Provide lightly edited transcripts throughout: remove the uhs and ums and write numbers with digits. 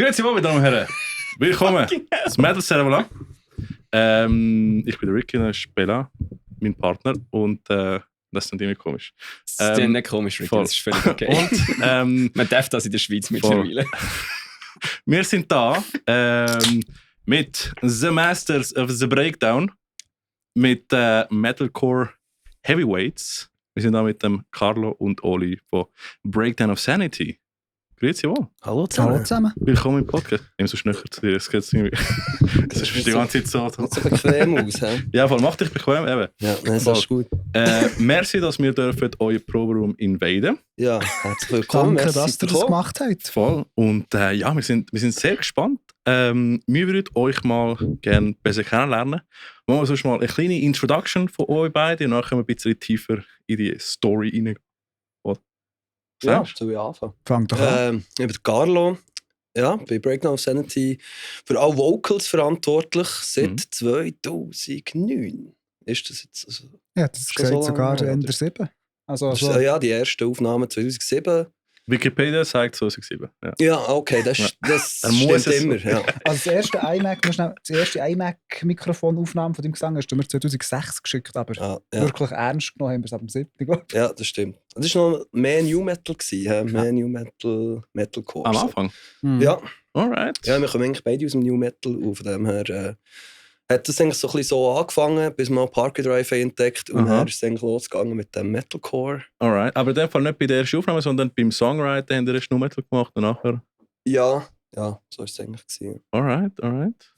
Grüezi wohl, meine Damen und Herren. Willkommen zum Metal Servola. Ich bin der Ricky, das ist Bella, mein Partner. Und das ist nicht immer komisch. Das ist nicht komisch, Ricky, das ist völlig okay. Und, man darf das in der Schweiz mittlerweile. Wir sind da mit The Masters of the Breakdown, mit Metalcore Heavyweights. Wir sind da mit dem Carlo und Oli von Breakdown of Sanity. Grüezi wohl. Hallo zusammen. Willkommen im Podcast. Ich so schnell zu dir. Das ist die ganze Zeit so. Sieht so bequem aus, hä? Ja, voll. Mach dich bequem, eben. Ja, das ist gut. Merci, dass wir dürfen euren Proberaum invaden. Ja, herzlich willkommen. Danke, dass ihr das gemacht habt. Voll. Und ja, wir sind sehr gespannt. Wir würden euch mal gerne besser kennenlernen. Machen wir sonst mal eine kleine Introduction von euch beiden und dann können wir ein bisschen tiefer in die Story reingehen. Ja, soll ich anfangen? Fang doch an. Ich bin Carlo. Ja, bei Breakdown of Sanity für alle Vocals verantwortlich seit 2009. Ist das jetzt? Also, Ja, das ist gesagt, sogar Ende 7. Also, ja, die erste Aufnahme 2007. Wikipedia sagt 2007. Ja, okay, das stimmt immer. Ja. Also das erste iMac-Mikrofonaufnahme von deinem Gesang hast du mir 2006 geschickt, aber wirklich ernst genommen haben wir es ab dem 7. Ja, das stimmt. Das war noch mehr New Metal, mehr New Metal, Metalcore. Am Anfang? Ja. Alright. Ja, wir kommen eigentlich beide aus dem New Metal und von dem her hat das eigentlich so ein bisschen so angefangen, bis wir Parkway Drive entdeckt und dann ist es eigentlich losgegangen mit dem Metalcore. Alright, aber in dem Fall nicht bei der ersten Aufnahme, sondern beim Songwriting haben wir erst nur Metal gemacht und nachher? Ja, so war es eigentlich gewesen. Alright.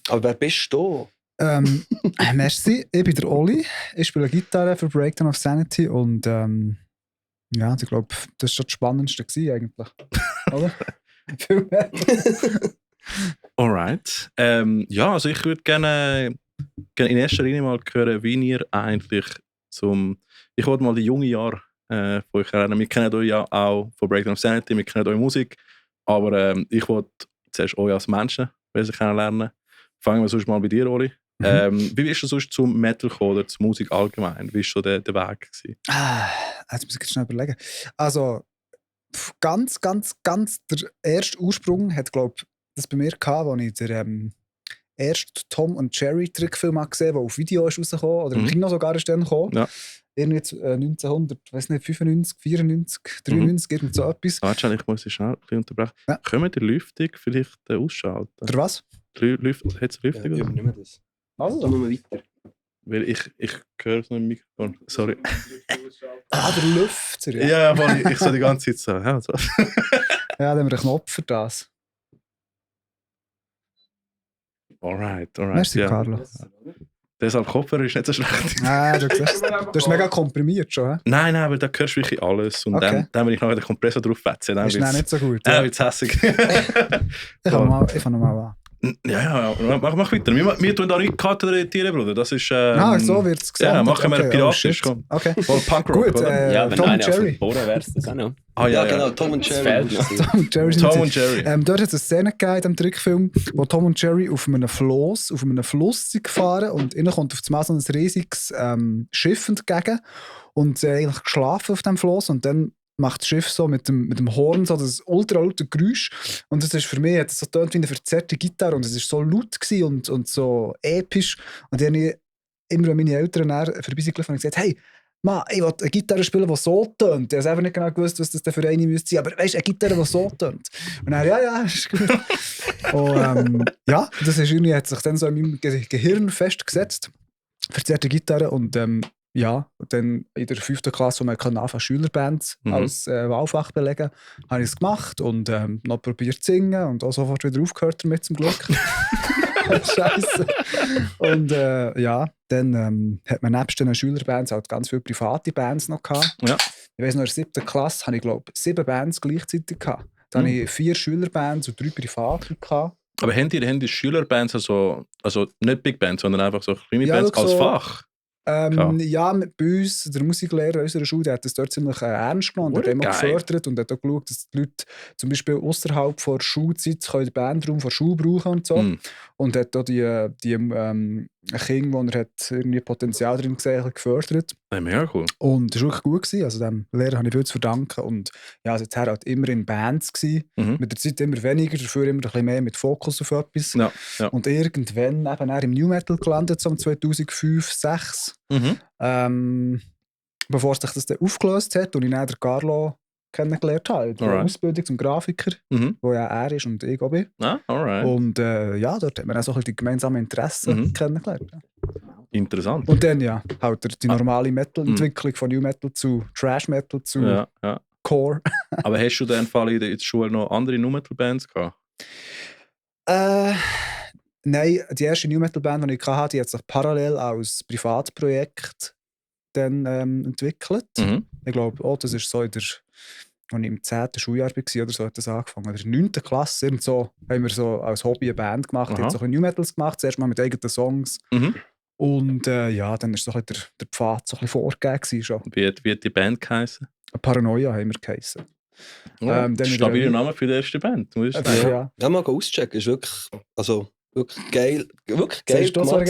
Aber wer bist du? Merci, ich bin der Oli. Ich spiele Gitarre für Breakdown of Sanity und ja, ich glaube, das war schon das Spannendste gewesen, eigentlich. Oder? Viel mehr. Alright. Ja, also ich würde gerne in erster Linie mal hören, wie ihr eigentlich ich wollte mal die jungen Jahre von euch erinnern. Wir kennen euch ja auch von Breakdown of Sanity, wir kennen eure Musik, aber ich wollte zuerst euch als Menschen besser kennenlernen. Fangen wir sonst mal bei dir, Oli. Wie bist du sonst zum Metal gekommen oder zur Musik allgemein? Wie war schon der Weg gewesen? Jetzt muss ich schnell überlegen. Also, ganz der erste Ursprung hat, glaube ich, das bei mir gehabt, als ich den ersten Tom und Jerry Trickfilm gesehen habe, der auf Video ist rausgekommen, oder im Kino sogar ist dann gekommen. Ja. Irgendwie 1995, 94, 93, irgend so etwas. Warte, ich muss dich schnell unterbrechen. Ja. Können wir die Lüftung vielleicht ausschalten? Oder was? Hat es Lüftung? Ja, übernehmen wir das. Also. Dann machen wir weiter. Weil ich höre so ein Mikrofon. Sorry. Der Lüfter. Ja, aber ich so die ganze Zeit so. Ja, so. Ja, dann haben wir einen Knopf für das. Alright. Merci, ja. Carlo. Deshalb Kopfhörer ist nicht so schlecht. Nein, du hast mega komprimiert schon, hä? Nein, aber da hörst du wirklich alles. Und dann will ich noch den Kompressor drauf fetzen. Ist nicht so gut. Dann wird es hässig. Ich fange nochmal an. Ja, mach weiter. Wir tun da nicht kategorisieren, Bruder. Das ist... so wird es gesagt. Ja, machen wir piratisch. Komm. Okay. Voll Punkrock, gut, oder? Ja, wenn Tom einer auf Jerry. dem Boden wäre, das auch noch. Ja, genau, Tom und Jerry. Tom und Jerry. Dort hat es eine Szene gegeben in diesem Trickfilm, wo Tom und Jerry auf einem Fluss sind gefahren und innen kommt auf einmal so ein riesiges Schiff entgegen und sie haben eigentlich geschlafen auf dem Floß und dann macht das Schiff so mit dem Horn so das ultra laute Geräusch und das ist für mich, hat so tönt wie eine verzerrte Gitarre und es war so laut und so episch und dann habe ich immer, wenn meine Eltern vorbeigelaufen und gesagt, hey, Mann, ich will eine Gitarre spielen, die so tönt. Ich habe einfach nicht genau gewusst, was das denn für eine müsste sein, aber weißt du, eine Gitarre, die so tönt. Und dann, ja, ist gut. Und ja, das ist irgendwie, hat sich dann so in meinem Gehirn festgesetzt. Verzerrte Gitarre und ja, dann in der 5. Klasse, wo man anfangen Schülerbands als Wahlfach belegen, habe ich es gemacht und noch probiert zu singen und auch sofort wieder aufgehört damit, zum Glück. Scheiße. Und ja, dann hat man nebst den Schülerbands halt ganz viele private Bands noch gehabt. Ja. Ich weiss noch, in der 7. Klasse hatte ich, glaube ich, 7 Bands gleichzeitig gehabt. Dann hatte ich 4 Schülerbands und 3 private gehabt. Aber haben die Schülerbands also nicht Big Bands, sondern einfach so kleine Bands als Fach? Ja, bei uns, der Musiklehrer unserer Schule, der hat das dort ziemlich ernst genommen und hat immer gefördert und hat auch geschaut, dass die Leute zum Beispiel außerhalb der Schulzeit den Bandraum der Schule brauchen und so. Und hat auch die Kinder, die er hat irgendwie Potenzial drin gesehen, gefördert. Ja, mega cool. Und das war wirklich gut gewesen. Also dem Lehrer habe ich viel zu verdanken. Und ja, also er halt immer in Bands gewesen. Mit der Zeit immer weniger, dafür immer ein bisschen mehr mit Fokus auf etwas. Ja. Und irgendwann eben er im New Metal gelandet, so 2005, 2006. Bevor sich das dann aufgelöst hat und ich dann den Carlo kennengelernt habe, in der Ausbildung zum Grafiker, wo ja er ist und ich auch bin. Alright. Und ja, dort hat man auch so ein bisschen die gemeinsamen Interessen kennengelernt. Ja. Interessant. Und dann ja, halt die normale Metal-Entwicklung von New Metal zu Trash Metal zu Core. Aber hast du in Fall in der Schule noch andere New Metal Bands gehabt? Nein, die erste New Metal Band, die ich hatte, die hat sich parallel als Privatprojekt dann entwickelt. Ich glaube, das ist so als ich im 10. Schuljahr war oder so, hat das angefangen. In der 9. Klasse so, haben wir so als Hobby eine Band gemacht, die hat so ein New Metals gemacht, zuerst mal mit eigenen Songs. Und ja, dann war so der Pfad so ein bisschen vorgegeben. Schon. Wie hat die Band geheißen? Paranoia haben wir geheißen. Stabiler Name für die erste Band, muss ich sagen. Ja, mal auschecken, ist wirklich, also, wirklich geil. Wirklich geil gemacht.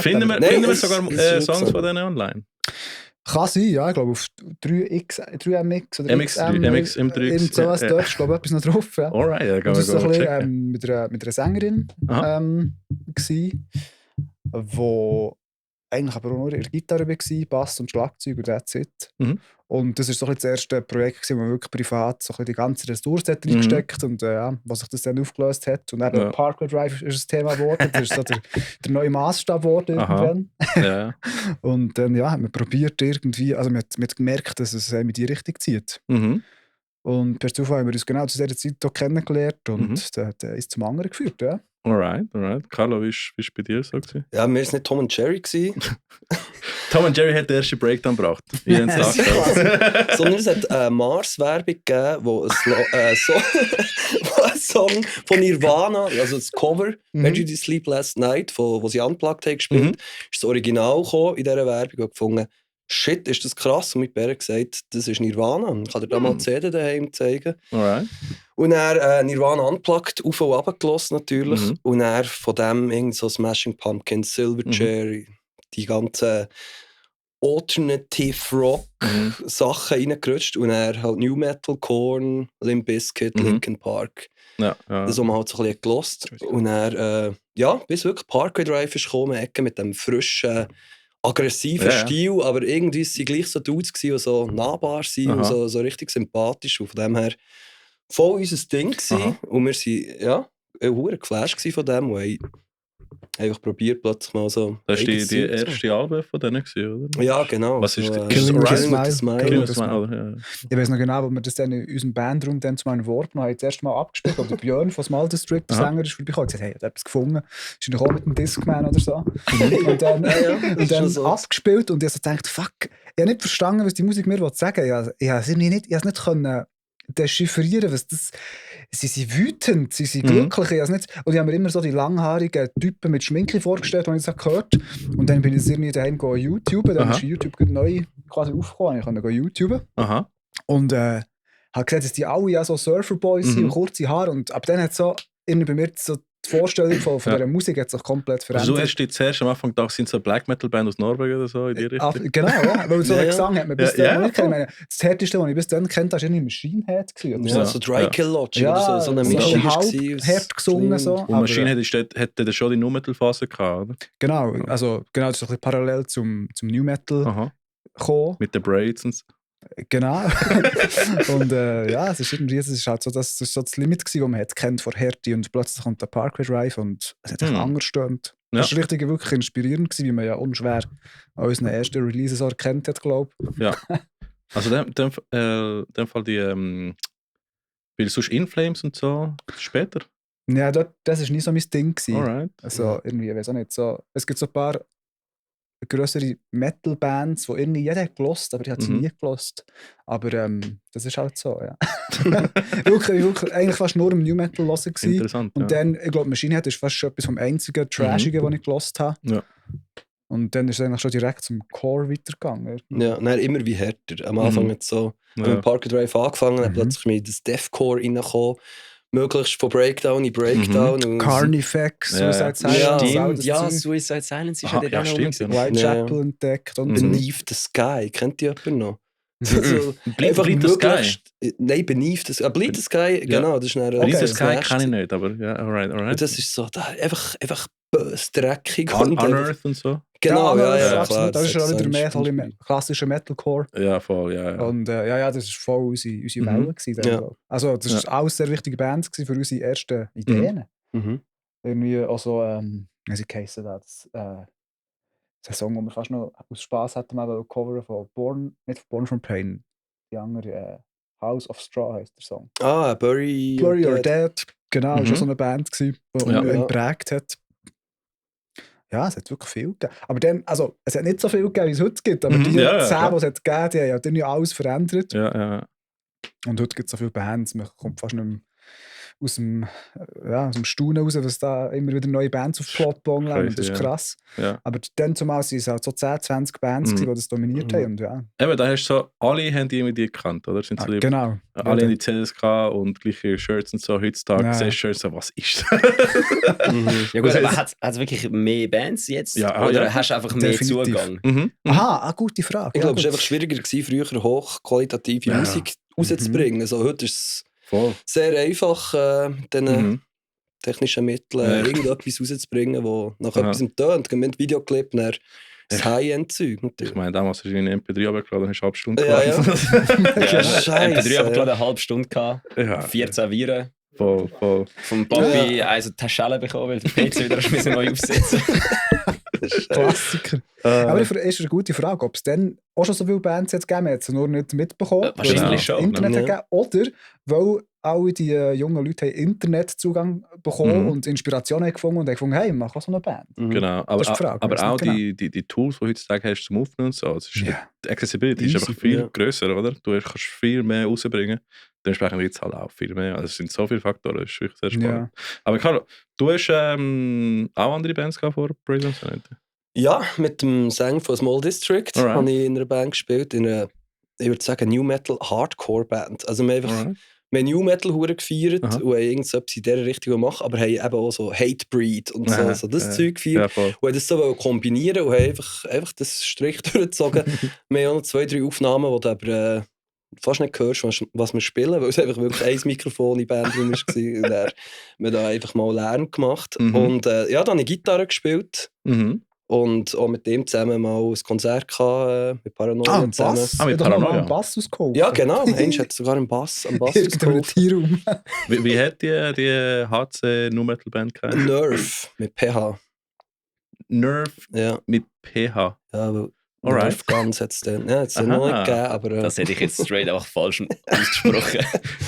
Finden wir sogar Songs von denen online? Kann sein, ja. Ich glaube auf 3MX oder MX3. Irgend sowas dort ist, glaube ich, etwas noch drauf. Ja. Alright, ja, das war so ein bisschen mit einer Sängerin, wo eigentlich aber auch nur ihre Gitarre war, Bass und Schlagzeug und that's it. Und das war so ein bisschen das erste Projekt, wo man wirklich privat so ein die ganze Ressource reingesteckt und was sich das dann aufgelöst hat. Und dann Parkway Drive ist ein Thema geworden. Das ist so der neue Maßstab geworden irgendwann. Ja. Und dann hat man probiert irgendwie, also man hat gemerkt, dass es in die Richtung zieht. Und per Zufall haben wir uns genau zu dieser Zeit hier kennengelernt und das hat eins zum anderen geführt. Ja. Alright. Carlo, wie war es bei dir so? Ja, mir war es nicht Tom und Jerry. Tom und Jerry hat den ersten Breakdown gebracht. Sondern es hat Mars-Werbung gegeben, wo ein Song von Nirvana, also das Cover, Where Did You Sleep Last Night, wo sie unplugged haben gespielt, ist das Original gekommen in dieser Werbung und gefunden, shit, ist das krass. Und mit Bär gesagt, das ist Nirvana. Ich kann dir da mal die CD daheim zeigen. Alright. Und er Nirvana unplugged, auf und runter gelassen natürlich. Und er von dem irgend so Smashing Pumpkins, Silverchair, die ganzen Alternative Rock Sachen reingerutscht. Und er halt New Metal, Korn, Limp Bizkit, Linkin Park. Ja. Das haben wir halt so ein bisschen gelost. Und er, bis wirklich Parkway Drive ist gekommen, Ecke mit dem frischen, aggressiven Stil, aber irgendwie waren sie gleich so Dudes, die so nahbar sind und so richtig sympathisch. Und von dem her voll unser Ding gewesen. Und wir waren verdammt geflasht von dem, weil einfach probiert plötzlich mal so. Das war die erste Album von denen, oder? Ja, genau. Was ist das? Killing with a Smile. Ich weiß noch genau, wo wir das dann in unserem Bandraum dann zu meinem Wort haben, das erste Mal abgespielt, oder Björn von Small District, der Sänger, ist vorbeigekommen und gesagt, hey, ich habe etwas gefunden. Ist noch mit dem Discman oder so. Und dann so abgespielt und ich habe so gedacht, fuck, ich habe nicht verstanden, was die Musik mir sagen will. Ich habe es nicht können dechiffrieren, was das. Sie sind wütend, sie sind glücklich. Und ich habe mir immer so die langhaarigen Typen mit Schminke vorgestellt, die ich das gehört habe. Und dann bin ich irgendwie daheim YouTube. Dann ist YouTube neu quasi aufgekommen. Ich konnte YouTube. Und habe gesehen, dass die alle so Surferboys sind und kurze Haare. Und ab dann hat so irgendwie bei mir so die Vorstellung von dieser Musik hat sich komplett verändert. Also du hast dich zuerst am Anfang gedacht, sind so Black Metal Band aus Norwegen oder so in die Richtung? Genau, ja. Weil so einen Gesang hat man bis dann nicht kennen. Das härteste, was ich bis dann kennt, war irgendwie Machine Head. So Dry Kill Lodge oder so eine Mischung. Hart gesungen. So. Und Machine Head hätte schon die New Metal Phase gehabt, oder? Genau, also genau, das ist ein bisschen parallel zum New Metal gekommen. Mit den Braids und so. Genau. Und es ist irgendwie, das ist halt so das Limit gewesen, das man kennt von Härte und plötzlich kommt der Parkway Drive und es hat sich anders gestimmt. Das war richtig wirklich inspirierend gewesen, wie man ja unschwer an unseren ersten Releases erkannt hat, glaube ich. Ja. Also in dem Fall die weil sonst In Flames und so später? Ja, das war nie so mein Ding gewesen. Alright. Also irgendwie, ich weiß auch nicht, so, es gibt so ein paar grössere Metal-Bands, die irgendwie jeder hat gelost, aber ich habe sie nie gelost. Aber das ist halt so, ja. wirklich, eigentlich fast nur im New Metal hören gewesen. Interessant, und dann, ich glaube, Machine Head ist fast schon etwas vom einzigen Trashigen, was ich gelost habe. Ja. Und dann ist es eigentlich schon direkt zum Core weitergegangen. Ja, nein, immer wie härter. Am Anfang hat so, wenn Parkway Drive angefangen hat, plötzlich mit das Deathcore reingekommen. Möglichst von Breakdown in Breakdown. Carnifex, Suicide Silence. Ja, Suicide Silence ist ja der stimmt. Whitechapel entdeckt. Und Beneath the Sky, kennt ihr jemanden noch? Bleed the Sky? Nein, Beneath the Sky. Bleed the Sky, genau. Das ist Beneath the Sky kann ich nicht, aber ja, alright. Und das ist so, einfach böse, dreckig. Unearth und so. Genau, ja, klar. Das ist ja wieder mehr so im klassischen Metalcore. Ja, voll, ja. Und das war voll unsere Welle gewesen. Also das war alles sehr wichtige Bands für unsere ersten Ideen. Irgendwie auch so, wie sie geheissen das ein Song, den wir fast noch aus Spass hätten mal covern von nicht von Born from Pain, die andere House of Straw heisst der Song. Bury Your Dead. Genau, das war so eine Band, die ihn geprägt hat. Ja, es hat wirklich viel gegeben. Aber dann, also, es hat nicht so viel gegeben, wie es heute gibt, aber die 10, die es hat gegeben, die haben dann ja alles verändert. Ja. Und heute gibt es so viele Bands, man kommt fast nicht mehr aus dem Staunen raus, was da immer wieder neue Bands auf Plot bauen. Das ist krass. Ja. Aber dann zumal waren es halt so 10, 20 Bands, die das dominiert haben. Und Eben, da hast du so, alle haben die irgendwie gekannt, oder? Sind so genau. Alle haben die CDs gehabt und gleiche Shirts und so. Heutzutage siehst du so, was ist das? Ja gut, aber hat es wirklich mehr Bands jetzt? Ja, oder hast du einfach mehr Zugang? Aha, gute Frage. Ich glaube, es war einfach schwieriger gewesen, früher hochqualitative Musik rauszubringen. Also heute ist es sehr einfach, mit diesen technischen Mitteln irgendetwas rauszubringen, das nach etwas tönt. Mit Videoclip das High-End-Zeug. Ich meine, damals hast du eine MP3 runtergeladen, hast du eine halbe Stunde Ja. MP3 habe ich eine halbe Stunde gehabt, 14 Viren. Voll. Vom Papi also Taschelle bekommen, weil der PC wieder neu aufsetzen. Klassiker. Aber es ist eine gute Frage, ob es dann auch schon so viele Bands jetzt gegeben hat, nur nicht mitbekommen, wahrscheinlich schon. Internet gegeben, oder weil alle die jungen Leute haben Internetzugang bekommen und Inspiration haben gefunden und haben gefunden, hey, mach so eine Band. Genau, aber auch die Tools, die heutzutage hast zum Aufnehmen und so, also die Accessibility ist einfach viel grösser, oder? Du kannst viel mehr rausbringen. Dementsprechend wird es halt auch viel mehr. Also es sind so viele Faktoren, das ist wirklich sehr spannend. Ja. Aber Carlo, du hast auch andere Bands gehabt vor Brazen Sanity? Ja, mit dem Sänger von Small District habe ich in einer Band gespielt, in einer, ich würde sagen, New Metal Hardcore Band. Also wir haben New Metal hure gefeiert und haben irgendetwas in dieser Richtung gemacht, aber haben eben auch so Hatebreed und so das Zeug gefeiert. Ja, und haben das so kombinieren und haben einfach das Strich durchgezogen. Wir haben auch noch 2, 3 Aufnahmen, wo du aber fast nicht hörst, was wir spielen, weil es einfach wirklich ein Mikrofon in der Band drin war. Und dann haben wir da einfach mal Lärm gemacht. Und dann habe ich Gitarre gespielt. Und auch mit dem zusammen mal ein Konzert gehabt, mit Paranoia zusammen. Bass? Mit Paranoia? Einen Bass ausgeholt. Ja, genau. Eins hat sogar einen Bass ausgeholt. Wie hat die HC Nu Metal Band geheißen? Nerve mit PH. Nerve mit PH? Ja, weil Nerve Guns hat es dann. Ja, hat's noch nicht gegeben, aber... Das hätte ich jetzt straight einfach falsch ausgesprochen.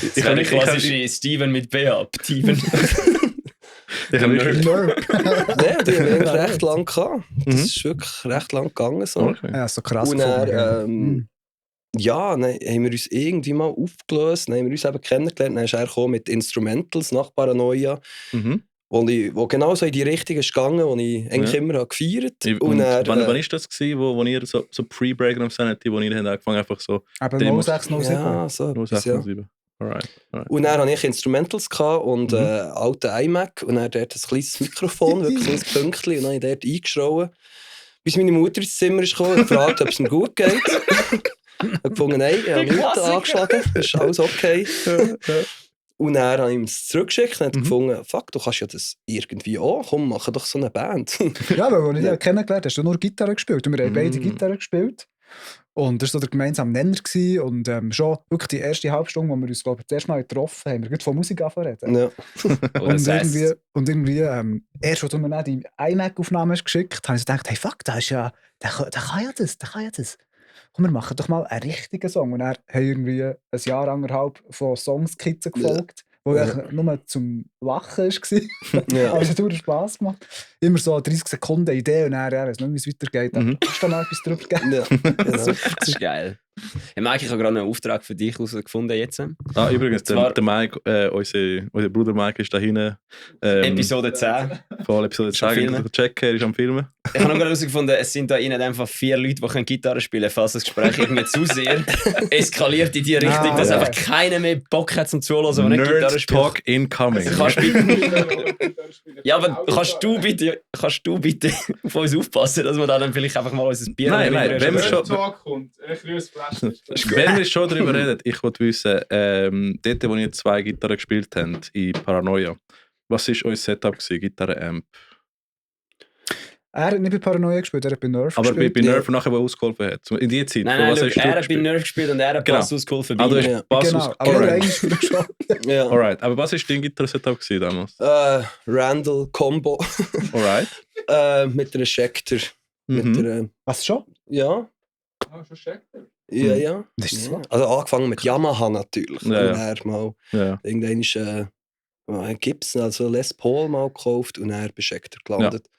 Das wäre quasi Steven mit PH. Steven. Ich habe wirklich Nein, die haben wir recht lang gehabt. Das ist wirklich recht lang gegangen. So. Okay. Ja, so krass. Und dann, haben wir uns irgendwie mal aufgelöst, dann haben wir uns eben kennengelernt, dann ist er gekommen mit Instrumentals nach Paranoia, wo genau so in die Richtung ist gegangen, die ich eigentlich immer habe gefeiert habe. Wann war das gewesen, wo ihr so pre-Breaking of Sanity, wo ihr angefangen einfach so... Aber 0607. Ja, so. 0607. Alright. Und dann hatte ich Instrumentals und einen alten iMac und dann dort ein kleines Mikrofon, wirklich ein Pünktchen, und dann habe ich dort eingeschraubt. Bis meine Mutter ins Zimmer ist gekommen und gefragt, ob es ihm gut geht. Ich habe gefunden, nein, ich habe nichts angeschlagen, ist alles okay. Und dann habe ich ihm es zurückgeschickt und habe gefunden, fuck, du kannst ja das irgendwie auch, komm, mach doch so eine Band. Ja, weil als ich dich kennengelernt hast du nur Gitarre gespielt und wir haben beide Gitarre gespielt. Und das war so der gemeinsame Nenner gewesen. Und schon wirklich die erste halbe Stunde, wo wir uns, glaube ich, das erste Mal getroffen haben, wir gerade von Musik angefangen reden. Ja. und irgendwie erst, als du mir dann die iMac-Aufnahme geschickt hast, habe ich gedacht, hey fuck, der kann ja das. Komm, wir machen doch mal einen richtigen Song. Und dann haben irgendwie ein Jahr, anderthalb von Songskizzen gefolgt, wo nur zum Lachen war. Ja. Aber es hat Spass gemacht. Immer so 30 Sekunden Idee und dann, ich weiß nicht, wie es weitergeht. Aber kannst du da noch etwas drüber geben? Ja, genau. Das ist geil. Hey Mike, ich habe gerade einen Auftrag für dich herausgefunden jetzt. Übrigens, der Mike, unser Bruder Mike ist da hinten. Episode 10. Voll Episode 10. Check, er ist am Filmen. Ich habe noch gerade herausgefunden, es sind da innen einfach 4 Leute, die Gitarre spielen können, falls das Gespräch irgendwie zu sehr eskaliert in die Richtung, dass einfach keiner mehr Bock hat zum Zuhören, wenn nicht Gitarre spielt. Talk incoming. Ja, aber kannst du bitte auf uns aufpassen, dass wir dann vielleicht einfach mal unser Bier... Nein, wenn wir schon... Wenn wir schon darüber reden, ich wollte wissen, dort, wo ihr 2 Gitarren gespielt habt, in Paranoia, was war euer Setup gewesen, Gitarre-Amp? Er hat nicht bei Paranoia gespielt, er hat bei Nerf aber gespielt. Aber bei Nerf nachher, wo ausgeholfen hat. In die Zeit. Nein, er hat bei Nerf gespielt und er hat Bass ausgeholfen. Also du hast Bass ausgeholfen. Ja. Alright, aber was war dein Gitarre-Setup damals? Randall Combo. Alright. Mit einer Schecter. Was schon? Ja. Schon Schecter? Ja. Das ist so. Also angefangen mit Yamaha natürlich. Ja. Und er mal irgendwann ist Gibson, also Les Paul mal gekauft und er bei Schecter gelandet. Ja.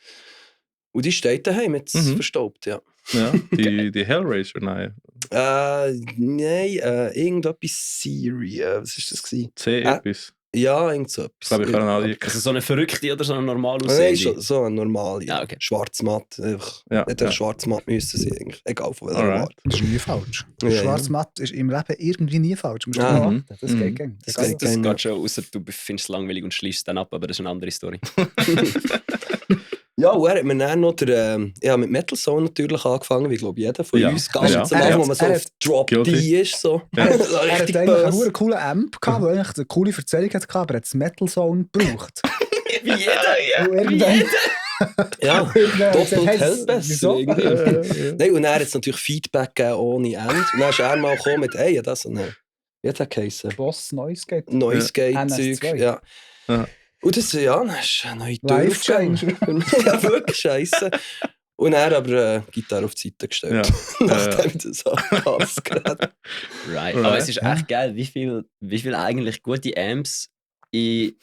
Und die steht daheim jetzt verstaubt, ja. Ja, die Hellraiser, nein. Nein, irgendetwas Siri. Was war das? C-etwas? Ja, irgend so etwas. Ich kann also so eine verrückte oder so eine normale aussehende? Nein, so eine normale. Ah, okay. Schwarz-matt. Hätte schwarz-matt müssen sein, eigentlich. Egal von welcher Art. Das ist nie falsch. Schwarz-matt ist im Leben irgendwie nie falsch. Das geht gern. Das geht schon, außer du findest es langweilig und schließt es dann ab, aber das ist eine andere Story. Ja, und er hat mir dann noch mit Metal Zone natürlich angefangen, wie glaube jeder von uns. Ganz am Anfang, wo man so auf Drop D ist. So. Er hat eigentlich einen coolen Amp gehabt, der eigentlich eine coole Erzählung hatte, aber er hat das Metal Zone gebraucht. Wie jeder, ja. Doppelt hält besser. Nein, und er hat es natürlich Feedback gegeben ohne Ende. Und dann ist er mal gekommen mit, das und wie hat er geheißen? Boss Noise Gate. Noise Gate-Zeug, ja. Und das, ist eine neue Life-Change. Ja, wirklich scheisse. Und er aber Gitarre auf die Seite gestellt. Nachdem das alles gerade. Right. Aber es ist echt geil, wie viel eigentlich gute Amps in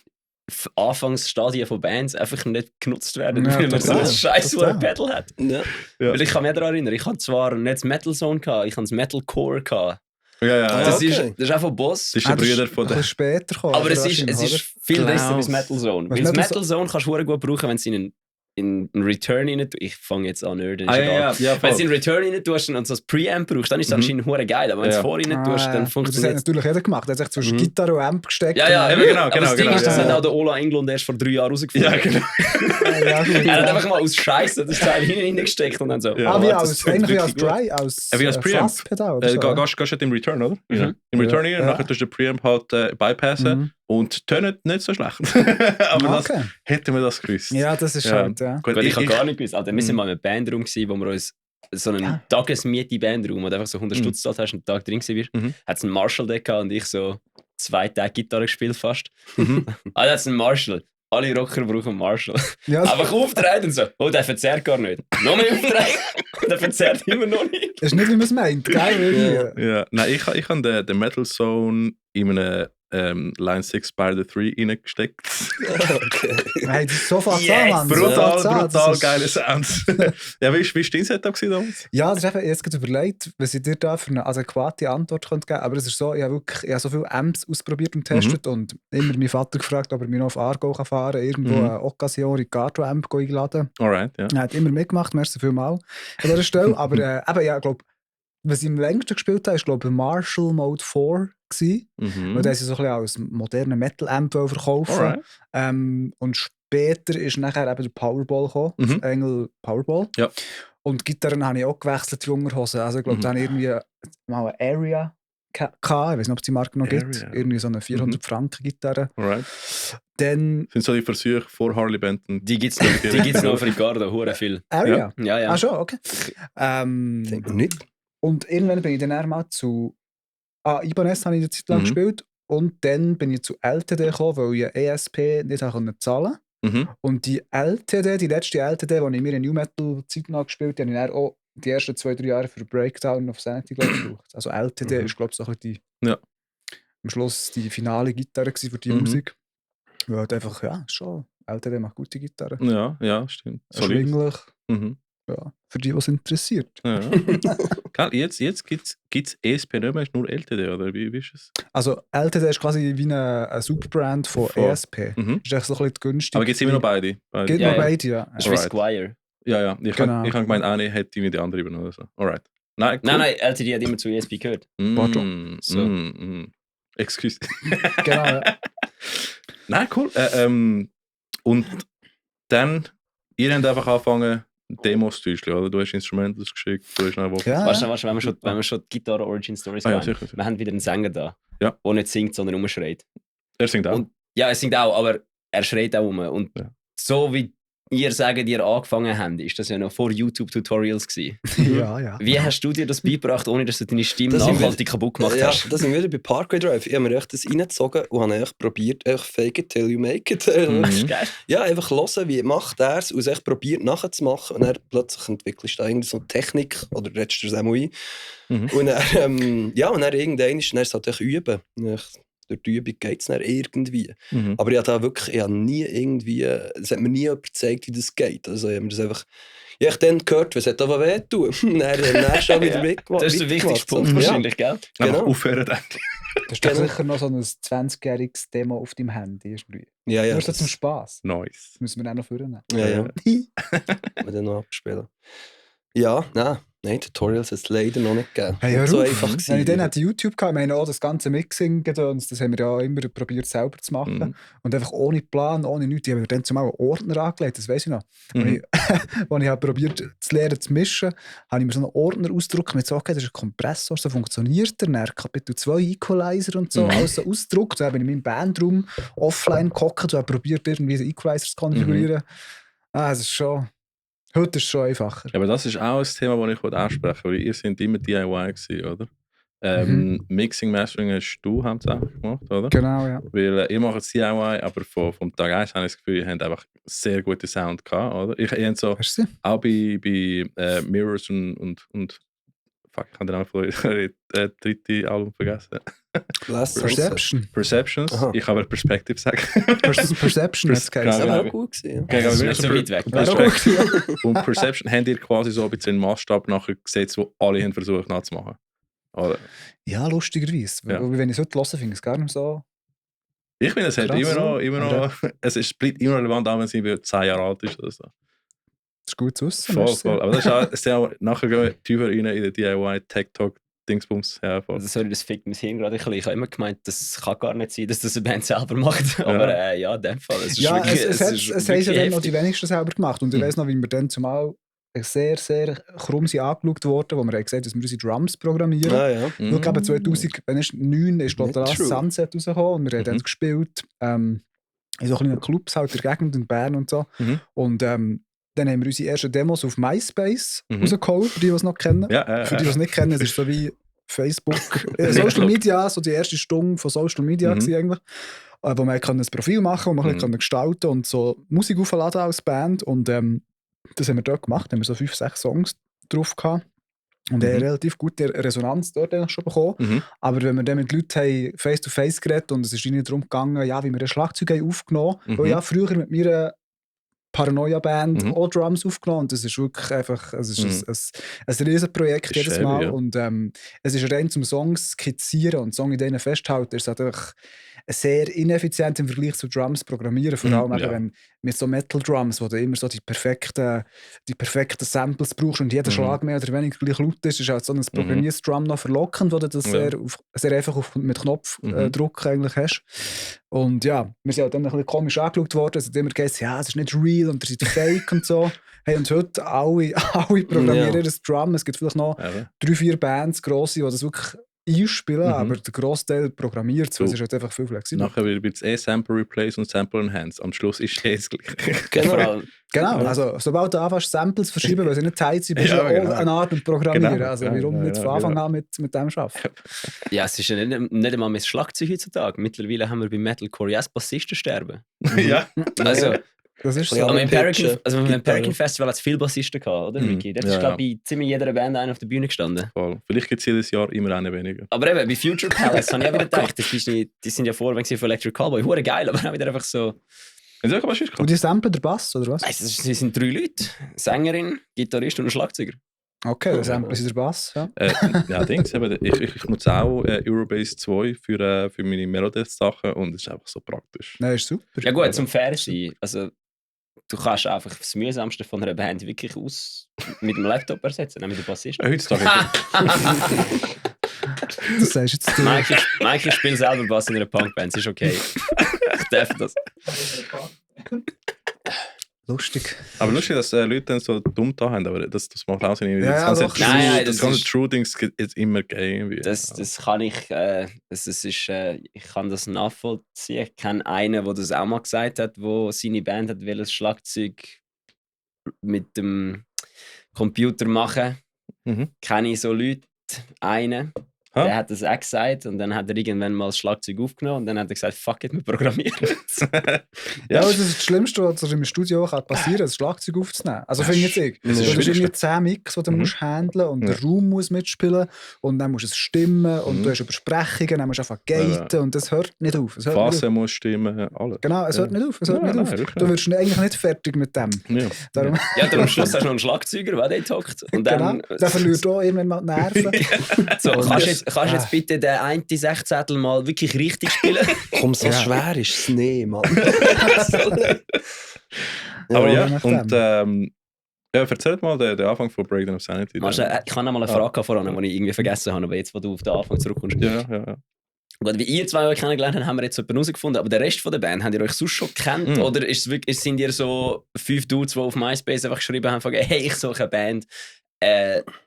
Anfangsstadien von Bands einfach nicht genutzt werden, weil man so ein scheiß Pedal hat. Ja. Weil ich kann mich daran erinnern, ich hatte zwar nicht das Metal Zone, ich hatte das Metalcore. Das ist auch von Boss. Das ist der Bruder von der... später gekommen. Aber es ist viel besser als Metal Zone. Weil das Metal Zone kannst du gut brauchen, wenn es in einen Return rein tust. Ich fange jetzt an, nerden. Wenn du in einen Return rein tust und so ein Preamp brauchst, dann ist es anscheinend hure geil. Aber wenn du es vor rein tust, dann funktioniert es. Das hat natürlich jeder gemacht. Er hat sich zwischen Gitarre und Amp gesteckt. Genau. Das Ding ist, das hat auch der Ola Englund erst vor 3 Jahren rausgefunden. Ja, genau. Er hat einfach mal aus Scheiße das Teil hineingesteckt und dann so. Wie als Dry, als Flasspedal. Gehst du im Return, oder? Im Return rein, nachher tust du den Preamp halt bypassen. Und tönt nicht so schlecht. Aber das hätten wir das gewusst. Ja, das ist halt, Gut, ich habe gar nicht gewusst. Also, wir waren mal in einem Bandraum, wo wir uns so einen Tagesmiete-Bandraum, wo du einfach so 100 Stutz gezahlt hast und einen Tag drin warst, hat es einen Marshall-Deck und ich so 2 Tage Gitarre gespielt fast. Also hat es einen Marshall. Alle Rocker brauchen einen Marshall. Ja, einfach auftreten und so. Oh, der verzerrt gar nicht. Noch mehr auftreten. Der verzerrt immer noch nicht. Das ist nicht, wie man es meint, gell? Ja. Nein, ich habe den Metal Zone in einem Line 6 Spider 3 reingesteckt. Okay. Hey, das ist so fast brutal geile Sounds. Ja, wie war dein Setup damals? Ja, das ist einfach, jetzt gerade überlegt, was ich dir da für eine adäquate Antwort geben könnte. Aber es ist so, ich habe so viele Amps ausprobiert und getestet und immer meinen Vater gefragt, ob er mich noch auf Argo fahren kann, irgendwo eine Occasion Ricardo Amp eingeladen. Alright, ja. Er hat immer mitgemacht, merci vielmals an dieser Stelle. Aber ich glaube, was ich am längsten gespielt habe, ist glaube ich Marshall Mode 4 gewesen. Weil der ist so ein bisschen als modernen Metal-Amp verkaufen. Und später ist nachher eben der Powerball gekommen, Engel Powerball. Ja. Und die Gitarren habe ich auch gewechselt, die Jungerhosen. Also ich glaube, da habe ich irgendwie mal eine Area gehabt. Ich weiß nicht, ob es die Marke noch gibt. Irgendwie so eine 400 Franken Gitarre. Alright. Dann sind so die Versuche vor Harley Benton. Die gibt es noch auf Ricardo, hure viel. Area? Ja. Ah schon, okay. Denke nicht. Und irgendwann bin ich dann auch mal zu Ibanez habe ich eine Zeit lang gespielt. Und dann bin ich zu LTD gekommen, weil ich ESP nicht zahlen konnte. Und die LTD, die letzte LTD, die ich mir in New Metal Zeit noch gespielt habe, habe ich dann auch die ersten 2-3 Jahre für Breakdown of Sanity gebraucht. Also LTD ist, glaube ich, so ein bisschen am Schluss die finale Gitarre für die Musik. Weil halt einfach, schon, LTD macht gute Gitarre. Ja, stimmt. Erschwinglich. Ja, für die, was interessiert. Ja. Jetzt gibt es ESP nicht mehr, ist nur LTD, oder wie ist es? Also LTD ist quasi wie eine Subbrand von ESP. Ist echt so ein bisschen günstig. Aber gibt es immer noch beide? Gibt noch beide, ja. Das ist wie Squire. Ja. Ich habe gemeint, eine hätte wie die andere übernommen. So. Alright. Nein, LTD hat immer zu ESP gehört. Excuse. Genau, ja. Nein, cool. Und dann, ihr habt einfach angefangen, Demos zu täuschen, oder? Du hast Instrumentals geschickt, du hast einfach... Ja. Warte, wenn wir schon die Gitarre-Origin-Stories haben. Sicher. Wir haben wieder einen Sänger da, der nicht singt, sondern rumschreit. Er singt auch. Ja, er singt auch, aber er schreit auch rum. Und so wie ihr sagt, ihr angefangen habt, ist das ja noch vor YouTube-Tutorials gewesen. Ja. Wie hast du dir das beigebracht, ohne dass du deine Stimme nachhaltig kaputt gemacht hast? Ja, das sind wir wieder bei Parkway Drive. Ich habe mir echt das reingezogen und habe echt probiert, fake it till you make it. Das ist geil. Ja, einfach hören, wie macht er es, und es echt probiert nachzumachen. Und dann plötzlich entwickelst du da irgendwie so eine Technik, oder redest du es auch mal ein. Und dann, und dann irgendwann ist es halt üben. Durch die Übung geht es dann irgendwie. Aber ich habe nie irgendwie, es hat mir nie jemand gezeigt, wie das geht. Also ich habe das einfach, ich habe dann gehört, was hat aber weh tun. Dann schon wieder mitgemacht. Das ist der wichtigste Punkt wahrscheinlich, gell? Genau. Aufhören dann. Das ist doch sicher noch so ein 20-jähriges Demo auf deinem Handy. Ja. Nur so zum Spass. Nice. Das müssen wir auch noch vornehmen. Ja. Wir dann noch abspielen. Ja, nein, Tutorials hat es leider noch nicht gegeben. Hey, so einfach gewesen. Wenn ich dann auf YouTube kam, ich meine auch das ganze Mixing-Gedöns, das haben wir ja immer probiert selber zu machen. Und einfach ohne Plan, ohne nichts. Ich habe mir dann zumal einen Ordner angelegt, das weiss ich noch. Als ich habe probiert zu lernen zu mischen, habe ich mir so einen Ordner ausgedruckt mit so, okay, das ist ein Kompressor, so funktioniert der. Dann Kapitel 2 Equalizer und so, alles so ausgedruckt. Dann habe ich in meinem Bandraum offline gehockt und habe probiert, irgendwie Equalizer zu konfigurieren. Es ist schon... Heute ist es schon einfacher. Ja, aber das ist auch ein Thema, das ich ansprechen wollte, weil ihr seid immer DIY gewesen, oder? Mixing, Mastering hast du hauptsächlich gemacht, oder? Genau, ja. Weil ihr macht DIY, aber vom Tag 1 habe ich das Gefühl, ihr habt einfach sehr guten Sound gehabt, oder? Ich habe so, auch bei Mirrors und fuck, ich habe den Namen von das dritte Album vergessen. Perceptions. Aha. Ich kann aber Perspective sagen. Perception ist auch gut gewesen. Ja. Das ist nicht so weit weg. Und Perception habt ihr quasi so ein bisschen den Maßstab nachher gesetzt, wo alle haben versucht nachzumachen. Oder? Ja, lustigerweise. Ja. Wenn ich es heute höre, finde ich es gar nicht so... Ich finde, es hat immer noch es bleibt immer relevant, auch wenn es 10 Jahre alt ist oder so. Das ist gut zu wissen. Voll. Aber das ist auch nachher gehen wir tiefer rein in den DIY Tech Talk Dingsbums. Ja, sorry, das fickt mein Hirn gerade ein bisschen. Ich habe immer gemeint, das kann gar nicht sein, dass das eine Band selber macht. Aber in dem Fall. Es haben ja dann noch die wenigsten selber gemacht. Und ich weiss noch, wie wir dann zumal sehr, sehr krumm sind angeschaut worden, wo wir gesagt haben, dass wir unsere Drums programmieren. Weil, glaube 2009 ist das Sunset rausgekommen und wir haben dann gespielt in so kleinen Clubs halt in der Gegend in Bern und so. Und dann haben wir unsere ersten Demos auf MySpace rausgeholt, für die es noch kennen. Für die es nicht kennen, es ist so wie Facebook, Social Media, so die erste Stunde von Social Media eigentlich, wo man ein Profil machen und man gestalten und so Musik aufladen als Band. Und das haben wir dort gemacht, haben wir so 5-6 Songs drauf gehabt. Und haben relativ gute Resonanz dort schon bekommen. Aber wenn wir dann mit Leuten haben face-to-face geredet und es ist ihnen darum gegangen, wie wir ein Schlagzeug haben aufgenommen haben, weil früher mit mir Paranoia-Band auch Drums aufgenommen und das ist wirklich einfach, es ist ein Riesenprojekt jedes Mal und es ist rein zum Songs skizzieren und Songideen festhalten, ist natürlich sehr ineffizient im Vergleich zu Drums programmieren, vor allem wenn mit so Metal-Drums, wo du immer so die perfekten Samples brauchst und jeder Schlag mehr oder weniger gleich laut ist halt so ein programmiertes Drum noch verlockend, wo du das sehr einfach mit Knopfdruck eigentlich hast. Und ja, wir sind halt dann ein bisschen komisch angeschaut worden, es hat immer gesagt, es ist nicht real und ihr seid fake und so. Hey, und heute alle programmieren das Drum, es gibt vielleicht noch 3-4 Bands, grosse, die das wirklich einspielen, aber der Großteil programmiert es, weil es ist halt einfach viel flexibler. Nachher wird es Sample Replace und Sample Enhance. Am Schluss ist es gleich. Genau, also sobald du anfängst Samples verschieben, weil sie nicht Zeit sind, bist du auch eine Art und Programmieren. Also warum nicht von Anfang an mit dem arbeiten? Ja, es ist ja nicht einmal mit Schlagzeug heutzutage. Mittlerweile haben wir bei Metalcore Bassisten sterben. Ja. Also... Das ist so. Aber im American Festival hat es viele Bassisten gehabt, oder Ricky? Das ist, glaube ich, bei ziemlich jeder Band einer auf der Bühne gestanden. Voll. Vielleicht gibt es jedes Jahr immer einen weniger. Aber eben, bei Future Palace habe ich auch wieder gedacht, die sind ja vorher von Electric Callboy, hure geil, aber auch wieder einfach so... Und die samplen den Bass, oder was? Sie sind 3 Leute. Sängerin, Gitarrist und ein Schlagzeuger. Okay, dann samplen sie den Bass, ja. Ich nutze auch Eurobase 2 für meine Melodies-Sachen und es ist einfach so praktisch. Nein, ist super. Ja gut, zum Fair sein. Also, du kannst einfach das Mühsamste von einer Band wirklich mit dem Laptop ersetzen, nämlich den Bassisten. Heutzutage. Das sagst jetzt du. Mike spielt selber Bass in einer Punkband, das ist okay. Ich darf das. Lustig. Aber lustig, dass Leute dann so dumm da haben, aber das macht auch Sinn. Ja, das ganze ist True-Dings ist immer gay. Irgendwie. Das kann ich, ich kann das nachvollziehen. Ich kenne einen, der das auch mal gesagt hat, wo seine Band hat das Schlagzeug mit dem Computer machen. Kenne ich so Leute, einen. Der hat das auch gesagt und dann hat er irgendwann mal das Schlagzeug aufgenommen und dann hat er gesagt, fuck it, wir programmieren es. Ja, das ist das Schlimmste, was im Studio passieren kann, das Schlagzeug aufzunehmen. Also finde ich jetzt Du hast irgendwie 10 Mix, die du musst handeln und der Raum muss mitspielen und dann musst du es stimmen und du hast Übersprechungen, dann musst du einfach gaten und das hört nicht auf. Phase muss stimmen, alles. Genau, es hört nicht auf. Du wirst eigentlich nicht fertig mit dem. Ja, darum am Schluss hast du noch einen Schlagzeuger, der dort hockt. Und dann, genau, der verliert auch irgendwann mal die Nerven. So, kannst du jetzt bitte den einen 16. Mal wirklich richtig spielen? Komm, so schwer ist es nicht, Mann. Aber ja, und erzählt mal den Anfang von Breakdown of Sanity. Ich habe noch mal eine Frage voran, die ich irgendwie vergessen habe, aber jetzt, wo du auf den Anfang zurückkommst. Ja. Gut, wie ihr zwei euch kennengelernt habt, haben wir jetzt jemanden herausgefunden, aber der Rest von der Band, habt ihr euch sonst schon gekannt? Oder sind ihr so 5 Dudes, die auf MySpace einfach geschrieben haben, hey, ich suche eine Band?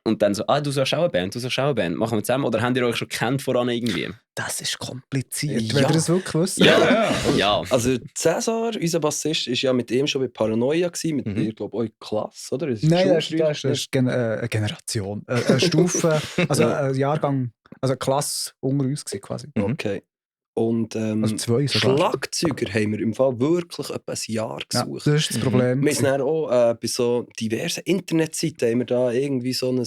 Und dann so, du suchst auch eine Band, machen wir zusammen. Oder habt ihr euch schon gekannt voran irgendwie? Das ist kompliziert, wenn ihr das wirklich wisst. Ja. Also Cäsar, unser Bassist, war ja mit ihm schon bei Paranoia, mit ihr, glaube ich, eurer Klasse, oder? Nein, das ist eine Generation, eine Stufe, also ein Jahrgang, also eine Klasse unter uns quasi. Okay. Und also 2 sogar. Schlagzeuger haben wir im Fall wirklich etwa ein Jahr gesucht. Ja, das ist das Problem. Wir sind dann auch bei so diversen Internetseiten haben wir da irgendwie so ein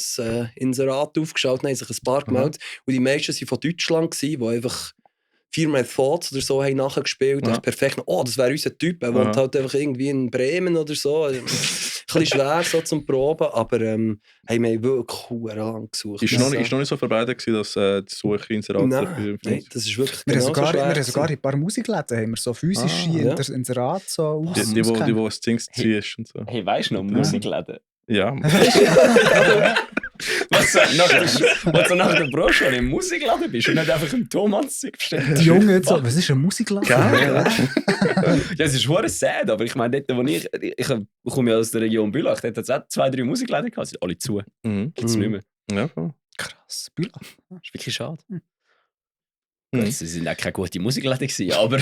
Inserat aufgeschaut, haben sich ein paar gemeldet. Und die meisten waren von Deutschland, die einfach Fear My Thoughts oder so haben nachgespielt. Ja. Perfekt. Oh, das wäre unser Typ. Er wohnt halt einfach irgendwie in Bremen oder so. Ein bisschen schwer so zum Proben, aber haben wir wirklich lang gesucht. Ist noch nicht so verbreitet, dass die Suche Inserate... Nein, das ist wirklich wir haben sogar in ein paar Musikläden haben wir so physische Inserate so aus. Die wo es Dings ziehst und so. Hey, weißt du noch, Musikläden? Ja. Was du nach der Broschüre im Musikladen bist und nicht einfach im Thomas bestellt. Die Jungen jetzt so, was ist ein Musikladen? Ja, es ist verdammt sad, aber ich meine, dort, wo ich komme ja aus der Region Bülach, dort hat es auch 2, 3 Musikläden gehabt, sind alle zu. Gibt es nicht mehr. Ja, voll. Krass, Bülach. Das ist wirklich schade. Sie waren auch keine gute Musikladen, aber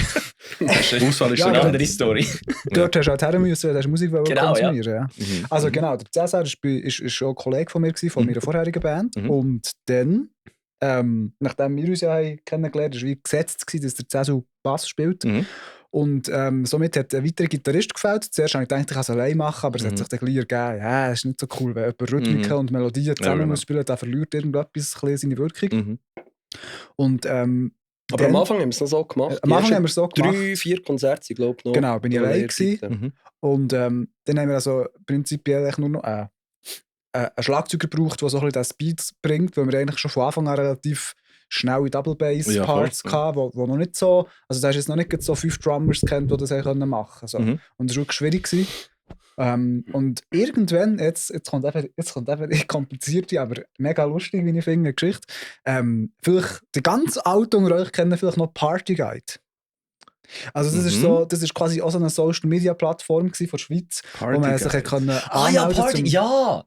das ist eine andere Story. Dort hast du halt her müssen, hast Musik konsumieren. Ja. Also genau, der Cäsar war schon ein Kollege von mir, von meiner vorherigen Band. Und dann, nachdem wir uns ja kennengelernt haben, war wie gesetzt, dass der Cäsar Bass spielt. Und somit hat ein weiterer Gitarrist gefällt. Zuerst habe ich gedacht, ich kann es allein machen, aber es hat sich dann gleich ergeben, ja, es ist nicht so cool, wenn jemand Rhythmiken und Melodien zusammen muss spielen, dann verliert irgendetwas seine Wirkung. Und aber am Anfang haben wir es noch so gemacht. Am Anfang haben wir es so gemacht. 3, 4 Konzerte, glaube ich, noch. Genau, bin ich allein gewesen. Und dann haben wir also prinzipiell nur noch einen Schlagzeuger gebraucht, der so ein bisschen den Speed bringt, weil wir eigentlich schon von Anfang an relativ schnelle Double Bass Parts hatten, wo noch nicht so, also da hast jetzt noch nicht so 5 Drummers kennt, die das machen können. So. Und das war wirklich schwierig gewesen. Und irgendwann, jetzt kommt eben die komplizierte, aber mega lustig, wie ich finde, Geschichte. Vielleicht die ganz Alten unter euch kennen vielleicht noch Party Guide. Also das ist quasi auch so eine Social-Media-Plattform von der Schweiz, wo man sich anmelden konnte. Ja.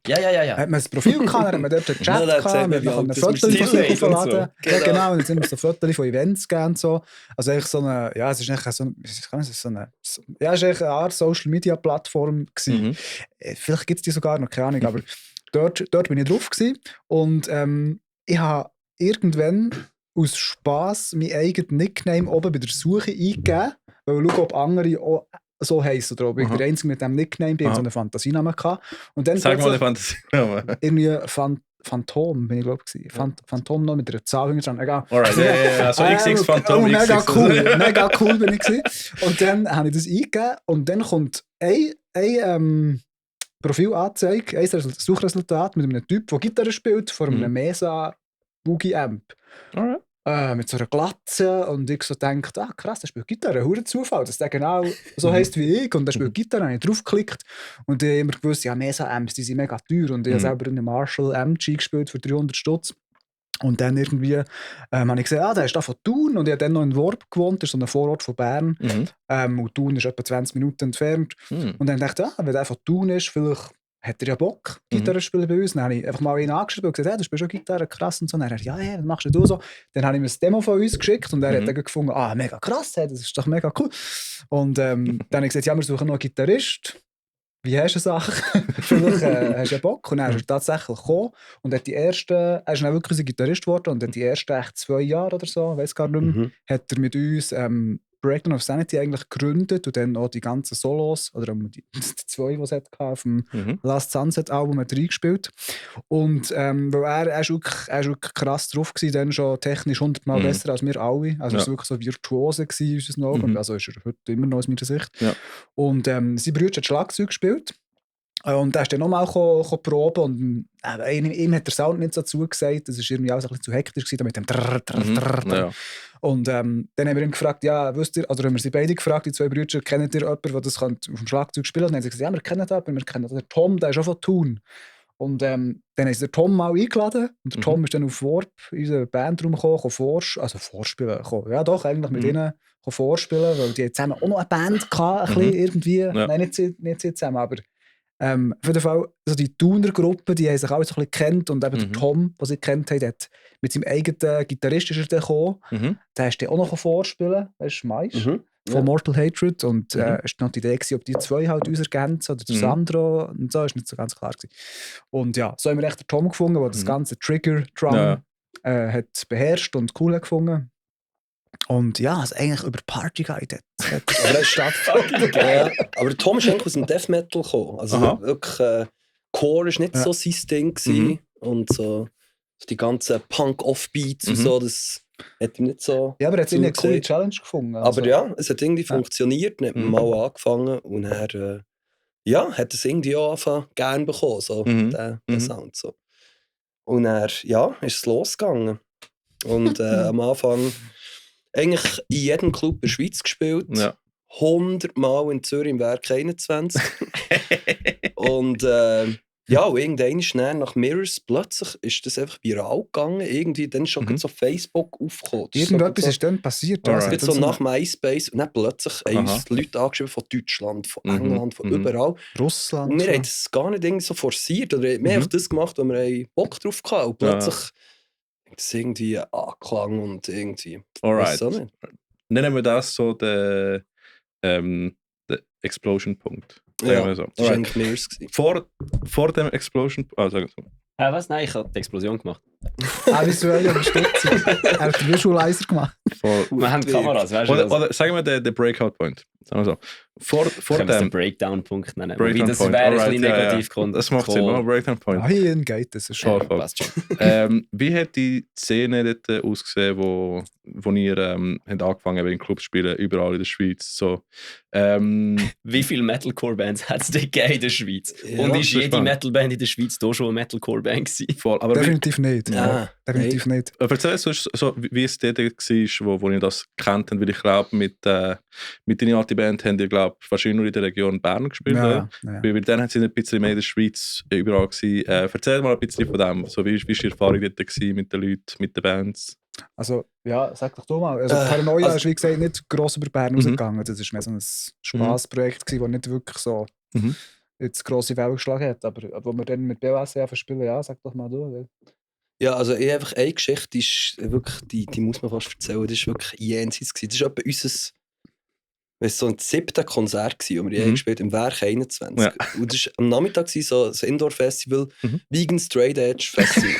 Hat man ein Profil gehabt, hat man dort einen Chat gehabt, man konnte Fotos von sich aufladen. Ja, genau, und jetzt sind so Fotos von Events gegeben. So. Also eigentlich so eine, ja, es ist eigentlich eine Art Social-Media-Plattform gewesen. Vielleicht gibt es die sogar noch, keine Ahnung, aber dort bin ich drauf gewesen. Und ich habe irgendwann aus Spass meinen eigenen Nickname oben bei der Suche eingegeben, weil ich schaue, ob andere auch so heissen oder ob ich der Einzige mit dem Nickname bin, so einen Fantasienamen hatte. Und dann sag mal den Fantasienamen. Irgendwie Phantom, bin ich glaube ich. Phantom noch mit einer Zahl hinten dran. Egal. Alright, also XX Phantom. Mega cool bin ich gewesen. Und dann habe ich das eingegeben und dann kommt ein Profilanzeige, ein Suchresultat mit einem Typ, der Gitarre spielt, vor einem Mesa Boogie Amp. Alright. Mit so einer Glatze und ich so denke, krass, der spielt Gitarre, ein Zufall, dass der genau so heisst wie ich und der spielt Gitarre, habe ich draufgeklickt und ich habe immer gewusst, ja, Mesa-Amps, die sind mega teuer und ich habe selber eine Marshall MG gespielt für 300 Stutz und dann irgendwie habe ich gesehen, der ist da von Thun und ich habe dann noch in Worp gewohnt, das ist so ein Vorort von Bern und Thun ist etwa 20 Minuten entfernt und dann dachte ich, wenn der von Thun ist, vielleicht hat er ja Bock, Gitarre spielen bei uns. Dann habe ich einfach mal ihn angeschrieben und gesagt, du spielst schon Gitarre, krass und so. Dann hat er was machst du so? Dann habe ich mir das Demo von uns geschickt und er hat dann gefunden, mega krass, das ist doch mega cool. Und dann habe ich gesagt, ja, wir suchen noch einen Gitarrist. Wie hast du eine Sache? Vielleicht hast du ja Bock. Und dann ist er tatsächlich gekommen und hat er ist dann wirklich unser Gitarrist geworden und hat die ersten 2 Jahre oder so, weiß gar nicht mehr, hat er mit uns Breakdown of Sanity eigentlich gegründet und dann auch die ganzen Solos, oder die 2, die es auf dem Last Sunset Album hat reingespielt. Und weil er ist wirklich krass drauf gewesen, dann schon technisch 100-mal besser als wir alle. Also er war wirklich so virtuose in unseren Augen. Also ist er heute immer noch aus meiner Sicht. Ja. Und sein Bruder hat Schlagzeug gespielt. Und er ist dann nochmal proben und ihm hat der Sound nicht so zugesagt, das war irgendwie alles ein bisschen zu hektisch gewesen, mit dem Ja. Und dann haben wir ihn gefragt, ja, wisst ihr, also haben wir sie beide gefragt, die 2 Brüder, kennt ihr jemanden, der das auf dem Schlagzeug spielen kann? Und dann haben sie gesagt, ja, wir kennen jemanden, wir kennen den Tom, der ist auch von Thun. Und dann haben sie den Tom mal eingeladen und der Tom ist dann auf Warp in unseren Bandraum gekommen, vorspielen. Ja doch, eigentlich mit ihnen vorspielen, weil die zusammen auch noch eine Band hatten, ein bisschen irgendwie, nein, nicht sie zusammen, aber auf jeden Fall, also die Thuner-Gruppe, die haben sich alle so ein bisschen gekannt und eben der Tom, den sie kennt haben, der mit seinem eigenen Gitarrist ist er dann gekommen. Der ist dann auch noch vorspielen, das ist Mais von Mortal Hatred und es war noch die Idee gewesen, ob die 2 halt uns ergänzen oder der Sandro und so, ist nicht so ganz klar gewesen. Und ja, so haben wir echt den Tom gefunden, der das ganze Trigger-Drum hat beherrscht und cool gefunden. Und ja, also eigentlich über Party Guide hat aber stattgefunden. Aber der Tom ist eigentlich aus dem Death Metal gekommen. Also wirklich, Core war nicht so sein Ding gewesen. Und so die ganzen Punk-Off-Beats und so, das hat ihm nicht so. Ja, aber er hat eine coole Challenge gefunden. Also. Aber ja, es hat irgendwie funktioniert, dann hat man mal angefangen und er hat es irgendwie auch gerne bekommen, so, den Sound. So. Und er ist es losgegangen. Und am Anfang eigentlich in jedem Club in der Schweiz gespielt. Ja. 100 Mal in Zürich im Werk 21. Und irgendwann schnell nach Mirrors plötzlich ist das einfach viral gegangen. Irgendwie dann schon so Facebook aufgekommen. Irgendetwas ist dann passiert. Right. So nach MySpace und dann plötzlich haben uns Leute angeschrieben von Deutschland, von England, von überall. Russland. Und wir haben das gar nicht irgendwie so forciert. Oder wir haben das gemacht, weil wir Bock drauf hatten. Und plötzlich das irgendwie Anklang und irgendwie. Alright. Nennen wir das so den Explosion-Punkt. Ja, so. das war eigentlich Mirrors. Vor dem Explosion... so. Was? Nein, ich habe die Explosion gemacht. Visuell unterstützen. Er hat den Visualizer gemacht. Wir haben Kameras, weißt du? Oder sagen wir den Breakout-Point. Sagen wir so. Vor dem den Breakdown-Punkt nennen. Breakdown das wäre ein bisschen negativ. Das macht Sinn, no? Breakdown-Point. Hier geht das schon. Wie hat die Szene dort ausgesehen, wo ihr habt angefangen in Clubs zu spielen, überall in der Schweiz? So, wie viele Metalcore-Bands hat es denn gegeben in der Schweiz? Ja, und ist jede Metal-Band in der Schweiz da schon eine Metalcore-Band gewesen? Voll, aber definitiv nicht. Definitiv nicht. Erzähl uns so, wie es dort war, wo ihr das kennt habt, weil ich glaube, mit deiner alten Band habt ihr, glaube wahrscheinlich nur in der Region Bern gespielt. Ja. Weil dann hat sie ein bisschen mehr in der Schweiz überall gewesen. Erzähl mal ein bisschen von dem. So, wie war die Erfahrung dort gewesen mit den Leuten, mit den Bands? Also, ja, sag doch du mal. Also, Paranoia ist, wie gesagt, nicht gross über Bern rausgegangen. Das war mehr so ein Spassprojekt, das nicht wirklich so jetzt grosse Wellen geschlagen hat. Aber wo wir dann mit BOSC spielen, ja, sag doch mal du. Ja, also einfach eine Geschichte ist wirklich, die muss man fast erzählen, das war wirklich jenseits gewesen. Das war etwa so ein 7. Konzert gewesen, das wir gespielt im Werk 21. Ja. Und das war am Nachmittag so ein Indoor-Festival, Vegan Straight Edge Festival.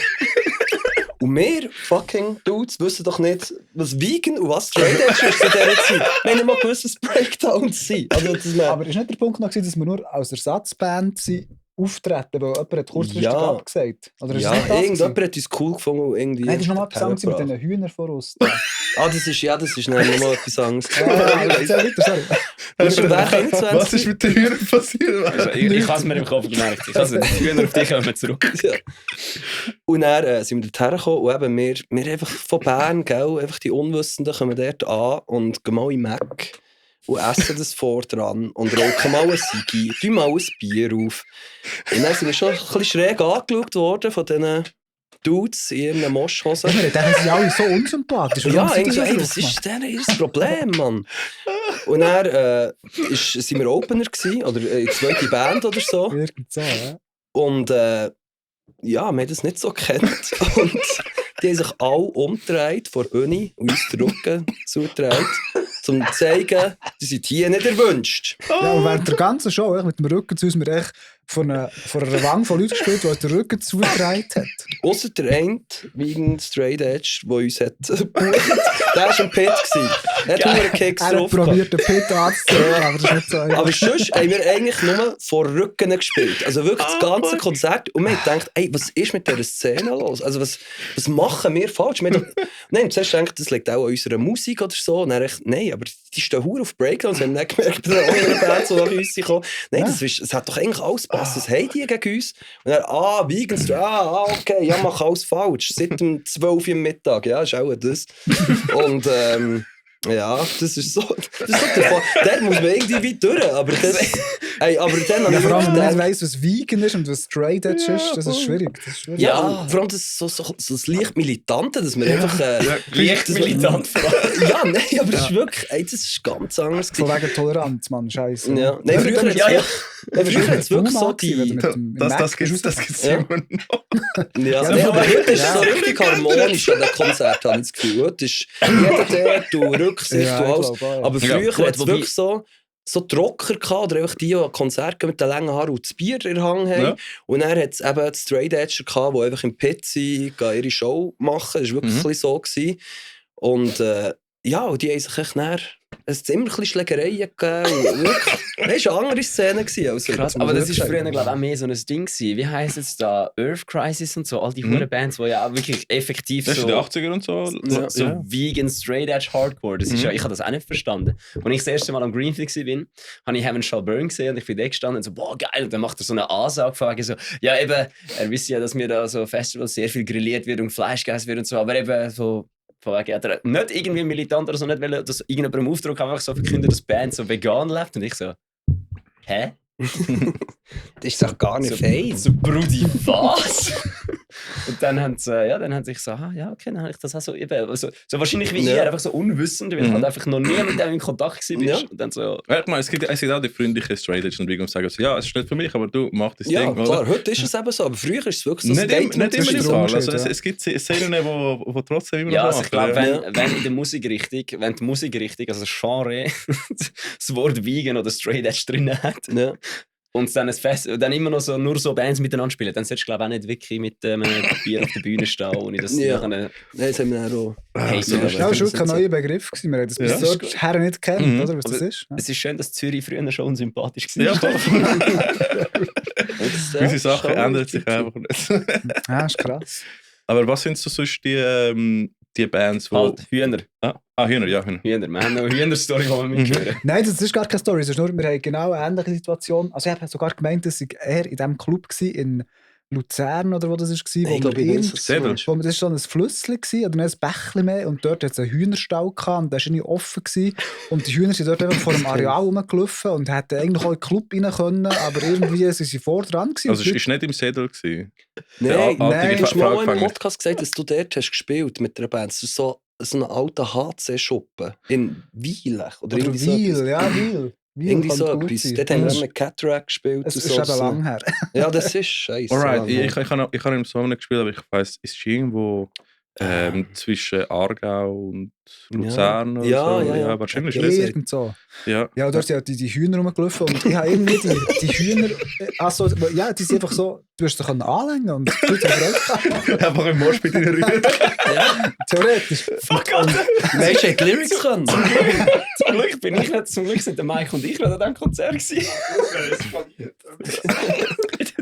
Und wir fucking Dudes wissen doch nicht, was Vegan und was Straight Edge ist zu dieser Zeit. Wir haben nicht mal gewusst, was Breakdowns sind. Also, aber ist nicht der Punkt noch gewesen, dass wir nur als Ersatzband sind auftreten, weil jemand hat kurzfristig abgesagt. Oder irgendjemand hat uns cool gefunden und irgendwie... Nein, das ist nochmal etwas anderes mit den Hühnern vor uns. Das ist nochmal etwas anderes. Was ist mit den Hühnern passiert? Also, ich habe es mir im Kopf gemerkt. Ich habe die Hühner auf dich kommen zurück. Ja. Und dann sind wir dorthin gekommen und eben wir einfach von Bern, gell, einfach die Unwissenden kommen dort an und gehen mal in Mac und essen das vor dran und rauchen mal ein Sigi, tun mal ein Bier auf. Und dann sind wir schon ein bisschen schräg angeschaut worden von diesen Dudes in ihren Moschhosen. Ja, dann sind sie alle so unsympathisch. Ja, das ist denen ihr Problem, Mann. Und dann sind wir Opener gewesen, oder eine zweite Band oder so. Irgend so, ja. Und wir haben das nicht so gekannt. Und die haben sich alle umgedreht vor der Bühne und uns den Rücken zugedreht, um zu zeigen, die sind hier nicht erwünscht. Ja, und während der ganzen Show mit dem Rücken zu uns, wir echt vor einer Wand von Leuten gespielt, die uns den Rücken zugedreht hat. Ausser der eine, wegen Straight Edge, der uns hat gebucht. Der war im Pit. Er hat nur einen Keks drauf. Er hat probiert, den Pit anzuzeigen, aber das ist nicht so. Ja. Aber sonst haben wir eigentlich nur vor Rücken gespielt. Also wirklich das ganze Konzert. Und wir haben gedacht, was ist mit dieser Szene los? Also was machen wir falsch? Nein, zuerst gedacht, das liegt auch an unserer Musik oder so. Und dann dachte ich, nein, aber die stehen verdammt auf Breakdowns. Wir haben nicht gemerkt, bei den anderen Bands, die nach uns kommen. Nein, das hat doch eigentlich alles gepasst. Was haben die gegen uns? Und dann, Vegans, okay, ja, mach alles falsch. Seit dem 12 Uhr am Mittag, ja, ist auch das. Und das ist so der Fall. Dort muss man irgendwie weit durch, aber das... aber dann vor allem, wenn man nicht weiss, was Vegan ist und was Straight Edge ist, das ist schwierig. Ja, vor allem das so leicht Militante, dass man einfach... leicht militant vor allem. Ja, nein, aber das ist wirklich... das ist ganz anders. Von wegen Toleranz, Mann, scheiße. Ja. Nein, früher hat es wirklich so die... Das gibt's immer noch. Ja, aber heute ist es so richtig harmonisch an den Konzerten, habe ich das Gefühl. Heute ist jeder der, du Rücksicht, du alles. Aber früher hat es wirklich so Trocker gehabt, oder einfach die an Konzerte mit den langen Haaren und das Bier in der Hand haben. Ja. Und dann hat es eben die Straight Edger gehabt, die einfach im Pit sind, ihre Show machen. Das war wirklich so gewesen. Und und die haben sich echt näher... Es hat immer ein bisschen Schlägereien gegeben. Das war eine andere Szene. Als krass, aber das war früher, glaube ich, auch mehr so ein Ding gewesen. Wie heisst es da? Earth Crisis und so, all die Bands, die ja auch wirklich effektiv das so... Das ist die 80er und so. So Vegan, Straight Edge, Hardcore. Das ist ich habe das auch nicht verstanden. Als ich das erste Mal am Greenfield war, habe ich Heaven Shall Burn gesehen und ich bin da gestanden und so, boah, geil. Und dann macht er so eine Ansage von so, ja eben, er wisst ja, dass mir da so Festivals sehr viel grilliert wird und Fleisch gegessen wird und so, aber eben so... Von wegen, hat er nicht irgendwie militant oder so, nicht wollen, dass irgendjemand im Auftrag einfach so verkündet, dass die Band so vegan lebt. Und ich so, hä? Das ist doch gar nicht fein. So, Brudi, was? Und dann haben sie sich so, okay, dann habe ich das auch so eben, so wahrscheinlich wie ihr, einfach so unwissend, weil ich halt einfach noch nie mit dem in Kontakt war. Ja. Und dann so... Ich meine, es gibt auch die freundlichen Straight Edge und sagen so, ja, es ist nicht für mich, aber du machst das Ding. Ja, klar, heute ist es eben so, aber früher ist es wirklich so ein Statement. Nicht immer der Fall. Also, es gibt Szenen, die trotzdem immer noch machen. Also ich glaube, wenn in der Musikrichtung, also das Genre, das Wort Vegan oder Straight Edge drin hat, und dann dann immer noch nur so Bands miteinander spielen, dann solltest du, glaube ich, auch nicht wirklich mit Papier auf der Bühne stehen, ohne das Nein, das haben wir auch. Das war wirklich ein neuer Begriff. Wir haben das bis dahin nicht gekannt, oder? Was das ist. Es ist schön, dass Zürich früher schon unsympathisch war. Diese Sachen ändern sich einfach nicht. Ja, ist krass. Aber was sind so sonst die Bands, die... Halt, Hühner. Hühner, ja. Hühner. Wir haben noch eine Hühner-Story, die wir mithören. Nein, das ist gar keine Story. Wir haben genau eine ähnliche Situation. Also ich habe sogar gemeint, dass ich eher in diesem Club war, in Luzern oder wo das war, wo das war so ein Flüsschen oder ein Bächlein mehr und dort hat es einen Hühnerstall gehabt und der war irgendwie offen gewesen. Und die Hühner sind dort einfach vor dem Areal rumgelaufen und hätten eigentlich auch in den Club rein können, aber irgendwie sind sie vor dran gewesen. Also es war nicht im Sädel gewesen? Nein, du hast mal im Podcast gesagt, dass du dort hast gespielt mit einer Band. Das ist so ein alter HC-Schuppen in Wielech. Oder Wiel, ja, Wiel. Irgendwie so etwas. Dort haben wir mit Cataract gespielt. Es ist eben lang her. Ja, das ist scheiße. Alright, ich habe im Sommer nicht gespielt, aber ich weiss, es ist irgendwo zwischen Aargau und Luzern oder so. Ja, wahrscheinlich nicht. Irgend so. Ja, dort sind die Hühner rumgelaufen und ich habe irgendwie die Hühner, also, ja, die sind einfach so, du hast sie anlängen und du hast einfach im Mosch mit ihnen rühren. Ja, theoretisch. Fuck, Alter. Weißt du, Lyrics können? Zum Glück sind der Mike und ich an diesem Konzert gewesen.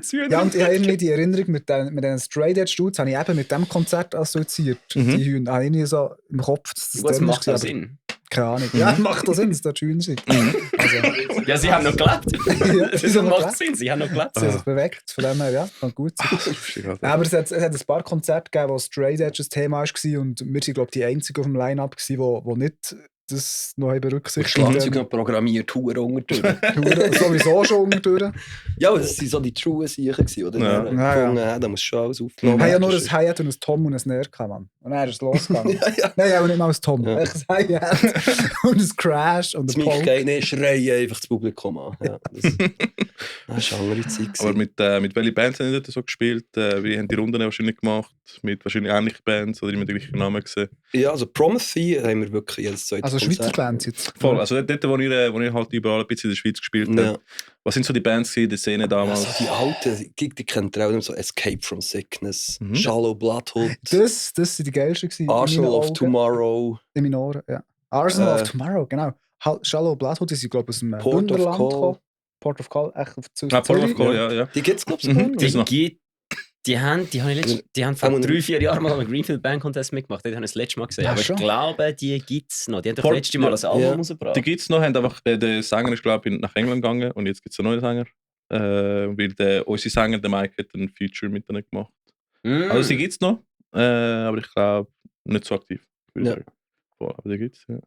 Zürich. Ja, und ich habe irgendwie die Erinnerung mit den Stray Edge Dudes, habe ich eben mit dem Konzert assoziiert. Die Hühner, habe ich irgendwie so im Kopf, dass das macht das Sinn. Keine Ahnung. Ja, macht das Sinn, dass das Hühner sind. Also, ja, sie haben noch gelebt. Ja, das macht Sinn, sie haben noch gelebt. Sie haben sich bewegt, von dem her, ja, kann gut sein. Aber es hat ein paar Konzerte gegeben, wo Stray Edge ein Thema war und wir sind, glaube ich, die Einzigen auf dem Line-Up, die nicht das noch berücksichtigt haben. Schlagzeug noch programmiert, Huren unterdurch. Sowieso schon unterdurch. Ja, aber das waren so die true Siechen, die da muss schon alles aufgenommen werden. Ich habe ja nur ein Hi-Hat und ein Tom und ein Snare gehabt, Mann. Und dann ist es losgegangen. Nein, aber nicht mal ein Tom. Ja. Ein Hi-Hat und ein Crash und ein Poke. Nicht schreien einfach das Publikum an. Ja, das war eine andere Zeit. Aber mit welchen Bands haben die so gespielt? Wie haben die Runden wahrscheinlich gemacht? Mit wahrscheinlich ähnlichen Bands oder immer den gleichen Namen gesehen? Ja, also Promethy haben wir wirklich jedes zweite Also Schweizer Bands jetzt? Voll, also dort, wo ich halt überall ein bisschen in der Schweiz gespielt habe. Was sind so die Bands in der Szene damals? Also die alten, die kennt ihr auch so Escape from Sickness, Shallow Bloodhood. Das sind die geilsten. Arsenal of Tomorrow. In meinen Ohren, ja. Arsenal of Tomorrow, genau. Shallow Bloodhood, die sind, glaube ich, aus dem Wunderland gekommen. Port of Call, echt auf Port of Call, ja. Die gibt es, glaube ich, Die haben vor 3-4 Jahren mal einen Greenfield Band Contest mitgemacht. Die haben das letzte Mal gesehen. Aber ich glaube, die gibt es noch. Die haben doch letztes Mal das Album rausgebracht. Die gibt es noch, haben einfach, der Sänger ist, glaube ich, nach England gegangen und jetzt gibt es einen neuen Sänger. Weil unser Sänger, der Mike, hat ein Feature mit denen gemacht. Also sie gibt es noch, aber ich glaube, nicht so aktiv. Aber die gibt es, ja.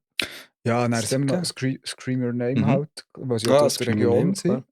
Ja, dann sind wir noch Scream Your Name halt, was ja aus der Region sind.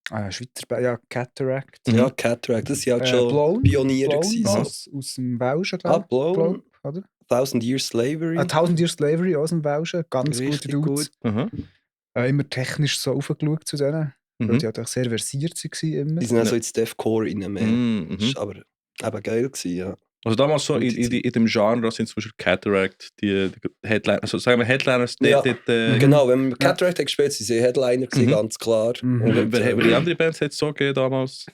Schweizer Band, ja, Cataract. Ja, Cataract, das war ja schon Pioniere gewesen. Aus dem Welschen, glaube ich. Oder? 1000 Years Slavery. 1000 Years Slavery aus dem Welschen, ganz gute Dudes. Immer technisch so aufgeschaut zu denen, weil die halt auch sehr versiert waren immer. Die sind auch so ins Deathcore rein mehr. Aber eben geil gewesen, ja. Also damals so in dem Genre sind zum Beispiel Cataract, die Headliner, also sagen wir Headliners. Genau, wenn wir Cataract gespielt haben, sind sie Headliner gewesen, ganz klar. Und die andere Bands hat es so gegeben damals,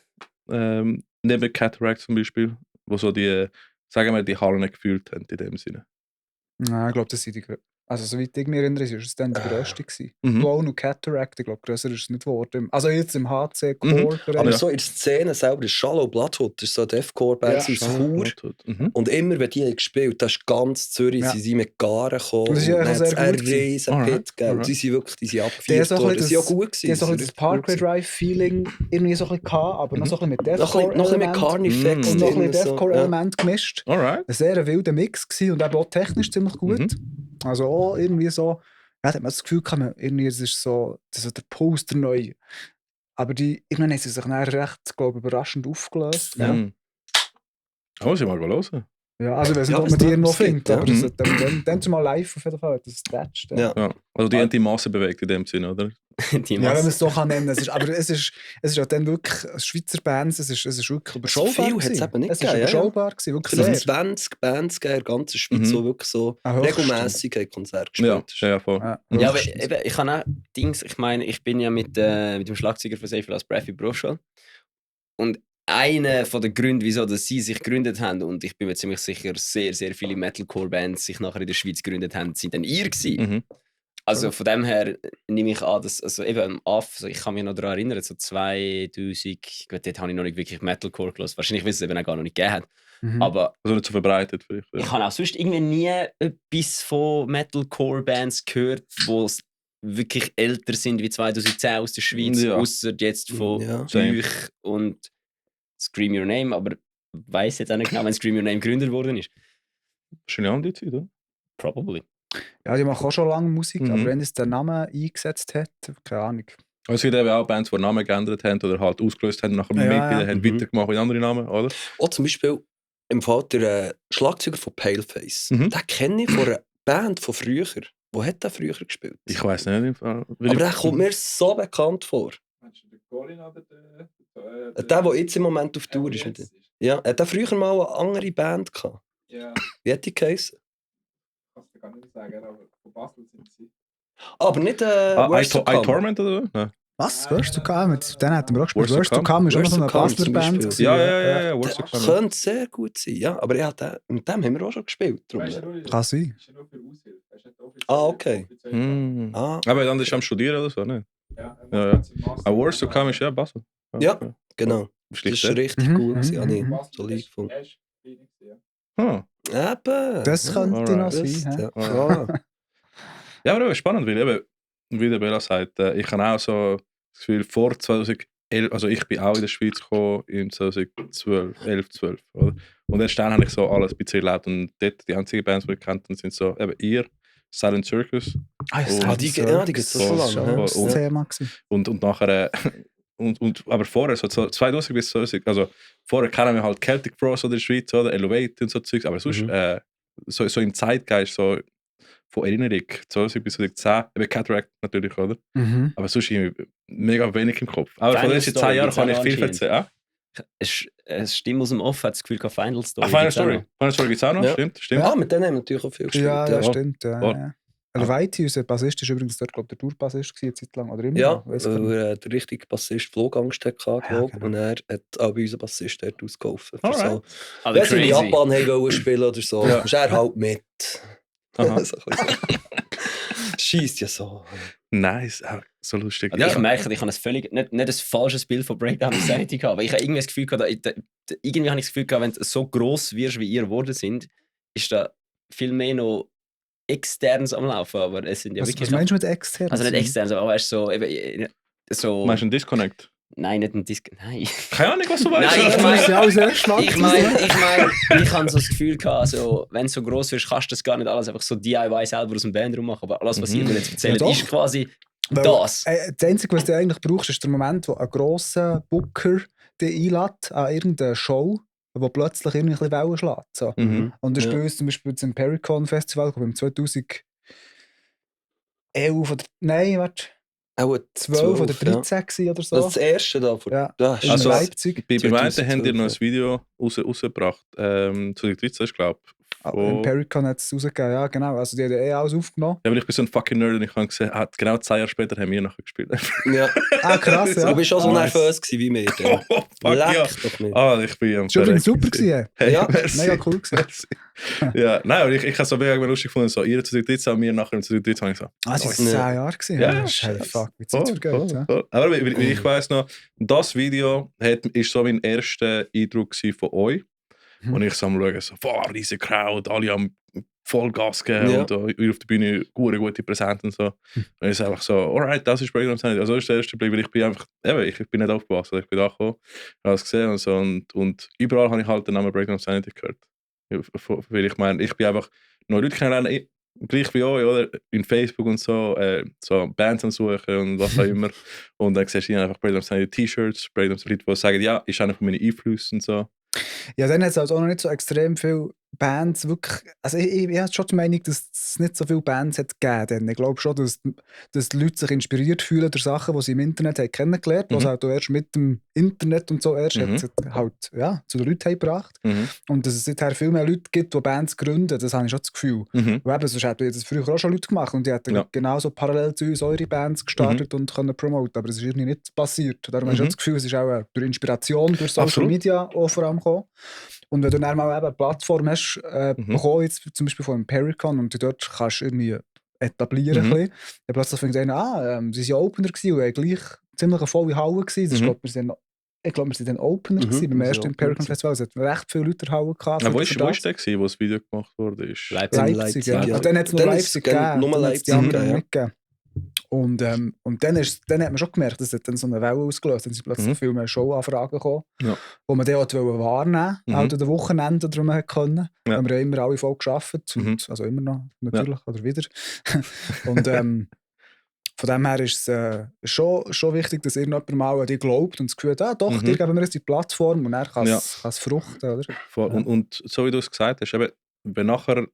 neben Cataract zum Beispiel, wo so die, sagen wir, die Hallen gefühlt haben in dem Sinne. Nein, ich glaube, das sind die. Also, soweit ich mich erinnere, war es dann die grösste. Blown und Cataract, ich glaube, grösser ist es nicht geworden. Also jetzt im HC Core. Aber so in der Szene selber, Shallow Bloodhood, das ist so eine Deathcore-Band aus Chur. Und immer, wenn die gespielt haben, das ist ganz Zürich, sie sind mit Garen gekommen. Das ist ja ein riesen Pit gegeben. Die sind wirklich abgefeiert worden. Das war ja gut gewesen. Die haben so ein das Parkway Drive-Feeling irgendwie so ein bisschen gehabt, aber noch so ein bisschen mit Deathcore. Noch ein bisschen mit Carnifex. Und noch ein bisschen Deathcore-Element gemischt. Alright. Ein sehr wilder Mix gewesen und eben auch technisch ziemlich gut. Also auch irgendwie so, ja, da hat man das Gefühl gehabt, irgendwie das ist so der Poster neu. Aber irgendwann haben sie sich dann recht, glaube ich, überraschend aufgelöst. Ja. Da muss ich mal hören. Ja, also ich weiß nicht, ob man die noch findet, aber dann mal live auf jeden Fall, das Thatched. Ja. Also die haben die Masse bewegt in dem Sinne, oder? Ja, wenn man es so kann nennen. Aber es ist ja dann wirklich Schweizer Bands, es ist wirklich überschaubar. Viel hat es eben nicht gegeben. Es ist überschaubar gewesen, wirklich sehr. 20 Bands in der ganzen Schweiz, so wirklich so regelmässig Konzerte gespielt. Ja, voll. Ja, aber eben, ich kann auch Dings, ich meine, ich bin ja mit dem Schlagzeuger von Safe Last Breath in Berufsschule. Und einer der Gründe, wieso dass sie sich gegründet haben, und ich bin mir ziemlich sicher, sehr, sehr viele Metalcore-Bands sich nachher in der Schweiz gegründet haben, sind dann ihr gewesen. Also von dem her nehme ich an, dass, also eben also ich kann mich noch daran erinnern, so 2000, gut, dort habe ich noch nicht wirklich Metalcore gehört, wahrscheinlich, weil es eben auch gar noch nicht gegeben hat. Aber also nicht so verbreitet vielleicht. Ich habe auch sonst irgendwie nie etwas von Metalcore-Bands gehört, die wirklich älter sind wie 2010 aus der Schweiz, außer jetzt von euch und Scream Your Name, aber ich weiss jetzt auch nicht genau, wenn Scream Your Name gegründet worden ist. Schon ja um die Zeit, oder? Probably. Ja, die machen auch schon lange Musik, aber wenn es den Namen eingesetzt hat, keine Ahnung. Also es gibt eben auch Bands, die Namen geändert haben oder halt ausgelöst haben und nachher haben weitergemacht mit anderen Namen, oder? Auch zum Beispiel im Fall der Schlagzeuger von Paleface. Den kenne ich von einer Band von früher. Wo hat der früher gespielt? Ich weiss nicht. Im Fall. Aber der kommt mir so bekannt vor. Meinst du den Colin oder der jetzt im Moment auf Tour ist? Ja, hat der früher mal eine andere Band gehabt? Ja. Wie hat die geheißen? Kannst du gar nicht sagen, aber von Basel sind sie. Aber nicht I-Torment oder so? Was? Worst to Come? Dann hätten wir auch gespielt. Worst to Come ist auch noch so eine Basler Band. Ja, Worst to Come. Könnte sehr gut sein, ja. Aber mit dem haben wir auch schon gespielt. Kann sein. Ist ja nur für Aushilfe. Okay. Aber dann ist er am Studieren oder so, ne? Ja. Aber Worst to Come ist ja Basel. Ja, genau. Das Schlicht, ist richtig cool, gewesen, habe ich Was so lieb gefunden. erst klein gewesen, Ah, Eben. Das könnte noch das, sein. ja. Ah. Ja. Ja, aber spannend, weil eben, wie der Bella sagt, ich habe auch so das Gefühl, vor 2011, also ich bin auch in der Schweiz gekommen im 2011, 12, oder? Und erst dann habe ich so alles ein bisschen erlebt und dort die einzigen Bands, die ich kannte, sind so eben ihr, Silent Circus Die gibt es so Voll, lange. Das voll. war das Thema gewesen. und nachher aber vorher, so 2000 bis 2000, also vorher kennen wir halt Celtic Frost oder in der Schweiz, oder Elevate und so Zeugs, aber sonst so im Zeitgeist, so von Erinnerung, 2000 bis 2010, eben Cataract natürlich, oder? Mhm. Aber sonst irgendwie mega wenig im Kopf. Aber von Final den letzten Story 10 Jahren gibt's kann auch ich noch viel anscheinend. erzählen. Eine Stimme aus dem Off hat das Gefühl, Final Story. Final gibt's auch Story. noch. Final Story gibt es auch noch, Ja. stimmt. Ja, mit denen haben wir natürlich auch viel gespielt. Ja, stimmt. Ja, Voll. ja. Elevate, unser Bassist, ist übrigens dort, glaube ich, der Tourbassist gewesen, eine Zeit lang. Oder immer Ja, noch, weiss ich gar nicht. weil der richtige Bassist Flugangst hatte, Ja, glaub, genau. und er hat auch bei unserem Bassist dort ausgeholfen. Für Alright. so, Also wenn sie in crazy. Japan wollen spielen oder so, Ja. ist er halt mit. Aha. So ein bisschen. Scheisst ja so. Nice, so lustig. Also ich merke, ich habe nicht ein falsches Bild von Breakdown Insanity gehabt, aber ich habe irgendwie das Gefühl gehabt, irgendwie habe ich das Gefühl gehabt, wenn du so gross wirst, wie ihr geworden sind, ist da viel mehr noch Externes am Laufen, aber es sind ja wirklich... Was meinst du mit extern? Also nicht externes, aber weißt du, so, eben, so... Meinst du einen Disconnect? Nein, nicht ein Disc... Nein. Keine Ahnung, was du weißt. Nein, ich Das meine- ist ja alles erst schwarz. Ich meine, ich habe so das Gefühl gehabt, so, wenn du so gross wirst, kannst du das gar nicht alles einfach so DIY selber aus dem Bandraum machen, aber alles, was ihr mir jetzt erzählt, Ja, doch. ist quasi Weil, das. Das Einzige, was du eigentlich brauchst, ist der Moment, wo ein grosser Booker dich einlädt an irgendeine Show, wo plötzlich irgendwie ein bisschen Wellen schlägt. So. Mhm. Und das ist Ja. bei uns zum Beispiel beim Pericon Festival, beim 2011 oder... Nein, warte. Auch 12 oder 13 gewesen oder so. Das ist das erste da. Ja. Das In Also, Leipzig. Bei beiden 2012, haben die noch ein Video rausgebracht. 2013 ist, glaube ich. Im Pericon hat es rausgegeben, ja genau. Also die haben alles aufgenommen. Ja, weil ich bin so ein fucking Nerd und ich habe gesehen, genau 2 Jahre später haben wir nachher gespielt. Ja. Ah, krass, ja. Du bist auch so Nice. nervös gewesen wie wir. Oh, Dann. fuck Leck ja. doch nicht. Ah, ich bin am Das war übrigens super Verrecken. gewesen. Hey, Ja, merci. Mega cool gewesen. Merci. Ja, nein, aber ich habe es so mega lustig gefunden. So, ihr zu 13 und wir nachher zu 13 habe ich so. Ah, das nice. waren 10 Jahre gewesen. Ja, Hey, scheiße. fuck, wie Zeit vergeht. Ja. Voll. Aber wie ich weiss noch, das Video ist so mein erster Eindruck gewesen von euch. Mhm. Und ich so am schauen, so, boah, riesige Crowd, alle am Vollgas geben Ja. und ihr auf der Bühne gute Präsente und so. Und ich so einfach so, alright, das ist Breakdown Insanity. Also das ist der erste Blick, weil ich bin einfach, ich bin nicht aufgewachsen, ich bin da gekommen, habe es gesehen und so. Und überall habe ich halt den Namen Breakdown Insanity gehört. Weil ich meine, ich bin einfach neue Leute kennenlernen, gleich wie euch, oder? In Facebook und so, so Bands suchen und was auch immer. Und dann siehst du einfach Breakdown Insanity T-Shirts, Breakdown Leute, die sagen, ja, ist einer von meinen Einflüssen und so. Ja, dann hat es also auch noch nicht so extrem viele Bands wirklich. Also ich habe schon die Meinung, dass es nicht so viele Bands hat gegeben. Ich glaube schon, dass die Leute sich inspiriert fühlen durch Sachen, die sie im Internet haben kennengelernt haben, was halt auch erst mit dem Internet und so erst hat halt, ja, zu den Leuten haben gebracht. Und dass es seither viel mehr Leute gibt, die Bands gründen, das habe ich schon das Gefühl. Und eben, sonst hätten das früher auch schon Leute gemacht und die hätten genauso parallel zu uns eure Bands gestartet und können promoten, aber das ist irgendwie nicht passiert. Darum habe ich schon das Gefühl, es ist auch durch Inspiration, durch Social Absolut. Media auch vor allem gekommen. Und wenn du dann mal eben eine Plattform hast, bekommen, jetzt zum Beispiel von Pericon, und du dort kannst irgendwie etablieren, ein bisschen, dann plötzlich fängt einer an, sie waren ja Opener gewesen und haben gleich ziemlich eine volle Halle gewesen. Das ist, ich glaube, wir sind dann Opener gewesen, beim ersten Opener Pericon Festival. Es hat recht viele Leute in der Halle gehabt. Wo ist der gewesen, wo das Video gemacht wurde? Leipzig, ja. ja. Und dann hat es nur Dann Leipzig ist es gegeben. nur Dann hat's die Leipzig anderen gegeben, nicht gegeben. Und dann hat man schon gemerkt, dass dann so eine Welle ausgelöst. Dann sind plötzlich viel mehr Showanfragen gekommen, wo man dann auch wahrnehmen wollte, halt an den Wochenenden drum können. Ja. Haben wir immer alle voll gearbeitet, und, also immer noch, natürlich, oder wieder. Und von dem her ist es schon wichtig, dass irgendjemand mal an dich glaubt und das Gefühl hat, doch, dir geben wir jetzt die Plattform und er kann es fruchten, oder? Voll. Ja. Und so wie du es gesagt hast, eben, wenn nachher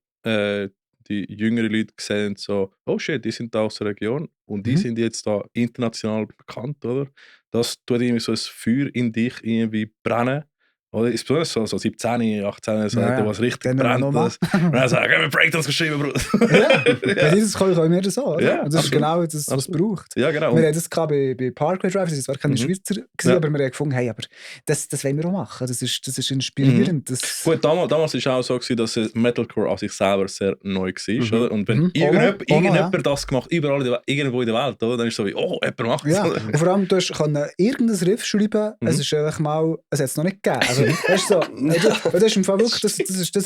die jüngeren Leute sehen, so, oh shit, die sind da aus der Region und die sind jetzt da international bekannt, oder? Das tut irgendwie so ein Feuer in dich irgendwie brennen, Oder ist es so 17, 18, so, Ja, was richtig dann brennt. noch mal. Und dann sagen wir Breakdance geschrieben, Bruder. Ja, wenn dieses können wir das so. Oder? Ja, Und das ist absolut. genau das, was es braucht. Ja, genau. Wir haben das bei Parkway Drive, das war keine Schweizer, gewesen, aber wir haben gefunden, hey, aber das wollen wir auch machen. Das ist inspirierend. Das Gut, damals war es auch so, dass Metalcore an sich selber sehr neu war. Oder? Und wenn irgendjemand das gemacht irgendwo in der Welt, oder? Dann ist es so wie, oh, jemand macht es. Ja, und vor allem, du konntest irgendein Riff schreiben, es ist einfach mal, es hat es noch nicht gegeben. Also, weißt du, so, das ist im Fall wirklich, das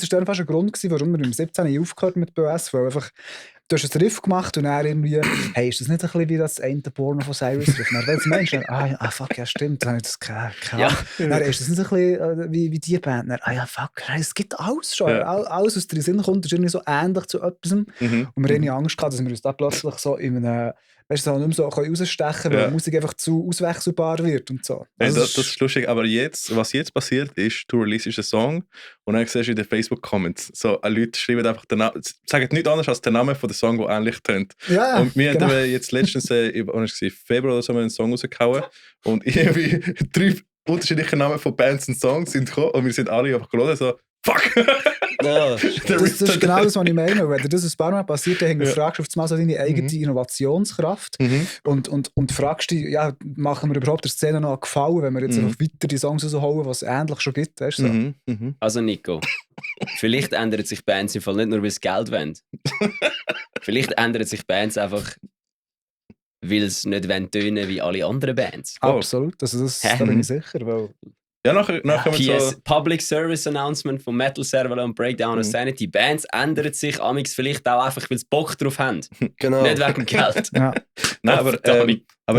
ist dann fast ein Grund gewesen, warum wir im 17. aufgehört mit BOS, weil einfach, du hast ein Riff gemacht und dann irgendwie, hey, ist das nicht ein bisschen wie das eine Porno von Cyrus Riff? Dann weil Mensch, fuck, ja stimmt, dann habe ich das gehört. Ja. Dann ist das nicht ein bisschen wie die Band? Dann, ja, fuck, es gibt alles schon. Ja. Alles, was dir Sinn kommt, ist irgendwie so ähnlich zu etwas. Und wir haben Angst gehabt, dass wir uns da plötzlich so in einem, weißt du, nicht mehr so rausstechen können, weil die Musik einfach zu auswechselbar wird und so. Also das ist lustig, aber was jetzt passiert ist, du releasest einen Song und dann siehst du in den Facebook-Comments, so Leute schreiben einfach den Namen, sagen nichts anderes als den Namen von dem Song, der ähnlich tönt. Ja, und wir genau. haben jetzt letztens, Februar oder so, einen Song rausgehauen und irgendwie 3 unterschiedliche Namen von Bands und Songs sind gekommen und wir sind alle einfach geladen, so fuck! Ja, das ist genau das, was ich meine. Wenn dir das ein paar Mal passiert, dann fragst du auf einmal so deine eigene Innovationskraft und fragst dich, ja, machen wir überhaupt der Szene noch einen Gefallen, wenn wir jetzt noch weiter die Songs rausholen, was es ähnlich schon gibt. Weißt du, so. Also Nico, vielleicht ändern sich Bands im Fall nicht nur, weil sie Geld wollen. Vielleicht ändern sich Bands einfach, weil sie nicht tönen wie alle anderen Bands. Absolut, also da bin ich sicher. Weil Ja, nachher PS, so... Public Service Announcement von Metal Server und Breakdown of Sanity. Bands ändern sich amix vielleicht auch einfach, weil sie Bock drauf haben. Genau. Nicht wegen Geld. ja. Nein, aber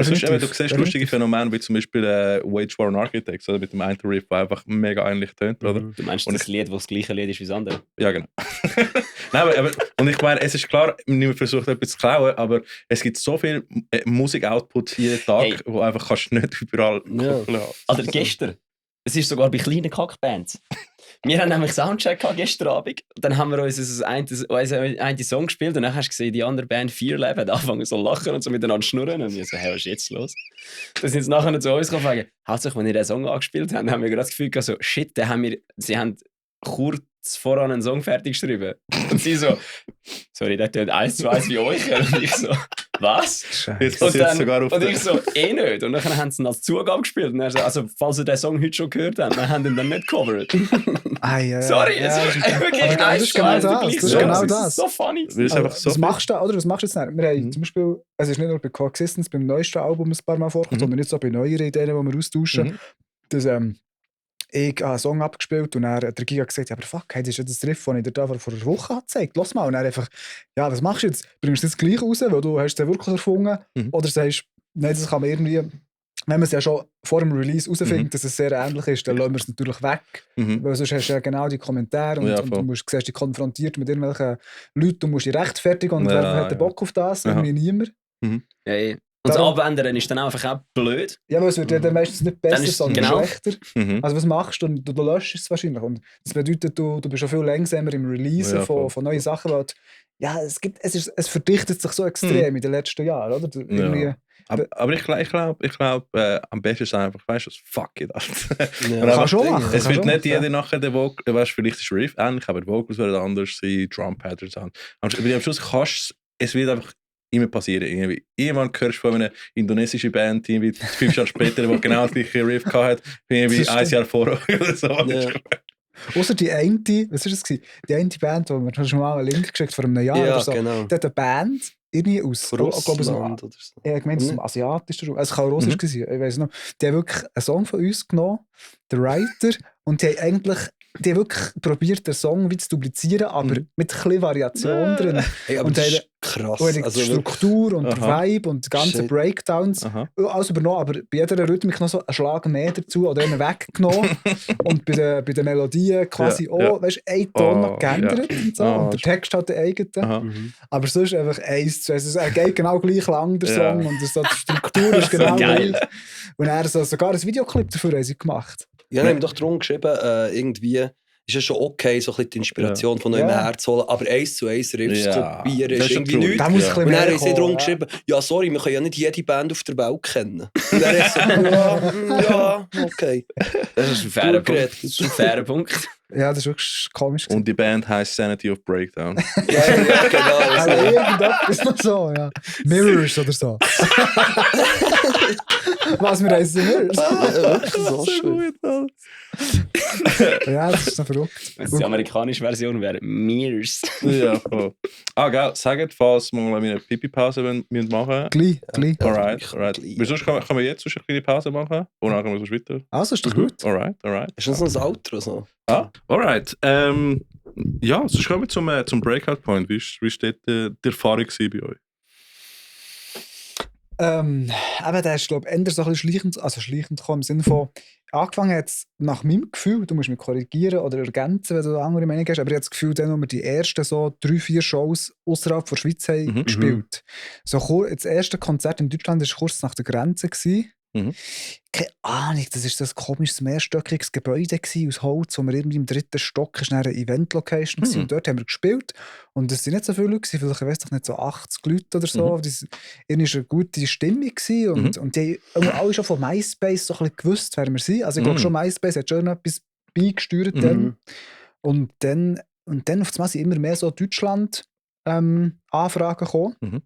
sonst, Definitiv. du siehst lustige Phänomene, wie zum Beispiel Wage War Architects, oder mit dem einen Riff, der einfach mega ähnlich tönt, oder? Du meinst das Lied, das gleiche Lied ist wie das andere? Ja, genau. Nein, aber, und ich meine, es ist klar, niemand versucht etwas zu klauen, aber es gibt so viel Musik-Output jeden Tag, wo einfach kannst du nicht überall koppeln haben. Also gestern. Es ist sogar bei kleinen Kackbands. Wir haben nämlich Soundcheck gehabt gestern Abend. Dann haben wir uns einen Song gespielt und dann hast du gesehen, die andere Band Fear Lab hat angefangen so lachen und so miteinander schnurren. Und wir so, hey, was ist jetzt los? Dann sind sie nachher zu uns gekommen und fragen, hauptsächlich, wenn ihr den Song angespielt habt, haben wir gerade das Gefühl gehabt, so, shit, sie haben kurz voran einen Song fertig geschrieben. Und sie so, sorry, der tönt 1:1 wie euch. Und ich so, was? Jetzt passiert es sogar auf und ich so, nicht. Und dann haben sie ihn als Zugabe gespielt. Und er so, also, falls ihr den Song heute schon gehört habt, dann haben ihn dann nicht covered. Sorry, es ist wirklich das ist genau das. Das ist genau das. ist so funny. Was machst du jetzt nicht? Wir haben zum Beispiel, es ist nicht nur bei Coexistence, beim neuesten Album ein paar Mal vorkommt, sondern jetzt auch bei neueren Ideen, die wir austauschen. Das, ich habe einen Song abgespielt und dann hat der Giga gesagt, ja, aber fuck, hey, das ist ja das Riff, das ich dir da vor einer Woche gezeigt habe. Lass mal. Und dann einfach, ja, was machst du jetzt? Bringst du das gleich raus, weil du hast es ja wirklich erfunden? Oder sagst, nein, das kann man irgendwie, wenn man es ja schon vor dem Release herausfindet, dass es sehr ähnlich ist, dann lassen wir es natürlich weg. Weil sonst hast du ja genau die Kommentare und du siehst dich konfrontiert mit irgendwelchen Leuten, du musst dich rechtfertigen und wer hat Bock auf das? Irgendwie niemand. Ja. Und das Abändern ist dann einfach auch blöd. Ja, weil es wird ja dann meistens nicht besser, sondern schlechter. Also was machst du? Und du löschst es wahrscheinlich. Und das bedeutet, du bist schon viel langsamer im Releasen von neuen Sachen. Weil es verdichtet sich so extrem in den letzten Jahren. Oder? Aber ich glaube, am besten ist einfach, weißt du, fuck it. Kann schon machen. Es wird nicht jeder nachher der Vocal, weißt du, vielleicht ist Riff ähnlich, aber die Vocals werden anders sein, Drum Patterns an. Am Schluss es wird einfach immer passieren. Irgendwann hörst du von einer indonesischen Band, die 5 Jahre später, die genau das gleiche Riff hatte, irgendwie ein Jahr vorher oder so. Ja. Außer die eine, was war das? Die eine Band, die wir schon mal einen Link geschickt vor einem Jahr oder so. Genau. Die hat eine Band irgendwie aus Russland oder so. Ja, ich meine, aus dem asiatischen Raum. Es kann auch russisch sein, ich weiß noch. Die haben wirklich einen Song von uns genommen, der Writer, und die haben wirklich probiert, den Song wie zu duplizieren, aber mit ein bisschen Variation drin. Hey, aber und das ist krass. Und die Struktur und der Vibe und die ganzen Breakdowns, alles übernommen, aber bei jeder Rhythmik noch so einen Schlag mehr dazu oder immer weggenommen. Und bei den Melodien quasi weißt, einen Ton noch geändert und so. Und der Text hat den eigenen. Aber sonst einfach eins zu eins. Er geht genau gleich lang, der Song, und so, die Struktur ist genau gleich. Und er sogar ein Videoclip dafür haben sie gemacht. Ja, haben doch darum geschrieben, irgendwie, ist es schon okay, so ein bisschen die Inspiration von neuem herzuholen, aber 1:1 Riffs kopieren ist irgendwie nichts. Und dann haben sie darum geschrieben, ja sorry, wir können ja nicht jede Band auf der Welt kennen. Und dann ist so, ja, okay. Das ist ein fairer Punkt. Das ist ein fairer Punkt. Ja, das ist wirklich komisch. Und die Band heisst Sanity of Breakdown. ja, genau. Also irgendetwas noch so, ja. Mirrors oder so. Was wir heißen Mirrors? So schön. Ja, das ist noch verrückt. Die amerikanische Version wäre Mirrors. Ja, voll. Gell, sagt, falls wir mal eine Pipi-Pause machen wollen. Gleich. Alright. Wieso kann man jetzt eine kleine Pause machen? Und dann können wir so weiter. Also, ist doch gut. Alright. Ist das noch ein Outro? So? Alright. Ja, sonst kommen wir zum Breakout-Point. Wie war dort die Erfahrung bei euch? Aber der ist, glaube ich, eher so ein bisschen schleichend gekommen, im Sinne von, angefangen hat es nach meinem Gefühl, du musst mich korrigieren oder ergänzen, wenn du eine andere Meinung hast, aber ich habe das Gefühl, dann, als wir die ersten so 3-4 Shows außerhalb der Schweiz haben gespielt. So, das erste Konzert in Deutschland war kurz nach der Grenze. Keine Ahnung, das war so ein komisches mehrstöckiges Gebäude aus Holz, wo wir irgendwie im 3. Stock ist, eine Event-Location und dort haben wir gespielt. Und es waren nicht so viele Leute, vielleicht, ich weiss doch nicht, so 80 Leute oder so. Das war eine gute Stimmung und die haben alle schon von MySpace so ein bisschen gewusst, wer wir sind. Also ich glaube schon, MySpace hat schon etwas beigesteuert dann. Und dann auf einmal sind immer mehr so Deutschland-Anfragen gekommen.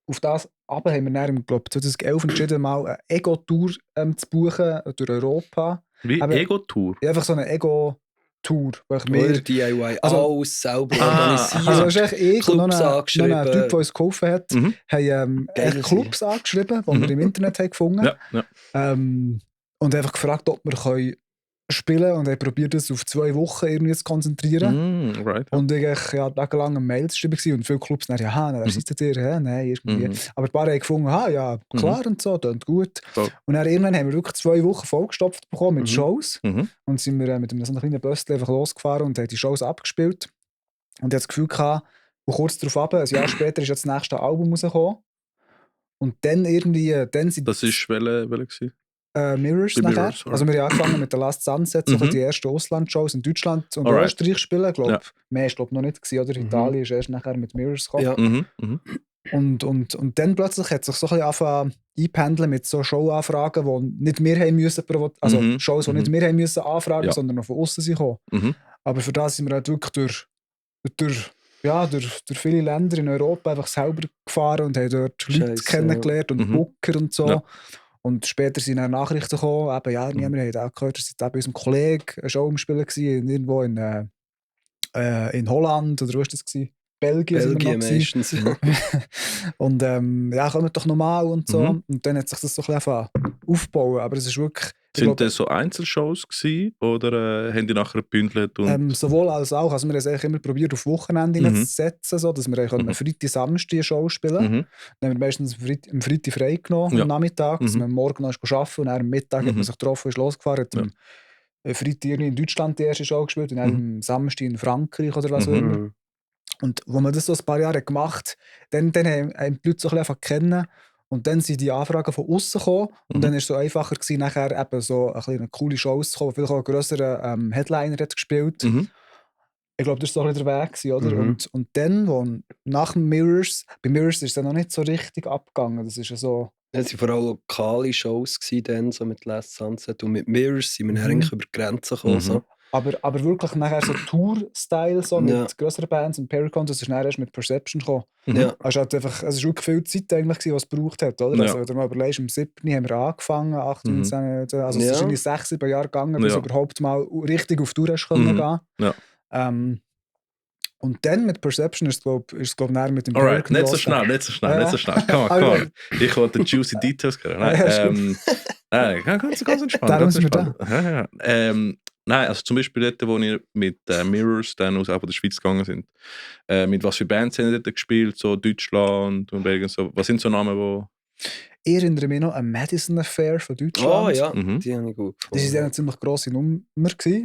Auf das aber haben wir dann, ich glaube, 2011 entschieden, mal eine Ego-Tour zu buchen durch Europa. Wie? Ego-Tour? Ja, einfach so eine Ego-Tour. Oder DIY, alles selber organisieren. Also das ist echt ich Clubs und noch ein Typ, der uns geholfen hat, haben Clubs angeschrieben, die wir im Internet haben gefunden haben. Und einfach gefragt, ob wir spielen und ich probiert es auf 2 Wochen irgendwie zu konzentrieren. Und ich war tagelang am Mails geschrieben und viele Clubs dann, wer seid ihr? Nein, irgendwie. Aber ein paar haben gefunden, ja, klar und so, klingt gut. Und dann irgendwann haben wir wirklich 2 Wochen vollgestopft bekommen mit Shows und sind wir mit so einem kleinen Böstchen einfach losgefahren und haben die Shows abgespielt. Und ich hatte das Gefühl gehabt, und kurz darauf, ein Jahr später ist jetzt das nächste Album rausgekommen. Und dann irgendwie, Das war welche? Mirrors nachher. Also wir haben angefangen mit der Last Sunset, so die ersten Auslandshows in Deutschland und Österreich spielen, glaube ich. Mehr war noch nicht gewesen, oder? Italien ist erst nachher mit Mirrors gekommen. Und dann plötzlich hat sich so ein bisschen angefangen einpendeln mit so Showanfragen, die nicht wir haben müssen, also Shows, die nicht wir haben müssen anfragen, sondern noch von außen sind gekommen. Aber für das sind wir halt wirklich durch viele Länder in Europa einfach selber gefahren und haben dort Leute kennengelernt und Booker und so. Ja. Und später sind dann Nachrichten gekommen, wir haben auch gehört, dass bei unserem Kollegen eine Show im Spielen war, irgendwo in Holland, oder wo war das? Belgien meistens. Und kommen doch normal und so. Und dann hat sich das so ein bisschen aufgebaut. Aber es ist wirklich... Sind das so Einzelshows gewesen, oder haben die nachher gebündelt? Sowohl als auch. Also wir haben es eigentlich immer probiert, auf Wochenende zu setzen, so, dass wir Freitag, Samstag eine Show spielen. Dann haben wir meistens am Freitag frei genommen, am Nachmittag, dass man morgen noch arbeiten und dann am Mittag hat man sich getroffen, ist losgefahren, hat am Freitag in Deutschland die erste Show gespielt und dann am Samstag in Frankreich oder was auch immer. Und als wir das so ein paar Jahre gemacht haben, dann haben die Leute so ein bisschen kennen. Und dann sind die Anfragen von außen gekommen. Und dann war es so einfacher gewesen, nachher eben so eine coole Show zu kommen, vielleicht auch einen grösseren Headliner hat gespielt. Ich glaube, das war so ein bisschen der Weg gewesen, oder? Und dann, nach Mirrors, bei Mirrors ist es dann noch nicht so richtig abgegangen. Das ist ja so... Es waren vor allem lokale Shows dann, so mit Last Sunset. Und mit Mirrors sind wir dann eigentlich über die Grenzen gekommen. So. Aber wirklich nachher so Tour-Style so mit grösseren Bands und Pericon, das ist nachher erst mit Perception gekommen. Also es war wirklich viel Zeit eigentlich, was es gebraucht hat. Oder? Also, wenn du mal überlegst, im 7. haben wir angefangen, 8, 19, also es ist in 6-7 Jahre gegangen, bis du überhaupt mal richtig auf Tour hast können gehen. Und dann mit Perception ist es, glaube ich, näher mit dem Alright, nicht so schnell. Come on. Ich wollte Juicy Details hören. Ganz entspannt. Darum sind wir da. Nein, also zum Beispiel dort, wo wir mit Mirrors dann aus der Schweiz gegangen sind. Mit was für Bands haben ihr dort gespielt? So Deutschland und Belgien. So. Was sind so Namen, wo... Ich erinnere mich noch an Madison Affair von Deutschland. Oh ja, die habe ich gut gefunden. Das war eine ziemlich grosse Nummer.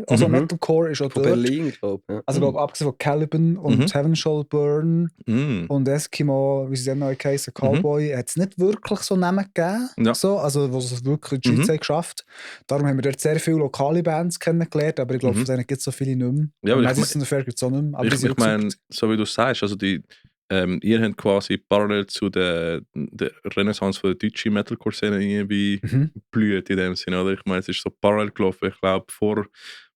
Also Metalcore ist auch von dort. Berlin, glaube ich. Ja. Also glaube abgesehen von Caliban und Heaven Shall Burn und Eskimo, wie sie dann noch heißen, Cowboy, hat es nicht wirklich so Namen gegeben. Ja. So, also wo sie es wirklich in die Schweiz haben geschafft. Darum haben wir dort sehr viele lokale Bands kennengelernt, aber ich glaube, von denen gibt es so viele nicht mehr. Ja, aber Madison Affair gibt es auch nicht mehr. Aber ich meine, so wie du sagst, also ihr habt quasi parallel zu der Renaissance von der deutschen Metalcore-Szene irgendwie blüht in dem Sinne, oder? Ich meine, es ist so parallel gelaufen. Ich glaube, vor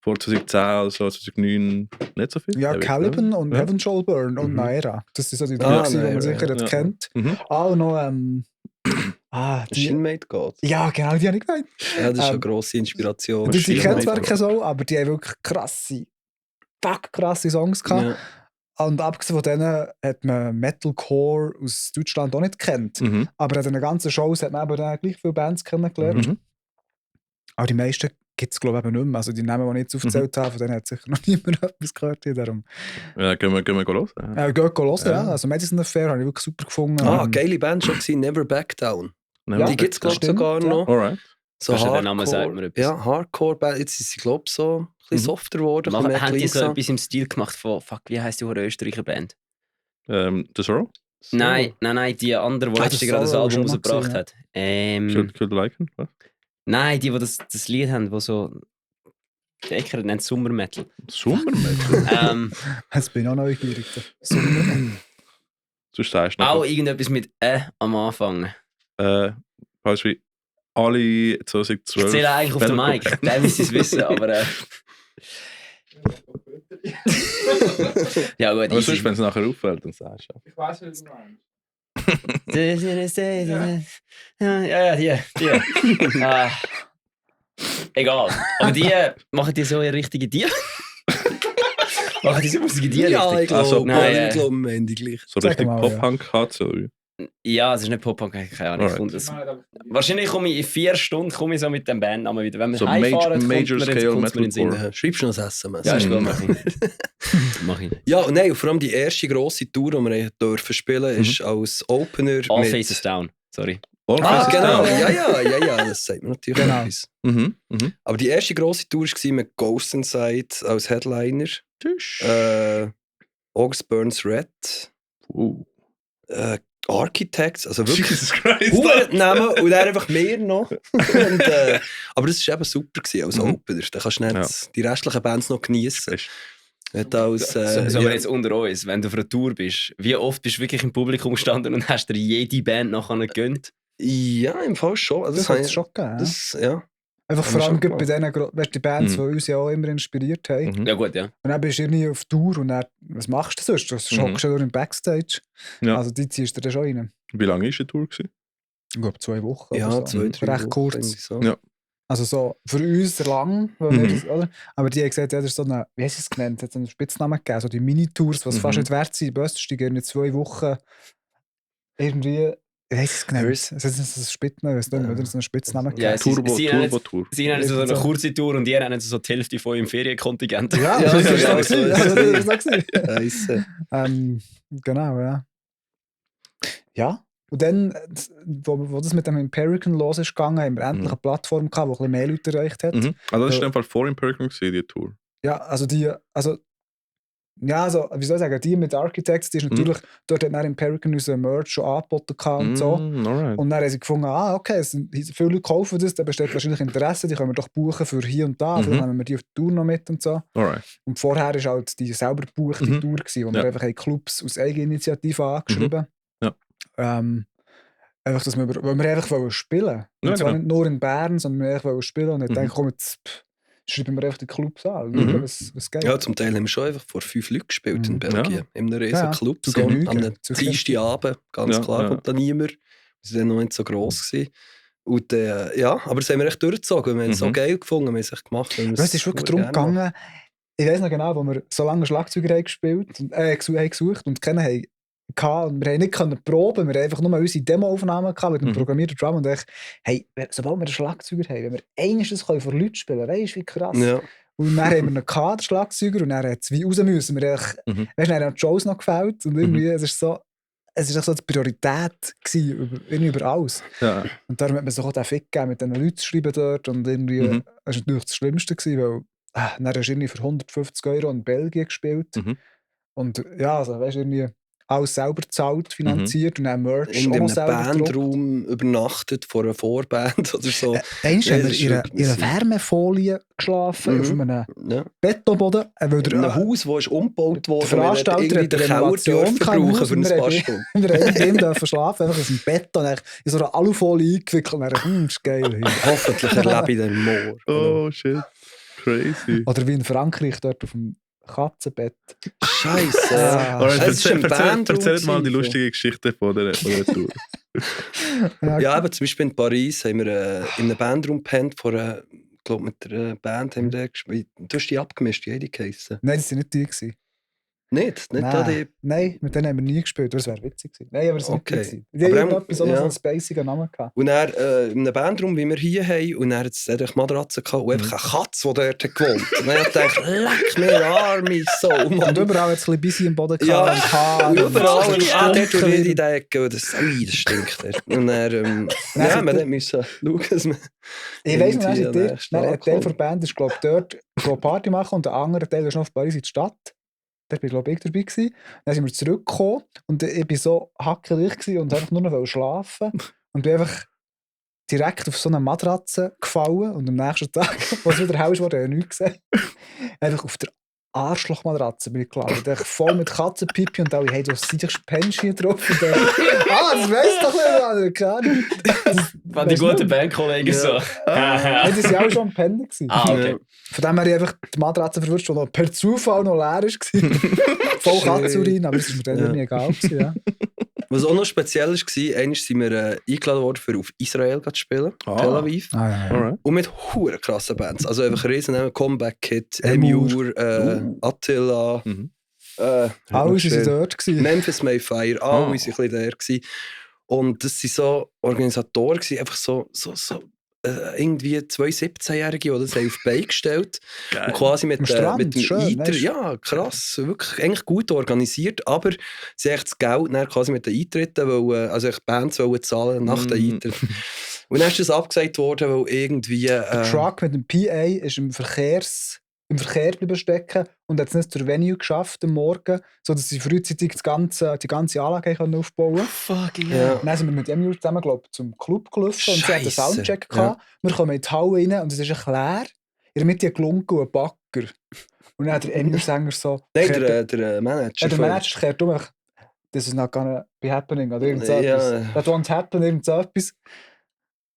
2010, also 2009, nicht so viel. Ja, Caliban und Heaven Shall Burn und Naira. Das sind so die drei, die man sicher nicht kennt. Auch noch Shinmate God. Ja, genau, die habe ich gemeint. Ja, das ist eine grosse Inspiration. Die kennt zwar keine so, aber die haben wirklich krasse Songs gehabt. Ja. Und abgesehen von denen hat man Metalcore aus Deutschland auch nicht gekannt. Aber an den ganzen Shows hat man aber dann gleich viele Bands kennengelernt. Aber die meisten gibt es, glaube ich, nicht mehr. Also die Namen, die ich jetzt aufgezählt habe, von denen hat sicher noch niemand etwas gehört. Darum. Ja, gehen wir hören. Ja, gehen hören, ja. Also Madison Affair habe ich wirklich super gefunden. Geile Band schon gewesen, Never Back Down. Ja, die gibt es, glaube ich, sogar noch. Alright. So der Name sagt mir etwas. Ja, Hardcore-Band. Jetzt ist sie, glaube ich, so ein bisschen softer geworden. Haben die so etwas im Stil gemacht von, wie heisst die Österreicher Band? The Sorrow? Nein, die andere, die letztes gerade das Album rausgebracht hat. Could liken? Was? Nein, die das Lied haben, wo so... Der Ecker nennt Sommermetal. Sommermetal? Jetzt bin ich auch neugierig. Sommermetal. Du sagst noch. Auch irgendetwas mit am Anfang. Weißt du, wie alle 2012... Ich zähle eigentlich auf den Mic, der muss es wissen, aber... Ja gut, aber sonst, wenn es nachher auffällt, dann sagst du. Ich weiß, wie du meinst. Ja, die. Egal. Aber die machen die so eine richtige Tier? Machen die so Musik die Ja, ich glaube, also, wir haben die gleich. So richtig Pop-Punk hat so. Ja, es ist nicht Pop-Punk, keine Ahnung. Wahrscheinlich komme ich in 4 Stunden so mit dem Bandnamen wieder. Wenn wir so heimfahren, Major Scale Metalcore. Schreibst du noch das SMS? Ja, ist gut, mach ich. Ja, nein, vor allem die erste grosse Tour, die wir dürfen spielen, ist als Opener All mit... Faces Down, sorry. Genau, ja, das sagt mir natürlich etwas. Mhm. Aber die erste grosse Tour war mit Ghost Inside als Headliner. August Burns Red. Architects, also wirklich Namen und dann einfach mehr noch. Und, aber das war eben super als Opener. Da kannst du nicht die restlichen Bands noch genießen. So jetzt unter uns, wenn du auf einer Tour bist, wie oft bist du wirklich im Publikum gestanden und hast dir jede Band nachher gegönnt? Ja, im Fall schon. Also das hat es schon gegeben. Ja. Einfach vor allem bei den Bands, die uns ja auch immer inspiriert haben. Ja gut, ja. Und dann bist du irgendwie auf Tour und dann, was machst du sonst? Du schockst ja nur im Backstage. Ja. Also die ziehst du dann schon rein. Wie lange war die Tour? Ich glaube 2 Wochen. Ja, so. 2-3 Wochen. Recht kurz. So. Ja. Also so für uns lang, oder? Aber die haben gesagt, ja, das ist so eine, wie hast du es genannt, hat es einen Spitznamen gegeben, so die Mini-Tours, was fast nicht wert sind. Die Bösten steigen in 2 Wochen irgendwie... Wie heisst es genannt? Es ist ein Spitznamen, ich weiß nicht, oder? So einen Spitznamen ja, Turbo-Tour. Sie nennen so eine kurze Tour und die nennen so die Hälfte von eurem Ferienkontingent. Ja, das ist so. Genau, ja. Ja, und dann, wo das mit dem Empirican los ist gegangen, haben wir endlich eine Plattform gehabt, die ein bisschen mehr Leute erreicht hat. Also das war in dem Fall vor Empirican, die Tour? Ja, wie soll ich sagen, die mit Architects, die ist natürlich, dort hat Empirican unseren Merch schon angeboten und so. Alright. Und dann haben sie gefunden, okay, es sind viele Leute kaufen das, da besteht wahrscheinlich Interesse, die können wir doch buchen für hier und da, vielleicht nehmen wir die auf die Tour noch mit und so. Alright. Und vorher war halt die selber gebuchte Tour gewesen, wo wir einfach Clubs aus Eigeninitiative angeschrieben. Einfach, dass weil wir einfach spielen wollten. Und zwar nicht nur in Bern, sondern wir einfach spielen und ich dachte, komm, jetzt schreiben wir einfach die Clubs an und schauen, was geht. Ja, zum Teil haben wir schon einfach vor 5 Leuten gespielt in Belgien. In einem riesen Club. So am Dienstagabend, ganz klar, kommt da niemand. Wir waren dann noch nicht so gross gewesen. Und aber das haben wir echt durchgezogen. Wir haben es so geil gefunden, wir haben es echt gemacht. Es ist wirklich darum gegangen, ich weiss noch genau, wo wir so lange Schlagzeuger haben gespielt und gesucht und kennen haben. Und wir haben nicht proben, wir haben einfach nur unsere Demo-Aufnahmen mit dem programmierten Drum und ich, hey, sobald wir einen Schlagzeuger haben, wenn wir eines vor Leuten spielen können, weißt du, wie krass. Ja. Und dann haben wir einen den Schlagzeuger, und dann hat es wie raus müssen. Weißt du, dann haben die Shows noch gefällt und irgendwie, es ist so, es war so die Priorität über alles. Ja. Und darum hat man sich auch den Fick gegeben, mit den Leuten zu schreiben dort. Und irgendwie, das war natürlich das Schlimmste, weil dann hast du irgendwie für 150 € in Belgien gespielt. Und ja, also weißt du, irgendwie alles selber gezahlt, finanziert und dann Merch in einem selber Bandraum übernachtet vor einer Vorband oder so. Einmal haben wir in einer Wärmefolie geschlafen, auf einem Betonboden. In einem Haus, das umgebaut wurde. Der Veranstalter hat den Keller dürfen brauchen für ein paar Stunden. Wir dürfen schlafen, einfach in einem Beton, in so einer Alufolie eingewickelt. Das ist geil. Hoffentlich erlebe ich den Moor. Oh, shit. Crazy. Oder wie in Frankreich, dort auf dem Katzenbett. Scheiße. Erzählt mal die lustige Geschichte von der Tour. Ja, aber zum Beispiel in Paris haben wir in einem Bandraum gepennt, ich glaube mit der Band haben wir gespielt. Du hast die abgemischt, die hätte geheissen. Nein, das waren nicht die gewesen. Nicht da die... Nein, mit denen haben wir nie gespielt, das wäre witzig gewesen. Nein, aber das war nicht die gewesen. Die Aber haben irgendetwas so einen spacigen Namen gehabt. Und dann in einem Bandraum, wie wir hier haben, und dann hat es Matratzen gehabt und einfach eine Katze, die dort gewohnt hat. Und dann habe ich gedacht, leck mir arme Sau. Und überall hat es ein bisschen Bissi im Boden gehabt. Ja, und überall. Und dort durch in die Ecke. Das stinkt. Und dann, ja, man musste schauen, dass man... Ich weiss nicht, ein Teil der Band ist, glaube ich, dort Party machen und der andere Teil ist noch auf Paris in die Stadt. Da war, glaube ich, dabei gewesen. Dann sind wir zurückgekommen und ich war so hackelig und einfach nur noch schlafen. Und bin einfach direkt auf so eine Matratze gefallen. Und am nächsten Tag, als es wieder hell wurde, habe ich nichts gesehen. Einfach auf der Arschlochmatratze bin ich gelandet. Voll mit Katzenpipi und alle, hey, du hast dich pennst hier drauf. Und das weiss doch nicht, keine Ahnung. Waren die guten Bandkollegen so? Nein, die waren auch schon am Pennen. Okay. Von dem habe ich einfach die Matratze verwünscht, die noch per Zufall noch leer war. Voll Katzenurin, aber das war mir dann irgendwie egal. Ja. Was auch noch speziell war, einmal sind wir eingeladen worden, für auf Israel zu spielen, Tel Aviv. Und mit huere krassen Bands. Also einfach riesen Comeback Kid, Emur, Attila. Alle waren dort. Memphis Mayfire, alle waren ein bisschen da. Und das waren so Organisatoren, einfach so irgendwie 2 17-Jährige, die das auf die Beine gestellt haben. Und quasi mit dem Eintritt. Ja, krass. Wirklich eigentlich gut organisiert. Aber sie haben das Geld dann quasi mit den Eintritten, also Bands wollen zahlen nach den Eintritten. Und dann ist das abgesagt worden, weil irgendwie... Der Truck mit dem PA ist im Verkehr bleiben stecken und hat es nicht zur Venue geschafft am Morgen, sodass sie frühzeitig die ganze Anlage aufbauen konnten. Fuck, yeah. Dann sind wir mit Emil zusammen, zum Club gelaufen und sie hatten einen Soundcheck gehabt. Wir kommen in die Halle rein und es ist leer. In der Mitte ein Glunkel und ein Backer. Und dann hat der Emil-Sänger so... Nein, der Manager. Der Manager kehrt um, this is not gonna be happening, oder irgend so etwas. That won't happen, irgend so etwas.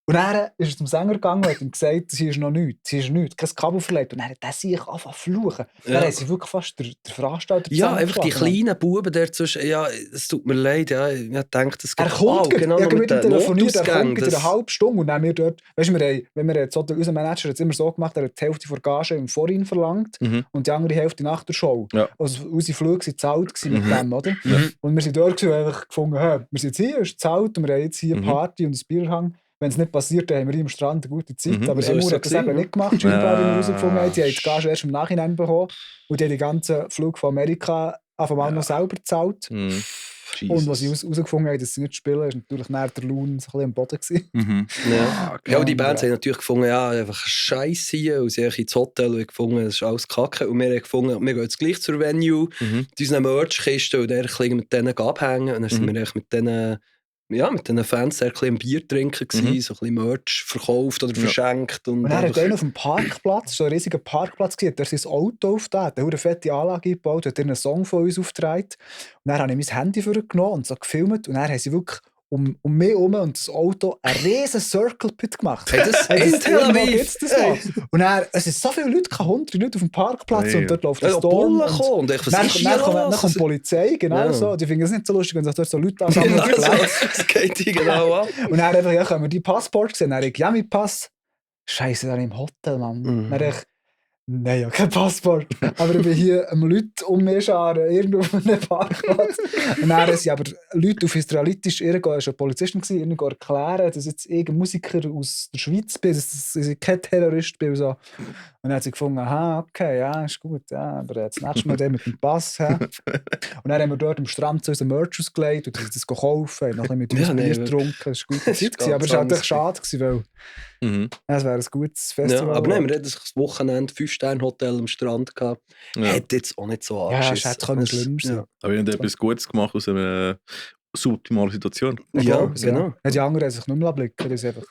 Und dann ist er zum Sänger gegangen und hat ihm gesagt, sie ist noch nichts, kein Kabel verlegt. Und dann hat er sich angefangen zu fluchen. Dann haben sie wirklich fast der Veranstalter ja, einfach die kleinen Buben dazwischen. Ja, es tut mir leid, ja, ich denke, das geht genau mit dem telefoniert, er kommt in einer halben Stunde. Und dann haben wir dort, weißt du, wenn wir jetzt, unser Manager hat es immer so gemacht, er hat die Hälfte der Gage im Vorhin verlangt und die andere Hälfte nach der Show. Ja. Also unsere Flüge waren gezahlt mit dem, oder? Und wir sind dort und einfach gefunden, wir sind jetzt hier, es ist gezahlt und wir haben jetzt hier eine Party und ein Bierhang. Wenn es nicht passiert, dann haben wir am Strand eine gute Zeit. Aber so Emur hat das eben nicht gemacht, scheinbar, wie wir herausgefunden haben. Die haben die Gage erst im Nachhinein bekommen. Und die haben den ganzen Flug von Amerika einfach mal noch selber gezahlt. Und was sie herausgefunden haben, dass sie nicht spielen, ist natürlich nach der Lohn so ein bisschen am Boden gewesen. Ja, und die Bands haben natürlich gefunden, ja, einfach Scheiße hier. Und sie haben ins Hotel gefunden, das ist alles Kacke. Und wir haben gefunden, wir gehen jetzt gleich zur Venue, unseren Merch-Kisten und dann mit denen abhängen. Und dann sind wir mit denen... Ja, mit den Fans ein bisschen Bier trinken gewesen, so ein bisschen Merch verkauft oder verschenkt. Und er hat einen auf dem Parkplatz, so einen riesigen Parkplatz gesehen, der sein Auto aufgetan, der hat eine fette Anlage gebaut, hat einen Song von uns aufgetragen. Und dann habe ich mein Handy vorgenommen und so gefilmt und dann haben sie wirklich um mich herum und das Auto einen riesen Circle Pit gemacht. Hey, das in Tel Aviv. Und dann, es sind so viele Leute, 100 Leute auf dem Parkplatz und dort läuft der Storm. Dann kommt die Polizei, genau so. Die finden es nicht so lustig, wenn sich dort so Leute ansammeln. Das geht die genau an. Und dann einfach, ja, können wir die Passport sehen? Dann habe ich, ja, mein Pass. Scheiße, dann im Hotel, Mann. Dann habe ich, nein, ja, kein Passport. Aber ich bin hier Leute um mich scharen, irgendwo auf einem Parkplatz. Und dann sind aber Leute auf Israelitisch, irgendwo war ein Polizist, irgendwo erklären, dass jetzt irgendein Musiker aus der Schweiz bin, dass ich kein Terrorist bin. So. Und dann hat sie gefunden, aha, okay, ja, ist gut, ja, aber das nächste Mal den mit dem Pass. Ja. Und dann haben wir dort am Strand zu unseren Merch ausgelegt und das gekauft, haben noch ein bisschen mit uns Bier getrunken. Das war eine gute Zeit, aber es war halt schade, weil es wäre ein gutes Festival. Ja, aber nein, wir hatten das Wochenende 5-Sterne-Hotel am Strand gehabt. Hätte jetzt auch nicht so angeschissen. Ja, es hätte schlimmer sein. Ja. Aber wir haben etwas Gutes gemacht aus einer suboptimalen Situation. Ja, genau. Ja. Die anderen haben sich nicht mehr blicken. Das ist einfach...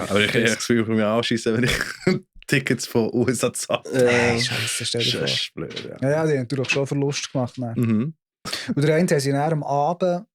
aber ich würde mich anschießen, wenn ich Tickets von USA zahle. Scheiße, stell dir vor. Blöd, ja, die haben natürlich schon Verlust gemacht. Und der eine haben sie dann am Abend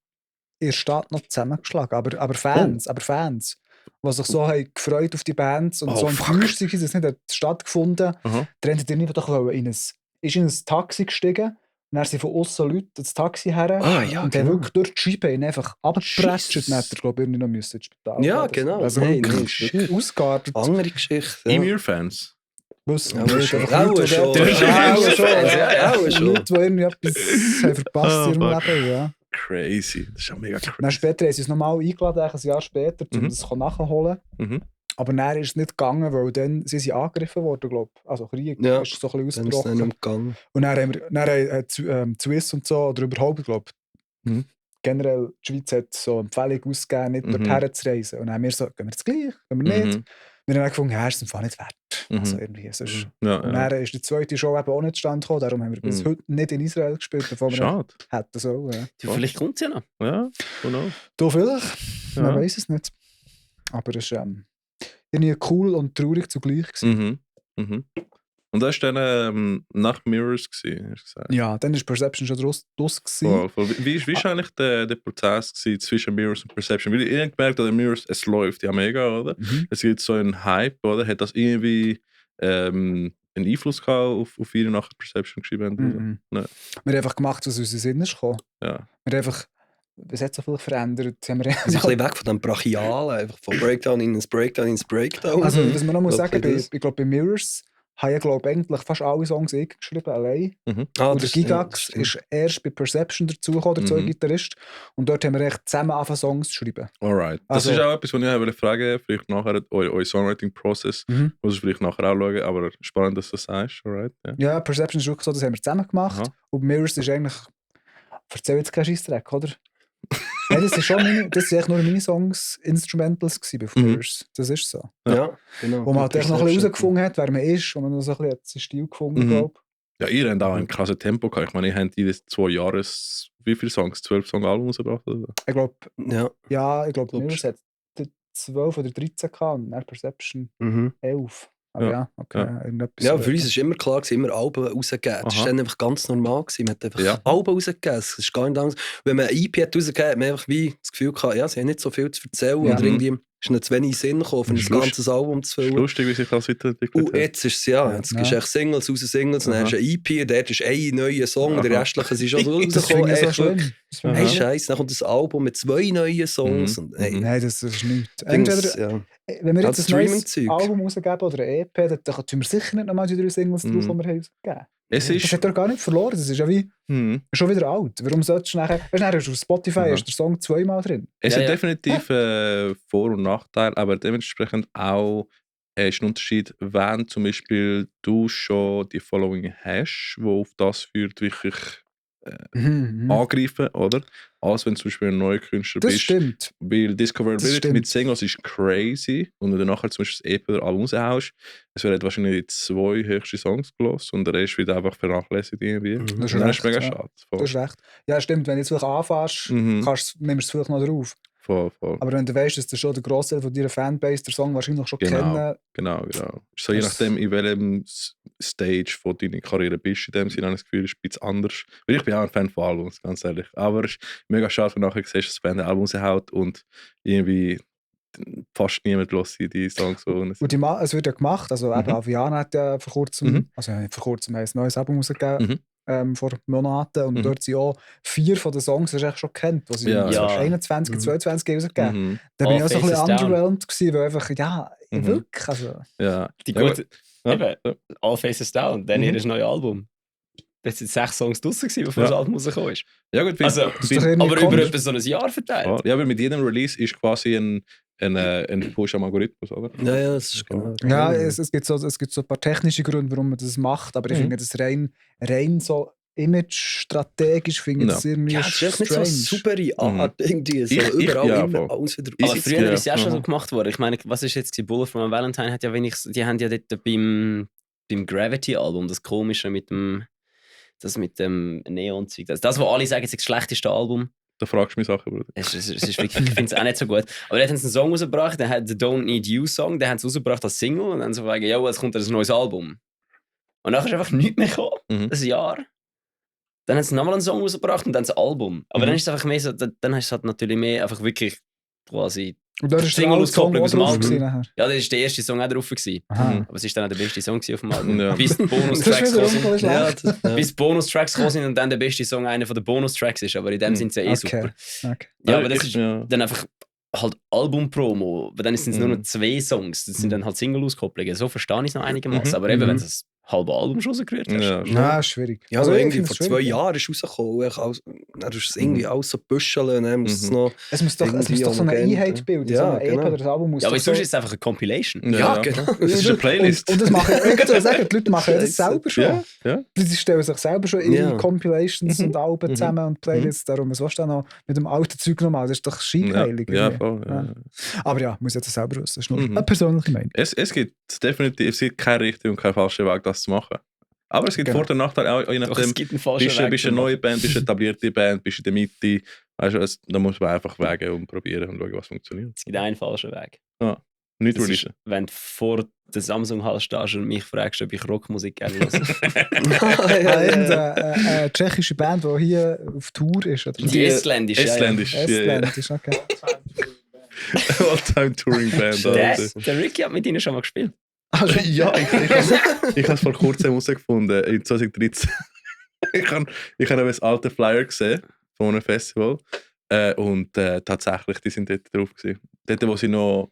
in der Stadt noch zusammengeschlagen. Aber Fans, die sich so haben gefreut auf die Bands und so enttäuscht sind, dass es nicht stattgefunden hat. Der eine hat irgendwie doch in ein Taxi gestiegen. Und dann sind von außen Leute ins Taxi her und haben wirklich durch die Scheibe einfach abgepretscht. Dann hat er, glaube ich, irgendwie noch ins Spital. Ja, genau. Also wirklich ausgeartet. Andere Geschichte. Emir-Fans? Wissen wir nicht. Auch schon. Leute, die irgendwie etwas haben verpasst in ihrem Leben. Ja. Crazy. Das ist ja mega crazy. Dann später haben sie uns nochmal eingeladen, ein Jahr später, um das nachzuholen. Aber dann ist es nicht gegangen, weil dann sie sind angegriffen worden, glaube ich. Also Krieg ist so ein bisschen ausgebrochen. Und dann haben Swiss und so, oder überhaupt, glaube ich, generell die Schweiz hat so eine Empfehlung ausgegeben, nicht dorthin zu reisen. Und dann haben wir so, gehen wir jetzt gleich, gehen wir nicht. Wir haben dann gefunden, ja, ist es nicht wert. Also irgendwie, sonst. Und dann ist die zweite Show eben auch nicht zustande gekommen, darum haben wir bis heute nicht in Israel gespielt, bevor wir hätten so. Ja. Vielleicht kommt es ja noch. Ja, genau. Da vielleicht, man weiß es nicht. Aber es ist irgendwie cool und traurig zugleich gewesen. Und das war dann nach Mirrors gewesen, hast du gesagt? Ja, dann war Perception schon draus gewesen. Wie war eigentlich der Prozess zwischen Mirrors und Perception? Weil ich gemerkt habe, Mirrors, es läuft ja mega, oder? Es gibt so einen Hype, oder? Hat das irgendwie einen Einfluss gehabt auf ihre nachher Perception geschrieben? Wir haben einfach gemacht, was uns in den Sinn ist gekommen. Ja. Wir haben einfach... Es hat so viel verändert. Wir sind ein bisschen weg von dem Brachialen, einfach von Breakdown ins Breakdown. Also, was man noch muss sagen, ich glaube, bei Mirrors habe ich eigentlich fast alle Songs geschrieben, allein. Und der Gigax ist erst bei Perception dazugekommen, der zweite Gitarrist. Und dort haben wir echt zusammen angefangen, Songs zu schreiben. Alright. Das ist auch etwas, was ich fragen wollte, vielleicht nachher euer Songwriting-Prozess. Muss ich vielleicht nachher auch schauen, aber spannend, dass du das sagst. Alright. Ja, Perception ist wirklich so, das haben wir zusammen gemacht. Und Mirrors ist eigentlich... Erzähl jetzt keinen Scheissdreck, oder? Nein, das ist echt nur meine Songs Instrumentals bei Mirrors. Das ist so. Ja, genau. Wo man halt noch ein bisschen herausgefunden hat, wer man ist, wo man noch so ein bisschen seinen Stil gefunden hat. Ja, ihr habt auch ein krasses Tempo gehabt. Ich meine, ihr habt in 2 Jahren wie viele Songs? 12 Song-Album rausgebracht? Ich glaube, Mirrors hat 12 oder 13 gehabt und dann Perception 11. Aber ja, okay. Ja, für uns war immer klar, immer Alben rausgegeben. Das war dann einfach ganz normal. Man hat einfach Alben rausgegeben. Es ist gar nicht anders. Wenn man ein EP hat rausgegeben, hat man einfach wie das Gefühl gehabt, ja, sie haben nicht so viel zu erzählen. Oder irgendwie ist ihnen zu wenig Sinn gekommen, um ein ganzes Album zu füllen. Lustig, wie sich das weiterentwickelt hat. Und jetzt ist es jetzt gibst du echt Singles raus, Singles, dann hast du ein EP, dort ist ein neuer Song, der restliche ist schon rausgekommen. Das ist so schlimm. Hey, Scheiße, dann kommt ein Album mit 2 neuen Songs. Und, hey. Nein, das ist nichts. Wenn wir jetzt ein neues Album rausgeben oder ein EP, dann tun wir sicher nicht nochmal die 3 Singles drauf, die wir rausgegeben haben. Das hat er gar nicht verloren, das ist ja wie schon wieder alt. Warum solltest du nachher... Weißt du, auf Spotify ist der Song 2-mal drin. Es hat definitiv Vor- und Nachteile, aber dementsprechend auch ist ein Unterschied, wenn zum Beispiel du schon die Following hast, wo auf das führt, wirklich angreifen, oder? Als wenn du zum Beispiel ein neuer Künstler bist. Das stimmt. Weil Discoverability mit Singles ist crazy und wenn du nachher zum Beispiel das EP oder Album raushaust, es werden wahrscheinlich die 2 höchsten Songs gelassen und der Rest wird einfach vernachlässigt irgendwie. Das ist mega schade. Du hast recht. Ja, stimmt. Wenn du jetzt wirklich anfängst, nimmst du es vielleicht noch drauf. Voll. Aber wenn du weißt, dass du schon der Großteil von deiner Fanbase der Song wahrscheinlich schon kennen. Genau. So je nachdem, in welchem Stage von deiner Karriere bist, in dem Sinne habe ich das Gefühl, ist ein bisschen anders. Weil ich bin auch ein Fan von Albums, ganz ehrlich. Aber es ist mega schade, wenn du nachher siehst, dass die Band ein Album raushaut und irgendwie fast niemand hört die Songs. Und es wird ja gemacht, also eben Aviana hat ja vor kurzem, ein neues Album rausgegeben. Vor Monaten und dort sind auch 4 von den Songs, die ich schon kennt, die sie 21, 22 rausgegeben. Da bin ich auch so ein bisschen underwhelmed gewesen, weil einfach, wirklich, also... Die gute, eben, All Faces Down, dann ihr neues Album. Das sind 6 Songs draussen, bevor das Album rausgekommen ist. Ja gut, Also, aber über etwa so ein Jahr verteilt. Ja, aber mit jedem Release ist quasi ein Push am Algorithmus, oder? Ja, das ist genau. Ja, es gibt so ein paar technische Gründe, warum man das macht, aber ich finde das rein so image-strategisch finde ich das irgendwie das ist nicht so strange. eine super Art, irgendwie so überall immer alles wieder... Aber früher ist es ja schon so gemacht worden. Ich meine, was ist jetzt Bullet for My Valentine hat ja die haben ja dort beim Gravity-Album, das komische mit dem Neon-Zeug. Das, wo alle sagen, es ist das schlechteste Album. Da fragst du mich Sachen, Bruder. Es ist wirklich, ich finde es auch nicht so gut. Aber dann haben sie einen Song rausgebracht, der hat den Don't Need You Song, den haben sie rausgebracht als Single und dann so sagen, ja, jetzt kommt ein neues Album. Und dann ist einfach nichts mehr gekommen, ein Jahr. Dann haben sie nochmal einen Song rausgebracht und dann das Album. Aber dann ist es einfach mehr so, dann ist es halt natürlich mehr einfach wirklich quasi und da ist der Song auch drauf gewesen nachher. Ja, das war der erste Song auch drauf gewesen. Aber es ist dann auch der beste Song auf dem Album. Ja. Bis die Bonustracks gekommen sind. Ja. Bis die Bonustracks gekommen sind und dann der beste Song einer von den Bonustracks ist. Aber in dem sind sie ja super. Okay. Ja, aber das ist dann einfach halt Album-Promo. Aber dann sind es nur noch 2 Songs. Das sind dann halt Single-Auskopplungen. So verstehe ich es noch einigermaßen. Aber eben, wenn es ein halbes Album schon rausgerührt hast. Ja, schwierig. Ja, also irgendwie vor 2 Jahren ist rausgekommen. Dann ist es irgendwie alles so büscheln. Dann muss es noch... Es muss doch so eine Einheit bilden. Ja, so eine genau. EP oder das Album muss Ja, aber doch sonst ist es einfach eine Compilation. Ja, genau. Das ist eine Playlist. Und das machen, ich würde sagen, die Leute machen das selber schon. Ja. Die stellen sich selber schon ihre Ja. Compilations und Alben zusammen und Playlists. Darum, was willst du noch mit dem alten Zeug nochmal? Das ist doch scheinheilig. Ja, voll. Ja. Aber ja, muss jetzt selber wissen. Das ist nur eine persönliche Meinung. Es gibt keinen richtigen und keinen falschen Weg, das zu machen. Aber es gibt Vor- und Nachteile, auch je nachdem, es gibt einen falschen bist Weg du eine neue Band, bist du eine etablierte Band, bist du in der Mitte. Weißt du, da muss man einfach wägen und probieren und schauen, was funktioniert. Es gibt einen falschen Weg. Nicht Das releasen. ist, wenn du vor der Samsung-Halle stehst und mich fragst, ob ich Rockmusik gerne höre. Eine tschechische Band, die hier auf Tour ist. Oder? Die Estländisch. Estländisch, Estländisch, okay. All-Time Touring Band. Der Ricky hat mit ihnen schon mal gespielt. Ja, ich habe es vor kurzem herausgefunden, in 2013. ich habe ein alten Flyer gesehen von einem Festival und tatsächlich, die sind dort drauf gewesen. Dort, wo sie noch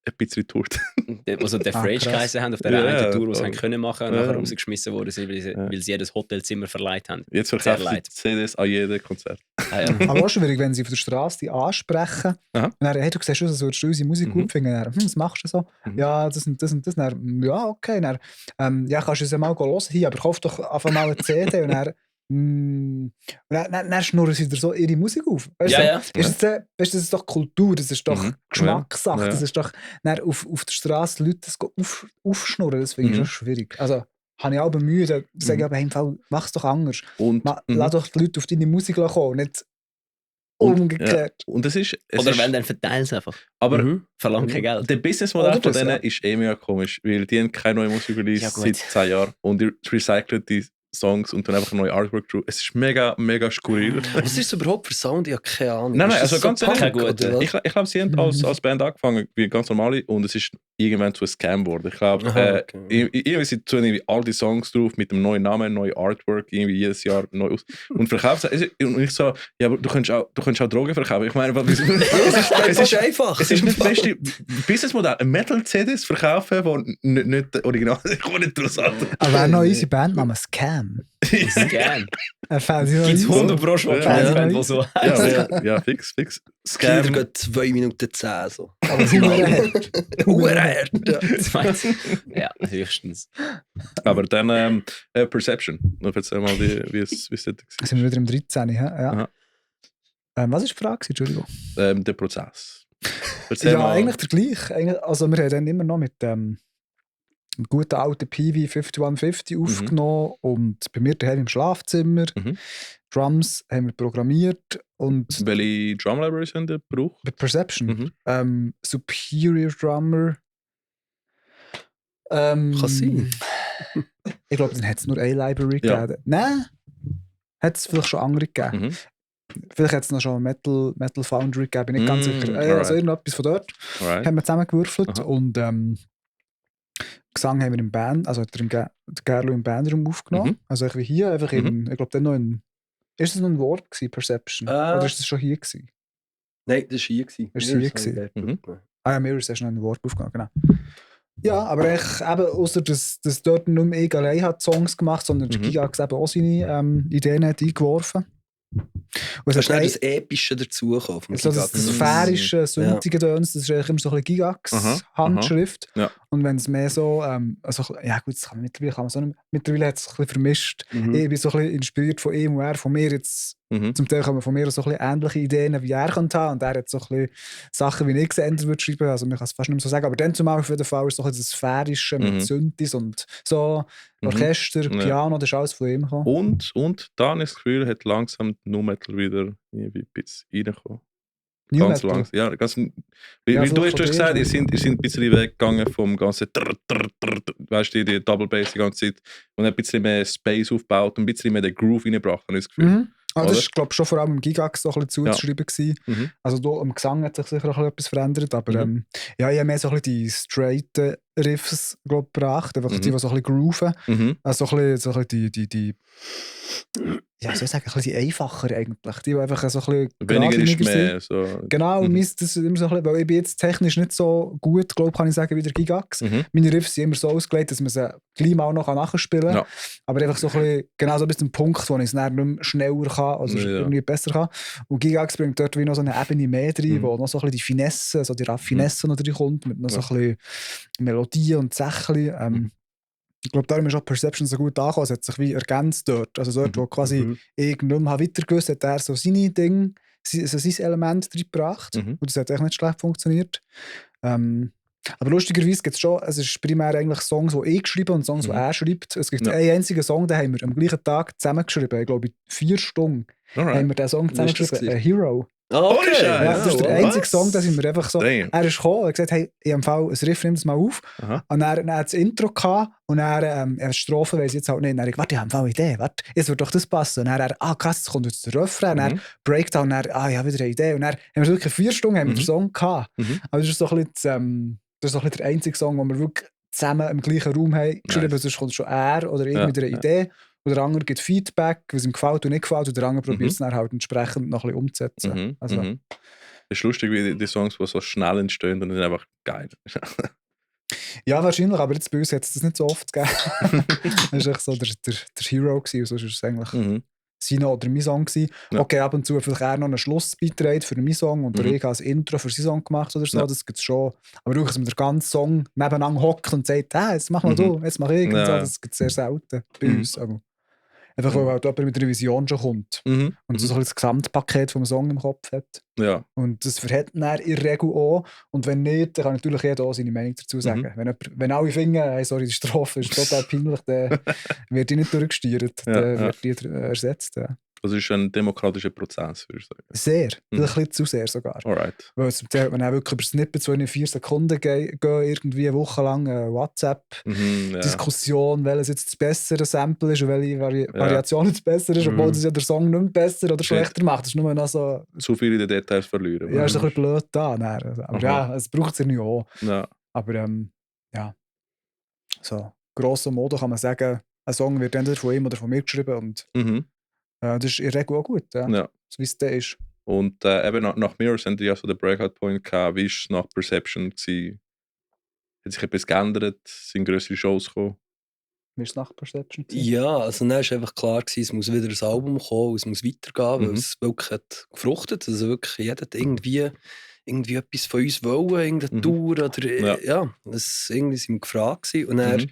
ein bisschen tourt. Dort, wo sie den Fresh geheißen haben, auf der einen Tour, die sie können machen und nachher rausgeschmissen worden sind, weil sie jedes Hotelzimmer verleiht haben. Jetzt verkaufen sie CDs an jedem Konzert. Aber auch schwierig, wenn sie auf der Straße die ansprechen. Und dann, hey, du siehst schon, so würdest du unsere Musik gut finden. Dann, was machst du so? Ja, das und das und das. Dann, ja, okay. Dann, ja, kannst du es mal hören hier, aber kauf doch einfach mal eine CD. Und dann schnurren sie dir so ihre Musik auf. Weißt du, das ist doch Kultur, das ist doch Geschmackssache. Das ist doch dann auf der Straße Leute das aufschnurren. Das finde ich schon schwierig. Also, habe ich auch Mühe, da sage ich aber, im Fall, mach es doch anders. Lass doch die Leute auf deine Musik kommen, nicht umgekehrt. Und das ist, oder wenn, dann verteil es einfach. Aber verlangt kein Geld. Der Businessmodell von denen ist mega komisch, weil die haben keine neue Musik released seit 10 Jahren und die recyceln die Songs und dann einfach neue Artwork drauf. Es ist mega, mega skurril. Was ist das überhaupt für Sound? Ich habe keine Ahnung. Nein, also ganz ehrlich, gut. Ich glaube, sie haben als Band angefangen, wie ganz normale, und es ist irgendwann zu einem Scam geworden. Ich glaube, irgendwie sind irgendwie all die Songs drauf mit dem neuen Namen, neue Artwork, irgendwie jedes Jahr neu aus. Und verkauft und ich so, ja, aber du könntest auch Drogen verkaufen. Ich meine, es ist einfach. Es ist nicht das beste Businessmodell. Metal-CDs verkaufen, die nicht original sind. Ich komme nicht draus an. Aber wäre noch unsere Bandname Scam. Scam. Gibt es 100 Pro Schwarz-Weiß-Band, die so heißt. Ja, fix. Scam. Kinder geht 2 Minuten 10. So. Aber Hurenherd. Ja, höchstens. Aber dann Perception. Noch erzähl mal, wie es dort war. Sind wir wieder im 13. Ja. Was war die Frage? Entschuldigung. Der Prozess. Ja, eigentlich der gleiche. Also wir haben dann immer noch mit guten alten PV 5150 aufgenommen und bei mir daheim im Schlafzimmer. Drums haben wir programmiert. Und welche Drum Libraries haben ihr gebraucht? Bei Perception. Superior Drummer. Kann sein. Ich glaube, dann hat es nur eine Library gegeben. Nein, hat es vielleicht schon andere gegeben. Vielleicht hat es noch schon Metal Foundry gegeben, bin nicht ganz sicher. Also irgendetwas von dort haben wir zusammengewürfelt. Und Gesang haben wir im Band, also hat der Gerlo im Bandraum aufgenommen. Also wie hier, einfach ich glaube dann noch in... Ist das noch ein Wort gewesen, Perception? Oder ist das schon hier gewesen? Nein, das war hier. Ah ja, Mirrors hast noch ein Wort aufgenommen, genau. Ja, aber ich eben, ausser dass dort nicht mehr ich allein hat Songs gemacht, sondern Gigax eben auch seine Ideen hat eingeworfen. Und es ist das Epische dazugekommen vom also Gigax. Das sphärische, sündige Döns, das ist eigentlich immer so ein bisschen Gigax-Handschrift. Ja. Und wenn es mehr so, ja gut, mittlerweile hat es ein bisschen vermischt. Ich bin so ein bisschen inspiriert von ihm und er von mir jetzt. Zum Teil kommen von mir so ein bisschen ähnliche Ideen, wie er könnte haben. Und er hat so ein bisschen Sachen, wie ich geändert würde schreiben. Also man kann es fast nicht mehr so sagen. Aber dann zumal auf jeden Fall ist so ein bisschen das Sphärische mit Synthes und so Orchester, Piano, das ist alles von ihm gekommen. Und da habe ich das Gefühl, hat langsam New Metal wieder irgendwie ein bisschen reingekommen. New ganz Metal? langsam. Ja, weil du hast gesagt, ihr seid ein bisschen weggegangen vom ganzen weißt du, die Double Bass die ganze Zeit und ein bisschen mehr Space aufgebaut und ein bisschen mehr den Groove reingebracht, habe ich das Gefühl. Das war, glaube ich, schon vor allem im Gigax so ein bisschen zuzuschreiben. Also da, am Gesang hat sich sicher auch etwas verändert, aber ja, ich habe mehr so ein bisschen die straighten Riffs, glaube ich, gebracht, einfach die so ein bisschen grooven. Also so ein bisschen die ja, soll ich sagen, ein bisschen die einfacher eigentlich. Die einfach so ein bisschen weniger ist mehr. So. Genau, das ist immer so ein bisschen, weil ich bin jetzt technisch nicht so gut, glaube kann ich sagen, wie der Gigax. Meine Riffs sind immer so ausgelegt, dass man sie gleich mal noch nachspielen kann. Ja. Aber einfach so ein bisschen, genau so bis zum Punkt, wo ich es dann nicht mehr schneller kann oder irgendwie besser kann. Und Gigax bringt dort wie noch so eine Ebene mehr rein, wo noch so ein bisschen die Finesse, so die Raffinesse noch reinkommt, mit noch so ein bisschen Melodie und Sächchen. Ich glaube, darum ist auch Perception so gut angekommen. Es hat sich wie ergänzt dort. Also dort, wo quasi ich nicht mehr weiter gewusst, hat er so seine Dinge, sein Element reingebracht. Und das hat echt nicht schlecht funktioniert. Aber lustigerweise gibt es schon, es ist primär eigentlich Songs, die ich geschrieben und Songs, die er schreibt. Es gibt einen einzigen Song, den haben wir am gleichen Tag zusammengeschrieben. Ich glaube, 4 Stunden haben wir den Song zusammengeschrieben. Hero. Oh, okay. Ja, das ist der einzige Song, da sind wir einfach so. Er ist gekommen und gesagt, hey, ich empfehle ein Riff, nimm das mal auf. Und er hat das Intro gehabt und er Strophe weiss ich jetzt halt nicht. Und er warte, ich habe eine Idee, warte, jetzt wird doch das passen. Und er krass, jetzt kommt jetzt der Refrain. Und er Breakdown, und er, ich habe wieder eine Idee. Und dann haben wir wirklich 4 Stunden haben wir den Song gehabt. Aber das ist so ein bisschen, das ist so ein bisschen der einzige Song, den wir wirklich zusammen im gleichen Raum haben geschrieben. Sonst kommt schon er oder irgendwie eine Idee. Und der andere gibt Feedback, was ihm gefällt und nicht gefällt. Und der andere probiert es dann halt entsprechend noch ein bisschen umzusetzen. Also. Es ist lustig, wie die Songs, die so schnell entstehen und sind einfach geil. Ja, wahrscheinlich, aber jetzt bei uns hat es das nicht so oft gegeben. Das war echt so der Hero gewesen, sonst ist es eigentlich sein oder mein Song gewesen. Ja. Okay, ab und zu vielleicht eher noch einen Schlussbeitrag für meinen Song und ich habe ein Intro für seinen Song gemacht oder so, das gibt es schon. Aber wirklich, dass man den ganzen Song nebeneinander hockt und sagt, jetzt mach mal du, jetzt mach ich, und so, das gibt es sehr selten bei uns. Aber einfach, weil halt jemand mit einer Vision schon kommt und so ein das Gesamtpaket vom Song im Kopf hat. Ja. Und das verhält dann in der Regel auch. Und wenn nicht, dann kann natürlich jeder auch seine Meinung dazu sagen. Wenn alle finden, hey, sorry, die Strophe ist total peinlich, dann wird die nicht durchgesteuert, dann wird die ersetzt. Ja. Das ist ein demokratischer Prozess, würde ich sagen. Sehr, vielleicht ein bisschen zu sehr sogar. Alright. Weil es wenn auch wirklich über Snippets, die in 4 Sekunden gehen, irgendwie eine Woche lang WhatsApp-Diskussion, welches jetzt das bessere Sample ist und welche Variation jetzt besser ist, obwohl das ja der Song nicht besser oder schlechter macht. Das ist nur noch so... Zu viel in den Details verlieren. Ja, ist ein bisschen blöd da. Aber ja, es braucht es ja nicht auch. Ja. Aber ja, so grosso modo kann man sagen, ein Song wird entweder von ihm oder von mir geschrieben und das ist in der Regel auch gut, so wie es da ist. Und eben nach Mirrors haben die ja so den Breakout-Point gehabt. Wie war es nach Perception gewesen? Hat sich etwas geändert? Sind grössere Shows gekommen? Wie ist es nach Perception gewesen? Ja, also dann war einfach klar gewesen, es muss wieder ein Album kommen, es muss weitergehen, weil es wirklich hat gefruchtet. Also wirklich jeder hat irgendwie etwas von uns wollen, irgendeine Tour oder ja, das irgendwie sind wir gefragt gewesen. Und dann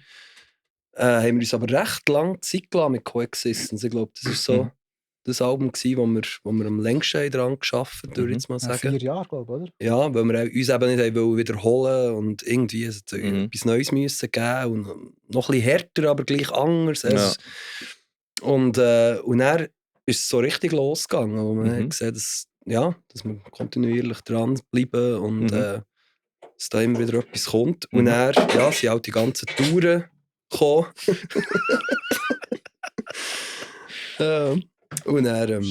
haben wir uns aber recht lange Zeit gelassen mit Coexistence. Ich glaube, das war so das Album gewesen, wo wir am längsten dran gearbeitet haben, würde ich jetzt mal sagen. 4 Jahre, glaube ich, oder? Ja, weil wir uns eben nicht wiederholen und irgendwie etwas Neues müssen geben und noch ein bisschen härter, aber gleich anders. Und dann ist es so richtig losgegangen, wo man hat gesehen, dass wir kontinuierlich dranbleiben und dass da immer wieder etwas kommt. Und dann sind auch die ganzen Touren gekommen. Und dann,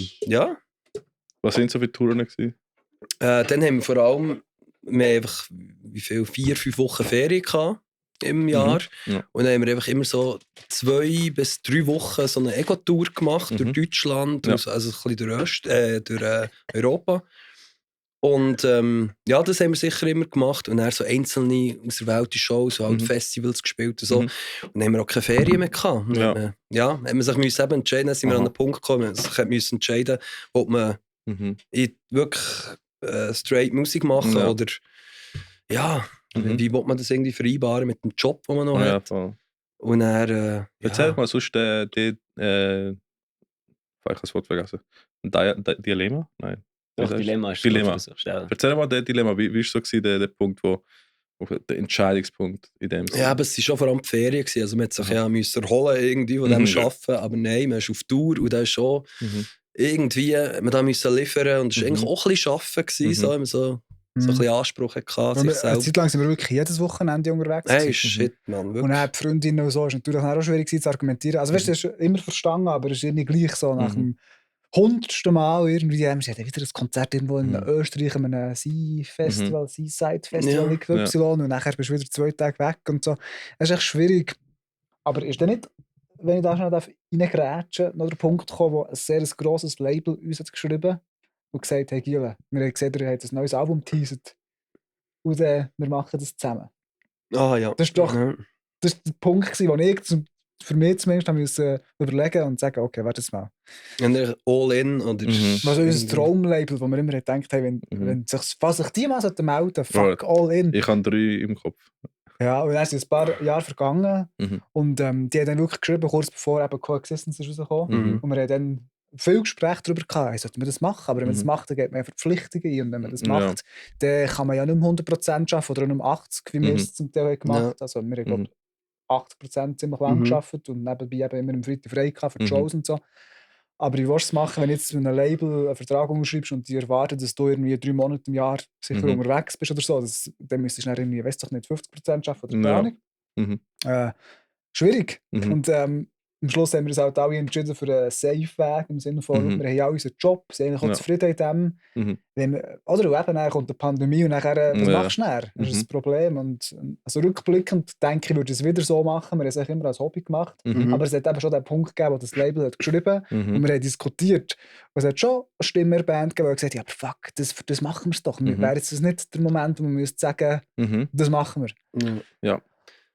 Was sind so viele Touren gewesen? Dann haben wir vor allem einfach 4-5 Wochen Ferien gehabt im Jahr. Und dann haben wir einfach immer so 2 bis 3 Wochen so eine Ego-Tour gemacht durch Deutschland, also ein bisschen durch Europa. Und ja, das haben wir sicher immer gemacht. Und dann so einzelne auserwählte Shows, so halt Festivals gespielt und so. Und dann haben wir auch keine Ferien mehr gehabt. Und haben man sich müssen eben entscheiden, dann sind wir an den Punkt gekommen, sich müssen entscheiden, ob man wirklich straight Musik machen oder wie will man das irgendwie vereinbaren mit dem Job, den man noch hat. Voll. Und dann, Erzähl mal sonst ich habe das Wort vergessen. Dilemma? Nein. Doch, Dilemma ist Dilemma. So schnell. Erzähl mal das Dilemma. Wie war so der Punkt, der Entscheidungspunkt in dem Sinne? Ja, aber es war schon vor allem die Ferien. Also man hat sich müssen erholen irgendwie von dem Arbeiten. Aber nein, man ist auf Tour und da ist schon irgendwie, man da müssen liefern und es war eigentlich auch ein bisschen Arbeiten gewesen, so, wenn man so ein bisschen Anspruch hatte. Eine Zeit lang sind wir wirklich jedes Wochenende unterwegs. Hey, shit, Mann, wirklich. Und dann die Freundinnen und so, ist natürlich auch schwierig zu argumentieren. Also weißt du, das ist immer verstanden, aber es ist irgendwie gleich so nach dem 100. Mal irgendwie, wir hatten wieder ein Konzert irgendwo in Österreich, an einem Seaside Festival Y, und nachher bist du wieder 2 Tage weg und so. Es ist echt schwierig. Aber ist dann nicht, wenn ich da schnell reingrätschen darf, noch der Punkt gekommen, wo ein sehr grosses Label uns hat geschrieben und gesagt, hey Giele, wir haben gesehen, ihr habt ein neues Album teasert und wir machen das zusammen. Ah ja. Das ist doch das ist der Punkt, wo ich für mich zumindest musste überlegen und sagen, okay, warte mal. All in oder... Also unser Traumlabel, wo wir immer gedacht haben, falls sich die mal melden, fuck, all in. Ich habe 3 im Kopf. Ja, und dann sind ein paar Jahre vergangen und die haben dann wirklich geschrieben, kurz bevor eben Coexistence ist rausgekommen. Und wir haben dann viel Gespräche darüber gehabt, hey, sollten wir das machen, aber wenn man das macht, dann geht man Verpflichtungen ein und wenn man das macht, dann kann man ja nicht mehr 100% arbeiten oder nur 80%, wie wir es zum Teil gemacht haben. Also wir haben, glaube 80% ziemlich lang gearbeitet und nebenbei eben immer am Freitag frei gehabt für die Shows und so. Aber wie willst du es machen, wenn du jetzt mit einem Label einen Vertrag unterschreibst und die erwarten, dass du irgendwie 3 Monate im Jahr sicher unterwegs bist oder so, dann müsstest du dann irgendwie, weißt du nicht, 50% arbeiten oder gar nicht. Schwierig. Und am Schluss haben wir uns halt alle entschieden für einen Safe-Weg, im Sinne von, wir haben ja unseren Job, sind eigentlich auch zufrieden in dem. Oder eben, dann kommt die Pandemie und nachher, was machst du dann? Das ist das Problem. Und also rückblickend denke ich, würde ich es wieder so machen. Wir haben es eigentlich immer als Hobby gemacht. Aber es hat eben schon den Punkt gegeben, wo das Label hat geschrieben und wir haben diskutiert. Und es hat schon eine Stimme in der Band gegeben, die gesagt hat, ja, aber fuck, das machen wir es doch. Wäre jetzt das nicht der Moment, wo wir müssen sagen, das machen wir. Ja.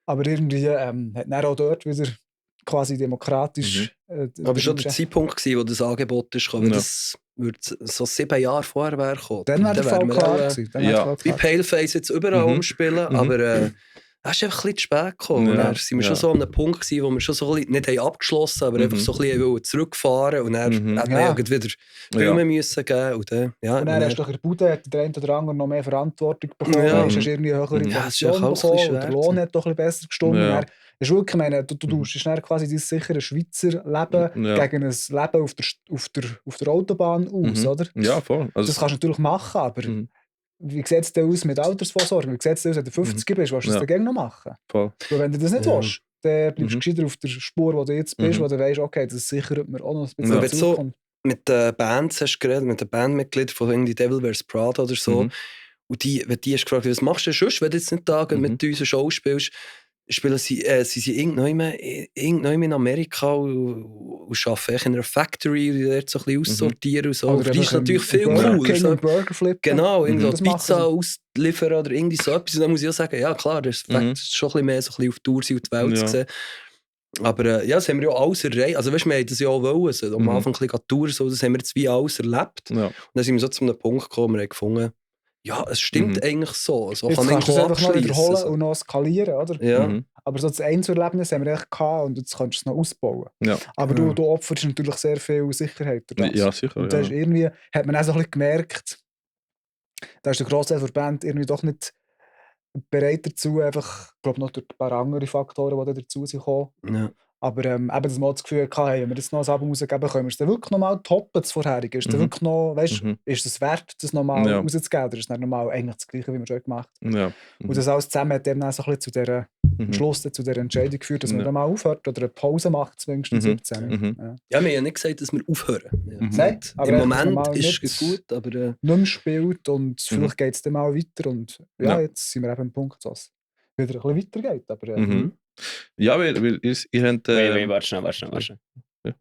Aber irgendwie hat dann auch dort wieder quasi demokratisch. Aber schon der Zeitpunkt gewesen, wo das Angebot ist, wenn das würde so 7 Jahre vorher wäre gekommen. Dann wäre der Fall klar gewesen. Wie Paleface jetzt überall umspielen, aber das ist einfach ein bisschen zu spät gekommen. Und dann sind wir schon so an einem Punkt gewesen, wo wir schon so ein bisschen, nicht haben abgeschlossen, aber einfach so ein bisschen zurückfahren und dann hätten wir wieder Filme müssen geben. Und dann hast du doch in der Bude der eine oder andere noch mehr Verantwortung bekommen. Du hast irgendwie eine höhere Position bekommen. Der Lohn hat doch ein bisschen besser gestimmt. Das ist wirklich, du tauschst quasi dieses sichere Schweizer Leben gegen ein Leben auf der Autobahn aus, oder? Ja, voll. Also das kannst du natürlich machen, aber wie sieht es denn aus mit Altersvorsorge? Wie sieht es denn aus, wenn du 50 bist? Willst du das dagegen noch machen? Voll. Weil wenn du das nicht willst, dann bleibst du gescheiter auf der Spur, wo du jetzt bist, wo du weißt, okay, das sichert mir auch noch ein bisschen so mit den Bands hast du geredet, mit den Bandmitgliedern von irgendwie Devil Wears Prada oder so. Und die hast gefragt, was machst du denn sonst, wenn du jetzt nicht mit unseren Show spielst? Spielen sie irgendwann in Amerika und arbeiten in einer Factory und dort so ein bisschen aussortieren und so. Oder für die ist natürlich viel cooler. So. Burgerflip. Genau, Pizza ausliefern oder irgendwie so etwas. Und dann muss ich auch sagen, ja klar, das ist schon ein bisschen mehr so ein bisschen auf die Tour und die Welt zu sehen. Aber das haben wir ja alles erreicht. Also weißt, wir haben das ja auch wollen. So, am Anfang ein bisschen Tour, so, das haben wir jetzt wie alles erlebt. Ja. Und dann sind wir so zu einem Punkt gekommen, wir haben gefunden, ja, es stimmt eigentlich so. So jetzt kann kannst du es einfach noch wiederholen so. und noch skalieren, oder? Ja. Aber so das Einzelerlebnis haben wir echt gehabt und jetzt kannst du es noch ausbauen. Ja. Aber du opferst natürlich sehr viel Sicherheit durch das. Ja, sicher. Und das ist irgendwie, hat man auch so ein bisschen gemerkt, da ist der Großteil der Band irgendwie doch nicht bereit dazu, einfach, ich glaube noch durch ein paar andere Faktoren, die dazu sind gekommen. Ja. Aber eben das mal das Gefühl gehabt, hey, wenn wir jetzt noch ein Album rausgeben, können wir es dann wirklich nochmal toppen, das vorherige? Ist wirklich noch, weißt, ist es wert, das nochmal rauszugeben? Oder ist es dann nochmal eigentlich das Gleiche, wie wir schon gemacht haben? Ja. Und das alles zusammen hat eben auch so ein bisschen zu dieser Schluss, zu dieser Entscheidung geführt, dass man dann mal aufhört oder eine Pause macht, zumindest in 17. Ja, wir haben ja nicht gesagt, dass wir aufhören. Nein, aber im Moment ist es gut, aber nicht mehr spielt und vielleicht geht es dann mal weiter. Und jetzt sind wir eben am Punkt, dass es wieder ein bisschen weitergeht. Aber, ja, weil ihr habt... Warte schnell. Ja.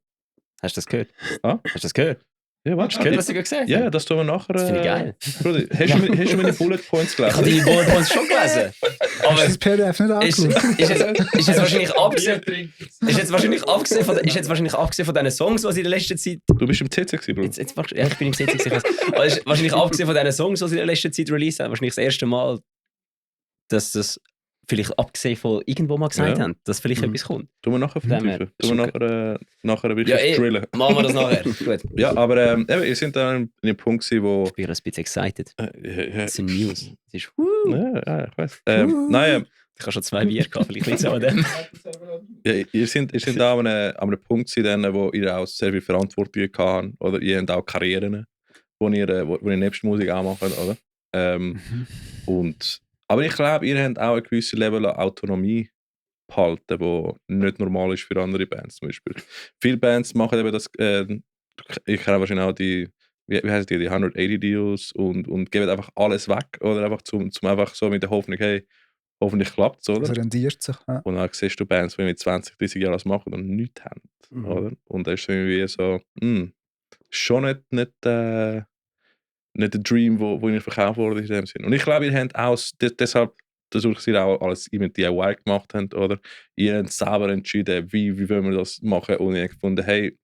Hast du das gehört? Ah? Hast du das gehört? Ja, Hast du gehört, was ich gesagt habe? Ja, das tun wir nachher. Das finde ich geil. Bruder, hast du meine Bullet Points Ich habe gelesen? deine Bullet Points schon gelesen. Aber Hast du das PDF nicht angeschaut? ist jetzt wahrscheinlich abgesehen von diesen Songs, was in der letzten Zeit... Du bist im CC gewesen, Bruder. Ja, ich bin im CC gewesen. Aber ist wahrscheinlich abgesehen von diesen Songs, was in der letzten Zeit released haben, wahrscheinlich das erste Mal, dass das vielleicht abgesehen von irgendwo mal gesagt haben, dass vielleicht etwas kommt. Tun wir nachher vertiefen. Tun wir nachher wirklich drillen. Machen wir das nachher. Gut. Ja, aber ihr seid da in einem Punkt gewesen, wo... Ich bin ein bisschen excited. Das sind News. Das ist Ja, ich weiß. Nein, ich habe schon 2 Bier gehabt, vielleicht liegt es auch an dem. ja, ihr seid da an einem Punkt gewesen, wo ihr auch sehr viel Verantwortung habt, oder ihr habt auch Karrieren, wo ihr nebst Musik auch macht, oder? Aber ich glaube, ihr habt auch ein gewisses Level an Autonomie behalten, wo nicht normal ist für andere Bands zum Beispiel. Viele Bands machen eben das, ich kenne wahrscheinlich auch die, wie heißen die 180 Deals und geben einfach alles weg, oder einfach zum einfach so mit der Hoffnung, hey, hoffentlich klappt es, oder? Das rendiert sich. Ja. Und dann siehst du Bands, die mit 20, 30 Jahren das machen und nichts haben, oder? Und das ist irgendwie so, schon nicht der Dream, wo ihr verkauft wurde in dem Sinn. Und ich glaube, ihr habt auch deshalb, dass ihr auch alles mit DIY gemacht habt, oder? Ihr habt selber entschieden, wie wollen wir das machen, und ihr habt gefunden, hey,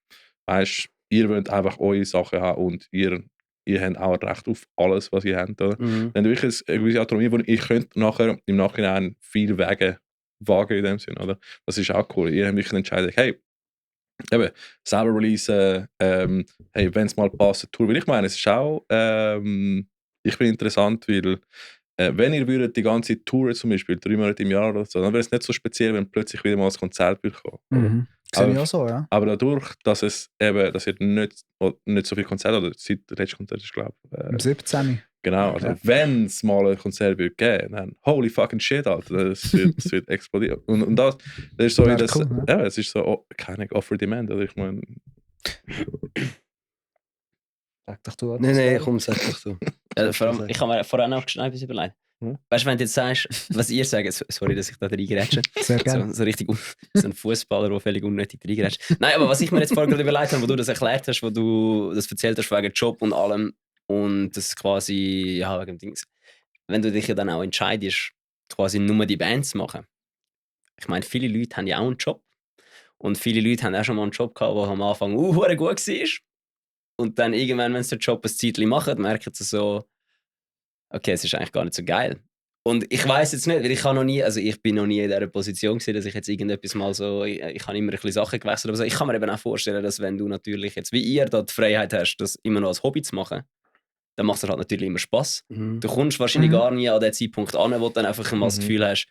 weißt, ihr wollt einfach eure Sachen haben und ihr habt auch Recht auf alles, was ihr habt, oder? Dann habt ihr wirklich eine gewisse Autonomie, wo ihr könnt nachher im Nachhinein viel Wege wagen in dem Sinn, oder? Das ist auch cool. Ihr habt wirklich entschieden, hey, eben, selber releasen, hey, wenn es mal passt, Tour. Weil ich meine, es ist auch, ich finde interessant, weil wenn ihr würdet die ganze Tour zum Beispiel 3 Monate im Jahr oder so, dann wäre es nicht so speziell, wenn plötzlich wieder mal ein Konzert wird kommen. Sehe ich auch so, ja. Aber dadurch, dass ihr nicht so viele Konzerte, oder seit der letzten Konzert ist, glaube ich. Im 17. Genau, also wenn es mal ein Konzert wird geben, dann holy fucking shit, Alter, das wird explodieren. Und das ist so, wie das, cool, ja, es ist so, keine Offer Demand, oder ich meine. Sag doch du. Nein, komm, sag doch du. Vor allem, ich habe mir vorher noch schnell etwas überlegt. Weißt du, wenn du jetzt sagst, was ihr sagt, sorry, dass ich da reingrätsche. Sehr gerne. So richtig so ein Fußballer, der völlig unnötig reingrätscht. Nein, aber was ich mir jetzt vorher gerade überlegt habe, wo du das erklärt hast, wo du das erzählt hast wegen Job und allem, und das quasi, ja, wegen dem Dings. Wenn du dich ja dann auch entscheidest, quasi nur die Bands zu machen. Ich meine, viele Leute haben ja auch einen Job. Und viele Leute haben auch schon mal einen Job gehabt, der am Anfang gut war. Und dann irgendwann, wenn sie den Job ein Zeitchen machen, merken sie so, okay, es ist eigentlich gar nicht so geil. Und ich weiss jetzt nicht, weil ich bin noch nie in dieser Position gewesen, dass ich jetzt irgendetwas mal so, ich habe immer ein bisschen Sachen gewechselt, aber so, ich kann mir eben auch vorstellen, dass wenn du natürlich jetzt, wie ihr da die Freiheit hast, das immer noch als Hobby zu machen, dann macht es halt natürlich immer Spass. Du kommst wahrscheinlich gar nie an den Zeitpunkt an, wo du dann einfach mal das Gefühl hast,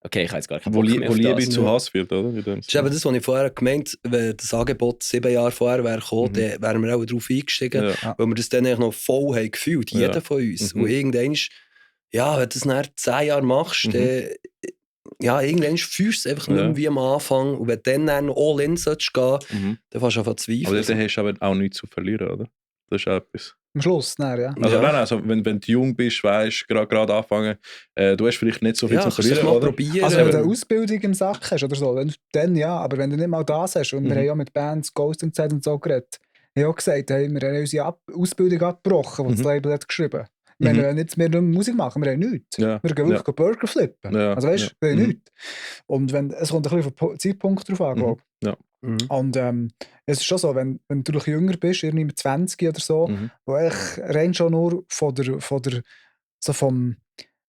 okay, ich habe jetzt gar keinen Bock mehr auf Liebe das. zu Hass wird, oder? Das ist eben das, was ich vorher gemeint habe, wenn das Angebot 7 Jahre vorher wäre gekommen, dann wären wir auch darauf eingestiegen, weil wir das dann eigentlich noch voll haben gefühlt, jeder von uns. Und irgendwann, ja, wenn du das nach 10 Jahren machst, dann, ja, irgendwann fühlst du es einfach nicht mehr wie am Anfang. Und wenn du dann noch all in sollst gehen, dann fängst du an zu zweifeln. Aber dann hast du aber auch nichts zu verlieren, oder? Das ist auch etwas. Am Schluss, nein, ja. Also, nein, also wenn du jung bist, weißt gerade anfangen, du hast vielleicht nicht so viel zu verlieren, mal oder? probieren. Also wenn du eine Ausbildung im Sack hast oder so, dann ja, aber wenn du nicht mal das hast, und wir haben ja mit Bands Ghost and Set und so geredet, ich habe auch gesagt, hey, wir haben unsere Ausbildung abgebrochen, die das Label hat geschrieben. Wir haben nicht mehr Musik machen, wir haben nichts. Ja. Wir gehen wirklich Burger flippen. Ja. Also weißt du, wir haben nichts. Und es kommt ein bisschen auf den Zeitpunkt drauf an, glaube ich. Ja. Und es ist schon so, wenn du noch jünger bist, irgendwie mit 20 oder so, wo ich rein schon nur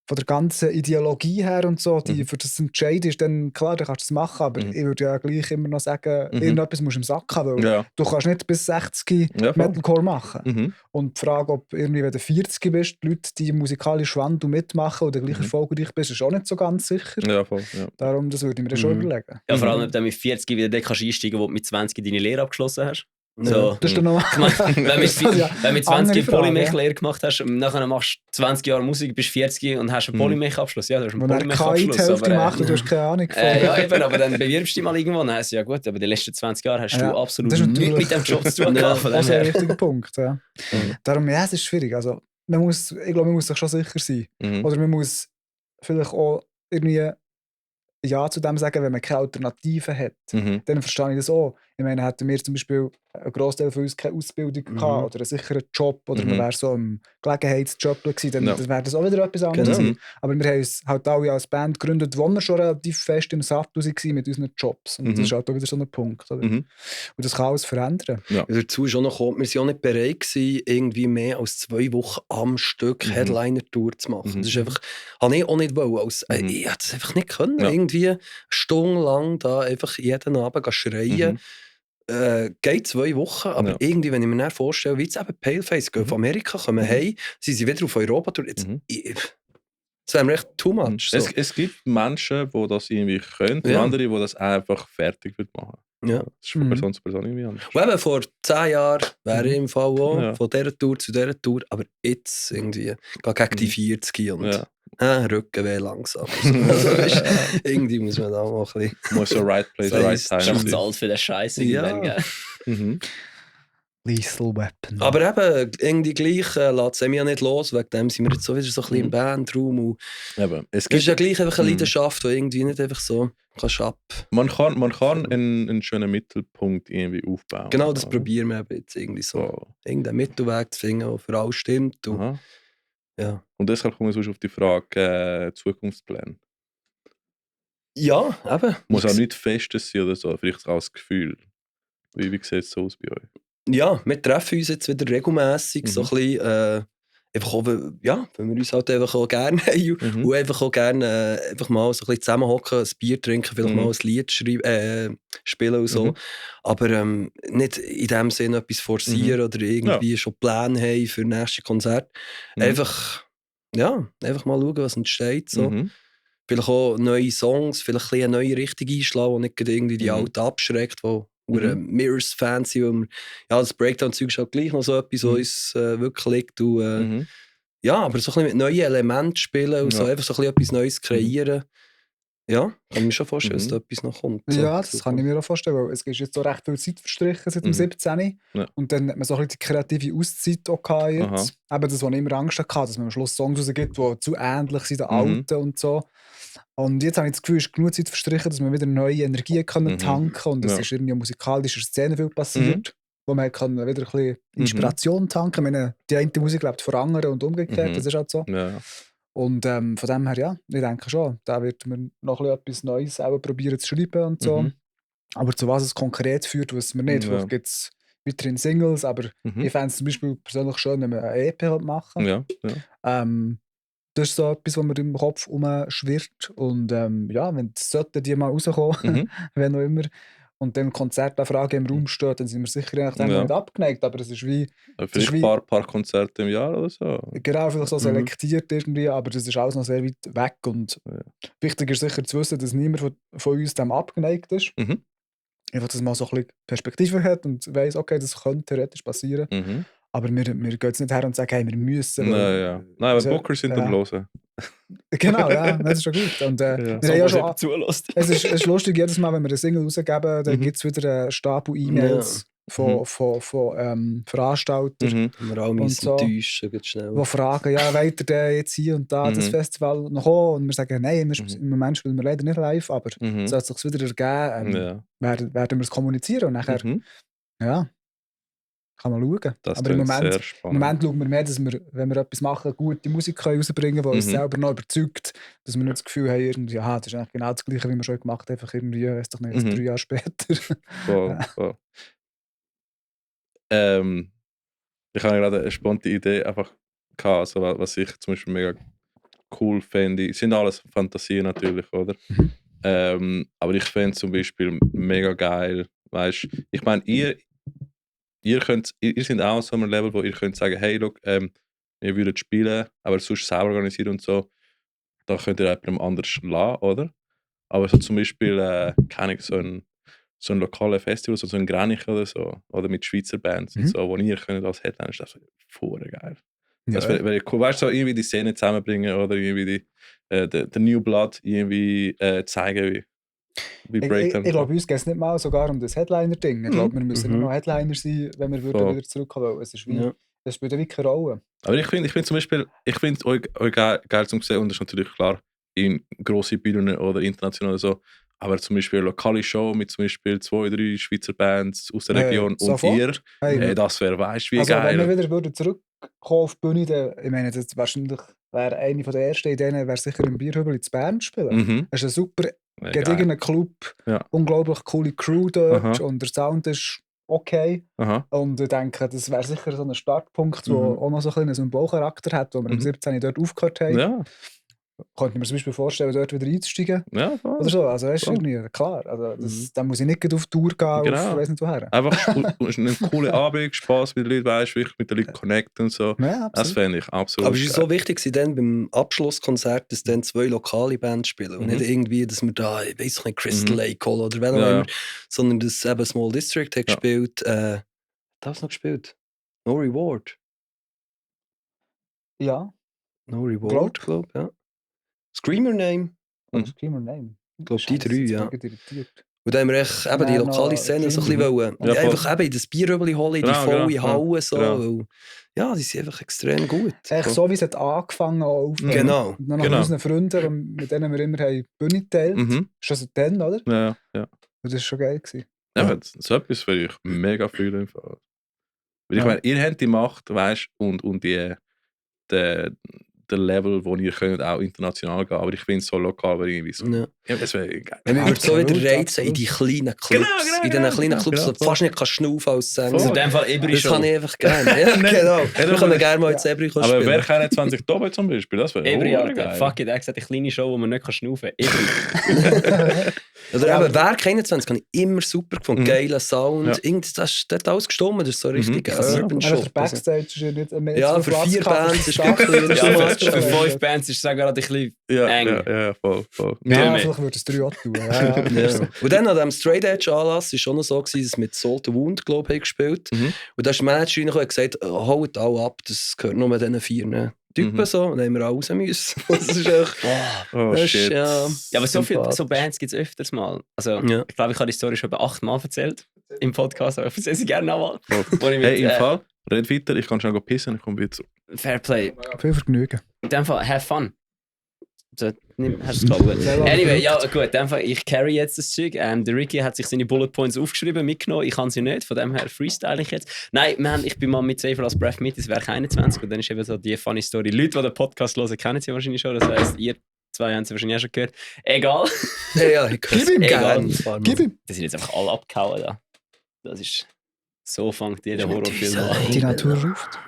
von der ganzen Ideologie her und so, die für das entscheidest, dann klar, dann kannst du das machen, aber ich würde ja gleich immer noch sagen, irgendetwas musst du im Sack haben, weil du kannst nicht bis 60 Metalcore machen. Und die Frage, ob irgendwie, wenn du 40 bist, die Leute, die musikalisch Wandel mitmachen oder gleich erfolgreich bist, ist auch nicht so ganz sicher. Ja, voll. Ja. Darum, das würde ich mir dann schon überlegen. Ja, vor allem, wenn du mit 40 wieder dort einsteigen kannst, wo du mit 20 deine Lehre abgeschlossen hast. So. Das ist dann noch wenn du mit 20 Polymech-Lehre gemacht hast und nachher machst du 20 Jahre Musik, bist 40 und hast einen Polymech-Abschluss. Ja, du hast einen Polymech-Abschluss. Wenn du KI gemacht und du hast keine Ahnung von. Ja, eben, aber dann bewirbst du dich mal irgendwo und dann heisst ja gut, aber die letzten 20 Jahre hast du absolut nichts mit dem Job zu tun gehabt. Das ist ein richtiger Punkt, ja. Darum, ja, es ist schwierig. Also, ich glaube, man muss sich schon sicher sein. Oder man muss vielleicht auch irgendwie Ja zu dem sagen, wenn man keine Alternative hat. Dann verstehe ich das auch. Ich meine, hätten wir zum Beispiel ein Grossteil von uns keine Ausbildung gehabt oder einen sicheren Job oder man wäre so im Gelegenheitsjob gewesen, dann wäre das auch wieder etwas anderes. Aber wir haben uns halt alle als Band gegründet, wo wir schon relativ fest im Saft waren mit unseren Jobs. Und das ist halt auch wieder so ein Punkt. Oder? Und das kann alles verändern. Ja. Dazu ist auch noch gekommen, wir waren auch nicht bereit gewesen, irgendwie mehr als 2 Wochen am Stück Headliner-Tour zu machen. Das ist einfach, habe ich auch nicht wollen. Ich hätte es einfach nicht können. Irgendwie stundenlang da einfach jeden Abend schreien. Geht 2 Wochen, aber irgendwie, wenn ich mir dann vorstelle, wie jetzt eben Paleface gehen von Amerika, kommen hey, sind sie wieder auf Europa durch. Das wäre mir echt too much. So. Es gibt Menschen, die das irgendwie können und andere, die das einfach fertig machen. Ja. Das ist von Person zu Person irgendwie anders. Und eben vor 10 Jahren wäre ich im Fall auch von dieser Tour zu dieser Tour, aber jetzt irgendwie gegen die 40 und Rückenweh langsam. Also, irgendwie muss man da mal ein bisschen... Muss so right place, right time. Schon zu alt für den Scheiß irgendwann, gell? Lethal Weapon. Aber eben, irgendwie gleich lässt es mich ja nicht los, wegen dem sind wir jetzt so wieder so ein bisschen im Bandraum. Es ist ja gleich einfach eine Leidenschaft, die irgendwie nicht einfach so kannst ab... Man kann einen schönen Mittelpunkt irgendwie aufbauen. Genau, das probieren wir jetzt irgendwie so. Irgendeinen Mittelweg zu finden, der für alle stimmt. Und, und deshalb kommen wir sonst auf die Frage Zukunftspläne. Ja, eben. Muss auch nichts Festes sein oder so, vielleicht auch das Gefühl. Wie sieht es so aus bei euch? Ja, wir treffen uns jetzt wieder regelmässig so ein bisschen, einfach auch, wenn wir uns halt einfach auch gerne haben und einfach auch gerne einfach mal so ein bisschen zusammenhocken, ein Bier trinken, vielleicht mal ein Lied spielen und so. Aber nicht in dem Sinne etwas forcieren oder irgendwie schon Pläne haben für das nächste Konzert. Einfach mal schauen, was entsteht. So. Vielleicht auch neue Songs, vielleicht ein eine neue Richtung einschlagen, die nicht irgendwie die alte abschreckt, wo Mirrors-Fans sind. Das Breakdown-Zeug ist halt gleich noch so etwas, was uns wirklich liegt. Und, aber so ein bisschen mit neuen Elementen spielen und so einfach so ein bisschen etwas Neues kreieren. Ja, kann ich mir schon vorstellen, dass da etwas noch kommt. So. Ja, das kann ich mir auch vorstellen, weil es ist jetzt so recht viel Zeit verstrichen seit dem 17. Ja. Und dann hat man so ein bisschen die kreative Auszeit auch gehabt jetzt. Eben das, was ich immer Angst hatte, dass man am Schluss Songs rausgibt, die zu ähnlich sind den alten und so. Und jetzt habe ich das Gefühl, es ist genug Zeit verstrichen, dass wir wieder neue Energien tanken können. Und es ist irgendwie in musikalischer Szene viel passiert, wo man kann wieder ein bisschen Inspiration tanken kann. Ich meine, die eine Musik lebt von anderen und umgekehrt, das ist halt so. Ja. Und von dem her, ich denke schon, da wird man noch etwas Neues auch probieren zu schreiben und so. Aber zu was es konkret führt, wissen wir nicht. Vielleicht gibt es weiterhin Singles, aber ich fände es zum Beispiel persönlich schön, wenn man eine EP machen. Ja. Das ist so etwas, was mir im Kopf umschwirrt. Und wenn sollten die mal rauskommen, wenn auch immer, und dann Konzertanfrage im Raum steht, dann sind wir sicher nachdem nicht abgeneigt. Aber es ist wie... Vielleicht ein paar Konzerte im Jahr oder so. Genau, vielleicht so selektiert irgendwie, aber das ist alles noch sehr weit weg. Und wichtig ist sicher zu wissen, dass niemand von uns dem abgeneigt ist. Einfach, dass man so ein bisschen Perspektive hat und weiss, okay, das könnte theoretisch passieren. Aber wir gehen jetzt nicht her und sagen, hey, wir müssen. Nein, aber Booker sind am Hören. Genau, das ist schon gut. Und, wir haben ja schon zulässt. Es ist lustig, jedes Mal, wenn wir eine Single rausgeben, dann gibt es wieder einen Stapel E-Mails von Veranstaltern. Wir alle müssen so, täuschen, geht schnell. Die fragen, wollt ihr denn jetzt hier und da das Festival noch kommen? Und wir sagen, nein, im Moment spielen wir leider nicht live, aber sollte es sich wieder ergeben, werden wir es kommunizieren und nachher, kann man schauen. Das aber im Moment schauen wir mehr, dass wir, wenn wir etwas machen, gute Musik rausbringen können, die uns selber noch überzeugt, dass wir nicht das Gefühl haben, irgendwie, das ist eigentlich genau das Gleiche, wie wir schon gemacht haben, einfach irgendwie, weiss doch nicht, 3 Jahre später. Voll. Ich habe gerade eine spontane Idee einfach gehabt, also was ich zum Beispiel mega cool fände. Es sind alles Fantasien natürlich, oder? Aber ich fände zum Beispiel mega geil, weißt, ich meine, ihr seid auch an so einem Level, wo ihr könnt sagen, hey, look, wir würden spielen, aber sonst selber organisieren und so, da könnt ihr jemandem anders lassen, oder? Aber so zum Beispiel, keine Ahnung, so ein lokales Festival, so ein Grenich oder so, oder mit Schweizer Bands und so, wo ihr könnt als Headliner, das wäre voll geil. Das wäre cool, weißt du, so irgendwie die Szene zusammenbringen oder irgendwie the New Blood irgendwie zeigen, wie Breakdown. Ich glaube, bei uns geht es nicht mal sogar um das Headliner-Ding. Ich glaube, wir müssen immer noch Headliner sein, wenn wir wieder zurückkommen. Es ist wie, das spielt wirklich keine Rolle. Aber ich finde zum Beispiel, euch geil zu sehen, und das ist natürlich klar, in grosse Bühnen oder international oder so, Aber zum Beispiel eine lokale Show mit zum Beispiel 2, 3 Schweizer Bands aus der Region und sofort. ihr, Hey, das wäre, weißt du, wie also geil. wenn wir wieder zurückkommen auf die Bühne, dann, ich meine, das wahrscheinlich wäre eine der ersten Ideen, wäre sicher im Bierhübel in Bern spielen. Mhm. Es ist ein super Ja, gediegener Club, Ja. unglaublich coole Crew dort Aha. und der Sound ist okay. Aha. Und ich denke, das wäre sicher so ein Startpunkt, der auch noch so ein bisschen Symbolcharakter hat, wo wir im 17. dort aufgehört haben. Ja, Könnte ich mir zum Beispiel vorstellen, dort wieder einzusteigen. ja, voll. Oder so. Also, weißt du, Voll. irgendwie, klar. Also, da muss ich nicht gleich auf Tour gehen, Genau. auf weiss nicht woher. Einfach einen coolen Abend, Spaß mit den Leuten, weißt du, wirklich mit den Leuten connecten und so. Ja, Das absolut. fände ich absolut Aber es war geil. so wichtig, dann beim Abschlusskonzert, dass dann 2 lokale Bands spielen. Und nicht irgendwie, dass wir da, ich weiss nicht, Crystal Lake holen oder wer auch immer, sondern dass eben Small District hat gespielt. Das noch gespielt? No Reward. Ja, No Reward, glaube ich. Ja. Screamer Name. oder Screamer Name. Ich glaube, die Scheiße, 3, jetzt ja. bin ich irritiert. Und dann haben wir echt eben die Nein, lokale noch Szene so ein Dream. bisschen wollen. Ja, voll. Einfach eben in das Bierröbeli holen, in die Genau, volle genau, Halle. So, genau. weil, ja, die sind einfach extrem gut. Echt so, wie es hat angefangen auf. Genau. Und dann nach Genau. unseren Freunden, mit denen wir immer haben die Bühne geteilt. Mhm. Schon seit dann, oder? Ja, ja. Und das war schon geil gewesen. Ja, Ja. aber so etwas würde ich mega fühlen. Im Fall. Weil ich Ja. meine, ihr habt die Macht, weißt du, und der Level, wo ihr könnt auch international gehen, aber ich finde es so lokal, weil irgendwie so. Ja. Ja, das wäre geil. Ja, wir würden so Absolut, wieder reizen in die kleinen Clubs. Genau, in diesen kleinen Clubs, genau, wo du fast nicht kannst schnaufen als Sänger. Also in dem Fall Ebri Das schon. kann ich einfach gerne. Ja, genau. Wir können gerne mal ins Ebri Aber spielen. wer kann 20 Toben zum Beispiel? Das wäre Ebri, Alter. geil. Fuck it, er hat gesagt, eine kleine Show, wo man nicht schnaufen kann. Ebri. Oder eben, Werk 21 habe ich immer super gefunden. Mhm. Geiler Sound. Ja. Irgendwie, das hat alles gestimmt. Das ist so richtig Ja. Urban Also Shop. der Backstage ist ja nicht mehr Ja, zu für Platz 4 gehabt, Bands ist das wirklich Sachen- too Ja, much. für 5 Bands ist es auch gerade ein bisschen Ja, eng. ja, voll. Ja, mehr. vielleicht würde es 3 auch tun. Ja, Ja. Und dann an diesem Straight Edge Anlass war schon noch so, gewesen, dass wir mit Salt the Wound, glaube ich, gespielt. Mhm. Und da ist der Manager reingekommen und gesagt, holt alle ab, das gehört nur mit diesen 4 Typen Mhm. so. Und dann haben wir raus müssen. Das ist echt... Oh, das ist, shit. ja, Ja, aber so sympathisch. Bands gibt es öfters mal. Also, Ja. ich glaube, ich habe die Story schon etwa 8-mal erzählt im Podcast, aber ich erzähle sie gerne nochmal. Wo ich mit, Hey, im Fall, red weiter, ich kann schnell pissen, ich komme wieder zurück. Fairplay. Viel Vergnügen. In dem Fall, have fun. So, hast du es klar gut. Anyway, ja gut, in dem Fall, ich carry jetzt das Zeug. Der Ricky hat sich seine Bullet Points aufgeschrieben, mitgenommen. Ich kann sie nicht, von dem her freestyle ich jetzt. Nein, ich bin mal mit Safer als Breath mit, das wäre 21 und dann ist eben so die funny Story. Leute, die den Podcast hören, kennen sie wahrscheinlich schon, das heisst, ihr 2 haben sie wahrscheinlich auch schon gehört. Egal. Ja, ich Gib ihm gerne. Gib ihm. Die sind jetzt einfach alle abgehauen da. Das ist... So fängt jeder Horrorfilm an. Die Natur ruft.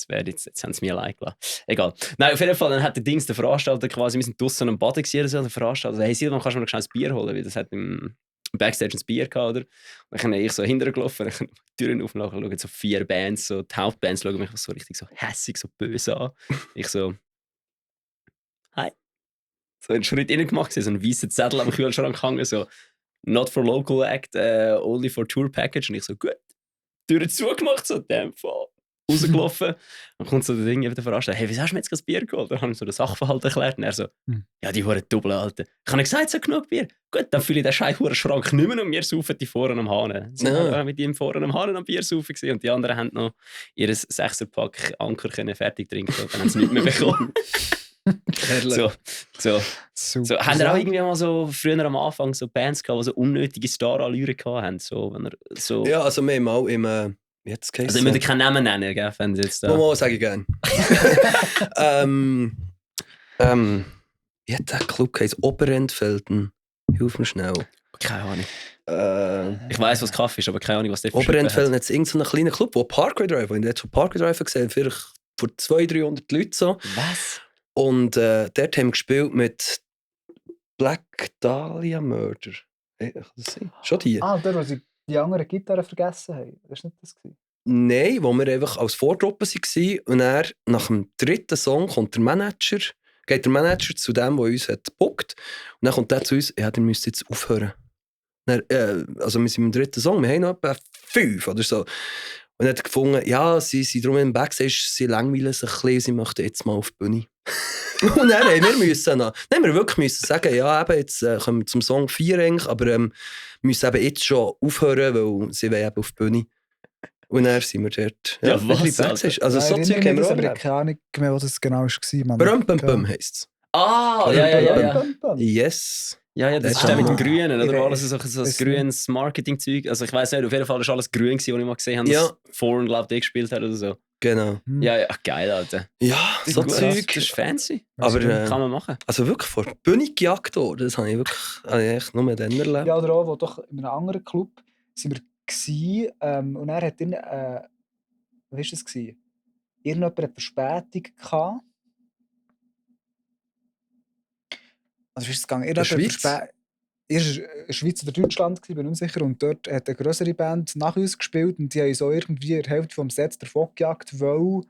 Jetzt haben sie mir allein gelassen. Egal. Nein, auf jeden Fall, dann hat der Veranstalter quasi, wir sind draussen am Baden gewesen, so, der Veranstalter, hey Silvan, kannst du mir noch schnell ein Bier holen? Weil das hat im Backstage ein Bier gehabt, oder? Und dann bin ich so hinterher gelaufen, dann die Türen aufmachen, schauen so 4 Bands, so die Hauptbands schauen mich so richtig so hässig, so böse an. Ich so, hi. So einen Schritt rein gemacht, so einen weißen Zettel am Kühlschrank gehangen, so, not for local act, only for tour package. Und ich so, gut. Türen zugemacht, so in dem Fall. Rausgelaufen. Dann kommt so der Ding, der Veranstalter, hey, wieso hast du mir jetzt das Bier geholt? Dann habe ich so den Sachverhalt erklärt und er so, ja, die Huren Double, Alter. Ich habe gesagt, es hat genug Bier. Gut, dann fülle ich den scheiß Schrank nicht mehr und wir saufen die vorne am Hahn. Sie waren mit ihm vorne am Hahn am Bier saufen gewesen, und die anderen haben noch ihr 6er-Pack Anker können fertig trinken und dann haben sie nicht mehr bekommen. So. Haben ihr auch irgendwie mal so früher am Anfang so Bands gehabt, die so unnötige Star-Allüre hatten? So, wenn er so... Ja, also wir haben auch im... Jetzt Also ich würde keinen Namen nennen, gell, wenn sie jetzt da... Mal sage ich gerne. Wie hat der Club geheißen? Oberentfelden. Hilf mir schnell. Keine Ahnung. Ich weiss, was Kaffee ist, aber keine Ahnung, was der für Oberentfelden hat irgendeinen kleinen Club, wo Parkway Drive, wo ich jetzt schon Parkway Drive gesehen habe, vielleicht vor 200-300 Leuten so. Was? Und dort haben wir gespielt mit Black Dahlia Murder. Hey, kann das sein? Schon die? Ah, da, wo sie die anderen Gitarren vergessen haben. Das war nicht das. Nein, wo wir einfach als Vortruppe waren. Und dann, nach dem 3. Song geht der Manager zu dem, der uns hat gebuckt. Und dann kommt der zu uns, ja, ihr müsst jetzt aufhören. Dann, also wir sind im 3. Song, wir haben noch etwa 5 oder so. Und er hat gefunden, ja, sie sind darum im Backstage, sie langweilen sich ein bisschen, sie möchten jetzt mal auf die Bühne. Und dann haben wir wirklich sagen, ja, eben, jetzt kommen wir zum Song 4 eigentlich, aber wir müssen eben jetzt schon aufhören, weil sie wollen eben auf die Bühne. Und dann sind wir dort. Ja, wirklich was, Backstage. Also Nein, so Zeug haben wir auch aber ich erlebt. keine Ahnung mehr, was das genau war. Brum Bum Bum heisst es. Ah, ja. Yes. Ja, das ist Ah. der mit dem Grünen, oder? Ich Alles so ein grünes Marketing-Zeug. Also ich weiss nicht, auf jeden Fall war alles grün, was ich mal gesehen habe, dass Foreign, glaube ich, gespielt hat oder so. Genau. Ja, geil, Alter. Ja, Das so ist gut. Zeug. Das ist fancy. Aber Kann man machen. also wirklich vor der Bühne gejagt worden, das habe ich echt nur dann erlebt. Ja, oder auch, wo doch in einem anderen Club sind wir gsi, und er hat dann, wie war das gsi? Irgendjemand hat eine Verspätung gehabt. Also wie ist es gegangen? In der Schweiz? Erst in der Schweiz oder Deutschland, bin ich nicht sicher. Und dort hat eine größere Band nach uns gespielt und die haben so irgendwie in der Hälfte vom Set davon gejagt, weil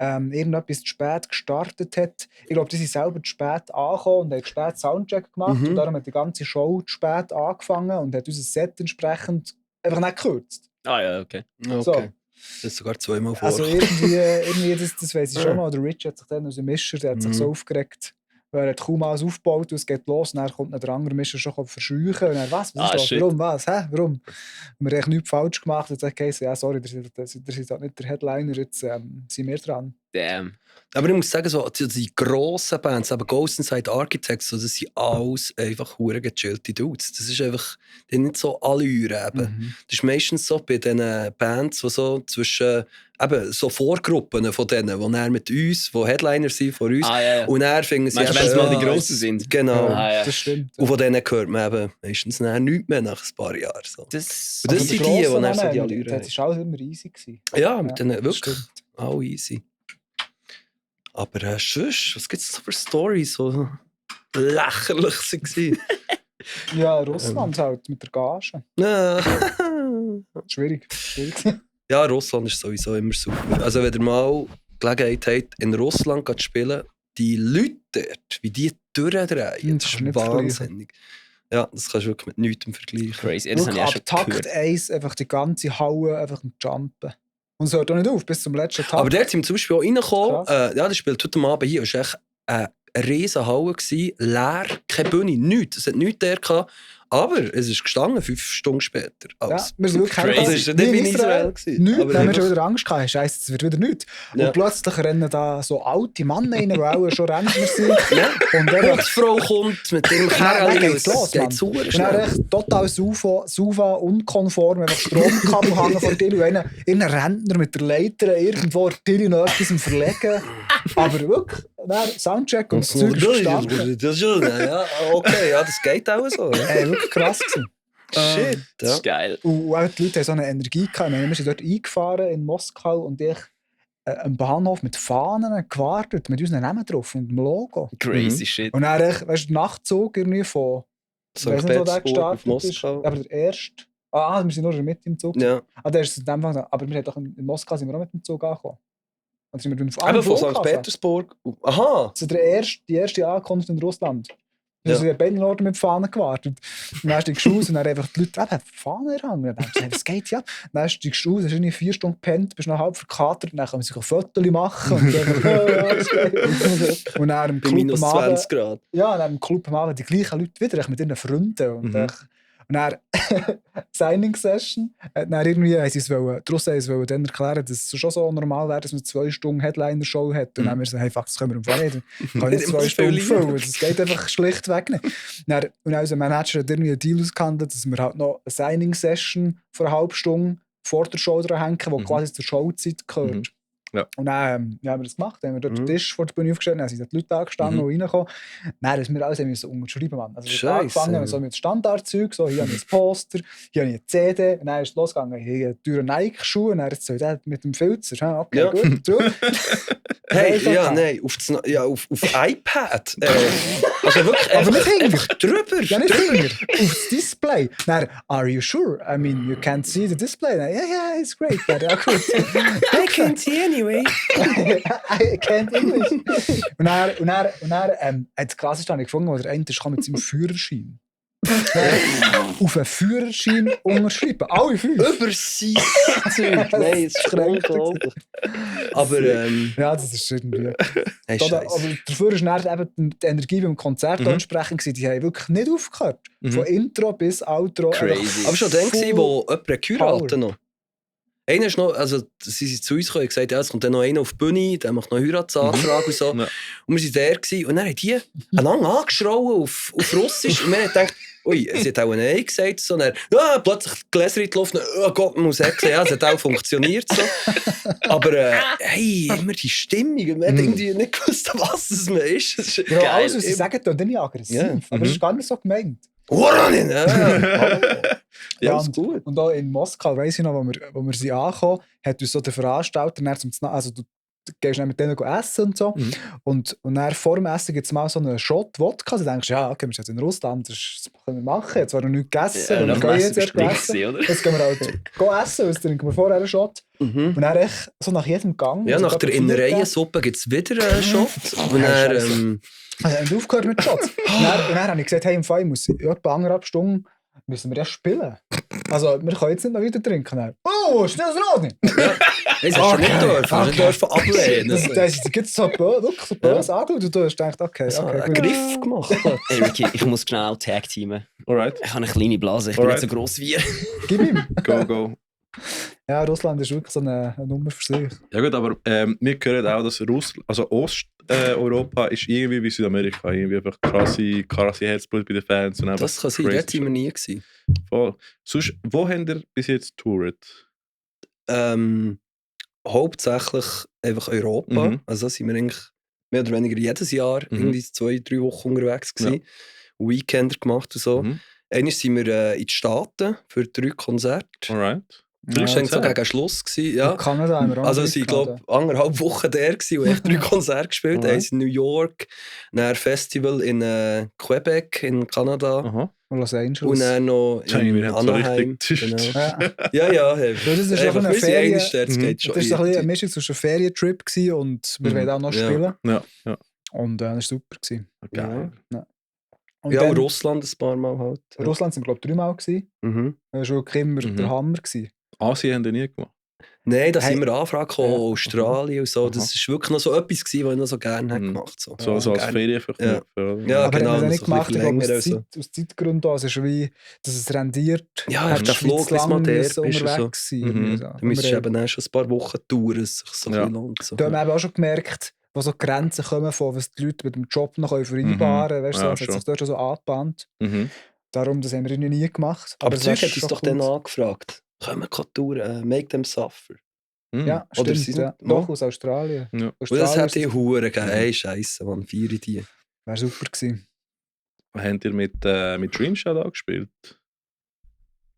irgendetwas zu spät gestartet hat. Ich glaube, die sind selber zu spät angekommen und haben zu spät Soundcheck gemacht. Und darum hat die ganze Show zu spät angefangen und hat unser Set entsprechend einfach nicht gekürzt. Ah ja, okay. So. Das ist sogar zweimal vor. Also irgendwie das weiss ich schon noch. Der Rich hat sich dann, unser Mischer, der hat sich so aufgeregt. Weil er hat kaum alles aufgebaut und es geht los. Und dann kommt der andere Mischer schon verscheuchen. Und dann, was ist das? Shit. Warum? Was? Hä? Warum? Und wir haben nichts falsch gemacht. Und dann gesagt, ja, sorry, ihr seid halt nicht der Headliner, jetzt sind wir dran. Damn. Aber ich muss sagen, so, die grossen Bands, aber Ghost Inside Architects, so, das sind alles einfach hure gechillte Dudes. Das ist einfach, die haben nicht so Allüre eben. Das ist meistens so bei diesen Bands, die so zwischen eben so Vorgruppen von denen, die dann mit uns, die Headliner sind von uns, und dann finden sie wenn es mal die Grossen sind. Genau. Das stimmt. Und von denen hört man eben meistens nichts mehr nach ein paar Jahren. So. Das Und das sind die dann so die Allüre haben. Das war alles immer easy gewesen. Ja, mit denen wirklich stimmt. auch easy. Aber sonst, was gibt es so für Storys, die lächerlich waren? Ja, Russland halt mit der Gage. Schwierig. Ja, Russland ist sowieso immer super. Also wenn ihr mal Gelegenheit habt, in Russland zu spielen, die Leute dort, wie die durchdrehen, das ist nicht wahnsinnig. Ja, das kannst du wirklich mit nichts vergleichen. Crazy. Das habe Wirklich, ich ab auch schon Takt 1 einfach die ganze Halle einfach am Jumpen. Und es hört auch nicht auf, bis zum letzten Tag. Aber dort sind wir zum Beispiel auch reingekommen. Krass. Ja, das spielt heute Abend hier. Es war echt eine riesige Halle, leer, keine Bühne, nichts. Es hat nichts der gehabt. Aber es ist gestanden, 5 Stunden später. Ja, wir sind wirklich Also es war nicht wie in Israel. Nichts, Aber dann haben wir einfach- schon wieder Angst gehabt. Scheisse, es wird wieder nichts. Ja. Und plötzlich rennen da so alte Männer rein, die auch schon Rentner sind. Ja. Und Die dann Frau kommt mit dem dann Kerl geht's los, Mann. geht sauer Und dann schnell. echt total Suva unkonform, einfach Stromkabel hängen vor dir und irgendein Rentner mit der Leiter irgendwo dir noch etwas am Verlegen. Aber wirklich, dann Soundcheck und das Zeug ist gestanden. Das ist schon, ja, okay, ja, das geht auch so. Ja. Ey, wirklich krass gewesen. Shit, Das ja. ist geil. Und auch die Leute haben so eine Energie gehabt. Ich meine, wir sind dort eingefahren in Moskau und ich am Bahnhof mit Fahnen gewartet, mit unseren Namen drauf und dem Logo. Crazy shit. Und dann, weißt du, der Nachtzug irgendwie von, ich weiss St. nicht, wo der Petersburg auf gestartet ist, Moskau. aber der erste. Wir sind nur in der Mitte im Zug. Ja. Der ist in dem Fall, aber wir haben doch in Moskau sind wir auch mit dem Zug angekommen. Und sind wir Aber von St. Petersburg. Aha! Also die erste Ankunft in Russland. Ja. Wir haben beiden Orten mit Fahnen gewartet. Und dann steigst du aus und dann einfach die Leute, Fahnen hängen. Und dann dachte ich, was geht ja? Dann steigst du aus, hast irgendwie 4 Stunden gepennt, bist noch halb verkatert und dann können wir sich ein Foto machen. Und dann, und dann im Bei Club minus am Abend, 20 Grad. ja, dann im Club am Abend die gleichen Leute wieder mit ihren Freunden. Und dann Signing Session. Dann irgendwie haben sie es wollen, die Russen wollten dann erklären, dass es schon so normal wäre, dass man 2 Stunden Headliner-Show hat. Und dann haben wir gesagt, hey, fuck, das können wir im Fall nicht. Ich kann nicht 2 Stunden füllen. Das geht einfach schlichtweg nicht. Dann, und unser Manager hat irgendwie einen Deal ausgehandelt, dass wir halt noch eine Signing Session für eine halbe Stunde vor der Show dran hängen, die quasi zur Showzeit gehört. Ja. Und dann haben wir das gemacht. Dann haben wir dort den Tisch vor der Bühne aufgestellt, dann sind die Leute angestanden, die reinkommen. Dann müssen wir alles unterschreiben. Mann. Also wir haben angefangen so mit Standardzeug, so hier habe ich ein Poster, hier habe ich eine CD, und dann ist es losgegangen, hier habe ich teure Nike-Schuhe, und dann ist es so mit dem Filzer. Okay, Ja. gut, true. Hey, ja, nein, auf iPad. Also wirklich Aber nicht einfach drüber. Ja, nicht hinter, auf das Display. Dann, are you sure? I mean, you can't see the display. Dann, yeah, it's great. Dann, ja, gut. I can see anyway. I can't English. Und dann das Klassische habe ich gefunden, wo der eine ist mit seinem Führerschein. Auf einen Führerschein unterschreiben. Alle 5. Über sein Zeug. Nein, es ist unglaublich. Aber, Ja, das ist irgendwie. hey, Aber Scheiße. dafür war dann eben die Energie beim Konzert entsprechend gewesen. Die haben wirklich nicht aufgehört. Von Intro bis Outro. Crazy. Aber schon dann, wo jemand geheiratet noch. Einer ist noch, also sie sind zu uns gekommen und gesagt, ja, es kommt dann noch einer auf die Bühne, der macht noch eine Heiratsanfrage und so. Ja. Und wir waren der gewesen, und dann haben die einander angeschrauen auf Russisch und wir haben gedacht, ui, sie hat auch ein Nein gesagt, so, und dann, plötzlich Gläser in die Luft, oh Gott, man muss sagen, ja, es hat auch funktioniert so. Aber hey, immer die Stimmung, man hat irgendwie nicht gewusst, was es mir ist. Das ist Ja, geil. alles, was sie sagen, tun dann nicht aggressiv. Ja. Aber das ist gar nicht so gemeint. Uranin, Ja, ist gut. und auch in Moskau, weiss ich noch, wo wir sind angekommen, hat uns so der Veranstalter dann also du gehst dann mit denen essen und so. Und dann vor dem Essen gibt es mal so einen Shot Wodka. Du denkst, ja, okay, wir sind jetzt in Russland, das können wir machen. Jetzt haben wir noch nichts gegessen. Ja, wir gehen jetzt erst essen. gewesen, oder? Jetzt gehen wir halt essen, weil trinken wir vorher einen Shot. Und dann echt so nach jedem Gang. Ja, also nach der Innereiensuppe gibt es wieder einen Shot. Und dann, also, haben wir aufgehört mit Shots. Und dann habe ich gesagt, hey, im Fall, ich muss etwa 1,5 Stunden müssen wir ja spielen. Also, wir können jetzt nicht noch weiter trinken. Dann, oh, schnell das Rot nicht! das hast du nicht dürfen. Du dürfen ablehnen. Das gibt so wirklich so böse angeschaut und du hast gedacht, okay, einen gut. Griff gemacht. Hey Ricky, ich muss schnell auch Tag-teamen. Alright. Ich habe eine kleine Blase, ich bin nicht so gross wie ihr. Gib ihm. Go. Ja, Russland ist wirklich so eine Nummer für sich. Ja gut, aber wir hören auch, dass Osteuropa ist irgendwie wie Südamerika. Irgendwie einfach krasse Herzblut bei den Fans. Und Das kann sein, dort waren wir nie gewesen. Voll. Sonst, wo habt ihr bis jetzt getourt? Hauptsächlich einfach Europa. Also sind wir eigentlich mehr oder weniger jedes Jahr irgendwie 2-3 Wochen unterwegs gewesen. Ja. Weekender gemacht und so. Einmal sind wir in die Staaten für 3 Konzerte. Alright. Das war so gegen Schluss. Ja. In Kanada haben wir auch also sie glaube 1,5 Wochen der gewesen, und echt 3 Konzerte gespielt. Eins in New York, ein Festival in Quebec in Kanada. Los Angeles. Und dann noch in Anaheim. So genau. Ja. Das ist auch eine Ferien. Das war ein eine Mischung zwischen einem Ferientrip und wir wollen auch noch spielen. Ja. Und das war super. Geil. Ja. Und dann, Russland ein paar Mal halt. Russland sind wir, glaube ich, 3 Mal gewesen. Das war wirklich immer der Hammer gewesen. Asien haben die nie gemacht? Nein, da sind wir Anfragen gekommen, Australien und so. Das war wirklich noch so etwas gewesen, was ich noch so gerne gemacht habe. So als Ferienverknüpfer. Ja, aber genau. Aber nicht so gemacht, ich glaube, so. aus Zeitgründen. Es ist wie, dass es rendiert. Ja, der Flug, bis man der bist unterwegs so. Du müsstest eben auch schon ein paar Wochen dauern, es sich so ein lohnt. So. Da haben wir auch schon gemerkt, wo so Grenzen kommen, von was die Leute mit dem Job noch vereinbaren können. Weißt du, das hat sich dort schon so angebahnt. Darum, das haben wir nie gemacht. Aber Zeug hat uns doch dann angefragt. Können wir touren, make them suffer. Ja, oder stimmt. Ja. Doch, aus Australien. Ja. Und das hat die Huren gegeben. Hey, Scheisse, man, feiere die. Wäre super gewesen. Habt ihr mit Dream Shadow gespielt?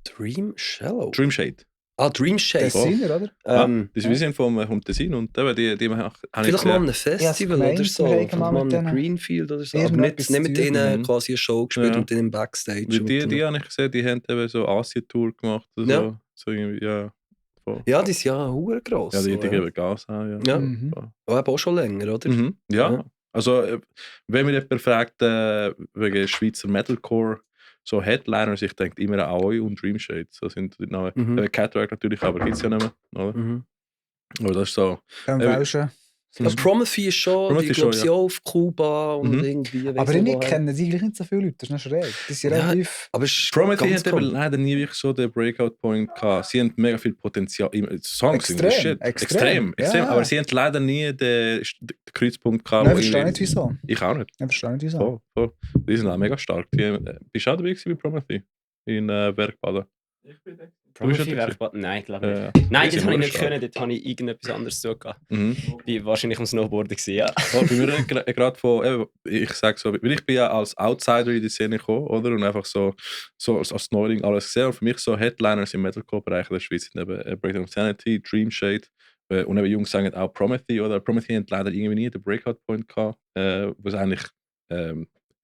Dream Shadow? Dream Shade. Ah, Dream Shade. Tessiner, oder? Wir sind vom Tessin und die vielleicht mal ein Festival oder so. Vielleicht mal ein Greenfield oder so. Aber nicht mit denen quasi eine Show gespielt und dann im Backstage. Die habe ich gesehen, die haben eben so Asien-Tour gemacht. Ja. So irgendwie, ja. Ja, die sind ja hure gross. Ja, die geben Gas an. Ja. Aber auch schon länger, oder? Ja. Also, wenn mich jemand fragt, wegen Schweizer Metalcore, so Headliners, ich denke immer an Aoi und Dream Shade. So sind die Namen. Cataract natürlich, aber gibt es ja nicht mehr. Oder? Aber das ist so. Prometheus ist schon, die glaube ich auch auf Kuba und irgendwie. Aber ich kenne die gleich nicht so viele Leute, das ist noch schräg. Die sind relativ... Aber Prometheus hat leider nie wirklich so den Breakout-Point gehabt. Sie haben mega viel Potenzial. Songs sind extrem. Ja. Aber sie haben leider nie den Kreuzpunkt gehabt. Nein, ich verstehe nicht wieso. Ich auch nicht. Ich verstehe nicht wieso. Voll. Die sind auch mega stark. Bist du auch dabei bei Prometheus? In Bergbaden? Ich bin da. Nein, glaube ich nicht. Nein, das habe ich nicht können, dort habe ich irgendetwas anderes zugegeben. Ich war wahrscheinlich am Snowboarden gewesen, ja. Bei mir gerade von, ich sage so, weil ich bin ja als Outsider in die Szene gekommen, oder? Und einfach so als Neuling alles gesehen. Und für mich so Headliners im Metalcore-Bereich der Schweiz sind eben Breakdown of Sanity, Dream Shade, und eben Jungs sagen auch Prometheus, oder? Prometheus hat leider irgendwie nie den Breakout-Point gehabt, was eigentlich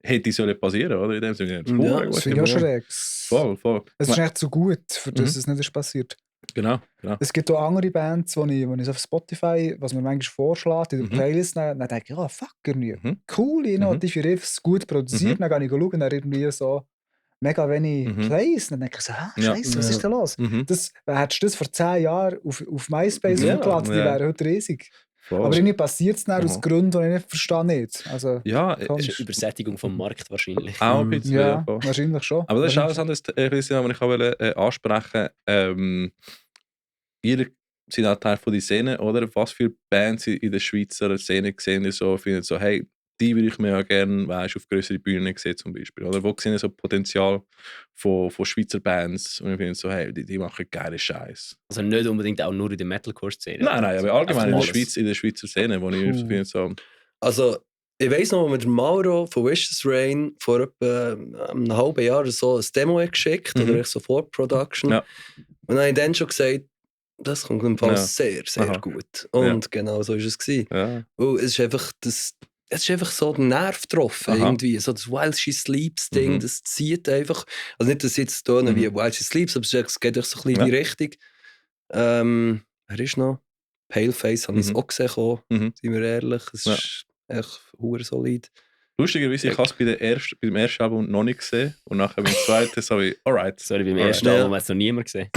hätte sollen passieren, oder? In dem Sinne. Ja, das finde ich auch schräg. Voll. Es ist echt so gut, für das es nicht ist passiert. Genau. Es gibt auch andere Bands, die ich auf Spotify, was mir manchmal vorschlägt, in der Playlist, dann denke ich, fuck, irgendwie cool, innovative Riffs, gut produziert, dann gehe ich schauen, dann irgendwie so mega wenig Plays, dann denke ich so, scheiße, was ist da los? Hättest du das vor 10 Jahren auf MySpace hochgeladen, die wären heute riesig. Voll. Aber irgendwie passiert es dann aus Gründen, die ich nicht verstehe. Also, ja, das ist eine Übersättigung vom Markt wahrscheinlich. Auch ein bisschen. Ja, wahrscheinlich schon. Aber das ist auch ein anderes Thema, das ich auch ansprechen wollte. ihr seid auch Teil von der Szene, oder? Was für Bands in der Schweizer Szene sehen ihr so, findet so, hey, die würde ich mir ja gerne, weißt, auf größere Bühnen sehen zum Beispiel, oder? Wo sehen ihr so Potenzial von Schweizer Bands und ich finde so, hey, die machen geile Scheiß. Also nicht unbedingt auch nur in der Metalcore-Szene. Nein, aber allgemein in der alles. Schweiz, in der Schweizer Szene, wo ich so finde so... Also, ich weiss noch, als mir Mauro von Vicious Rain vor etwa einem halben Jahr so ein Demo geschickt oder so Vorproduction. Ja. Und dann habe ich dann schon gesagt, das kommt im Fall Ja. sehr, sehr Aha. gut. Und genau so war es. Ja. Weil es ist einfach es ist einfach so der Nerv getroffen, Aha. irgendwie. So das While She Sleeps Ding, das zieht einfach. Also nicht, dass jetzt tönen wie While She Sleeps, aber es geht doch so ein bisschen in die Richtung. Wer ist noch? Paleface habe ich es auch gesehen, seien wir ehrlich. Es ist echt hure solid. Lustigerweise, ich habe es bei dem ersten Album noch nicht gesehen und nachher beim zweiten so wie, alright. Sorry, beim ersten Album hat es noch niemand gesehen.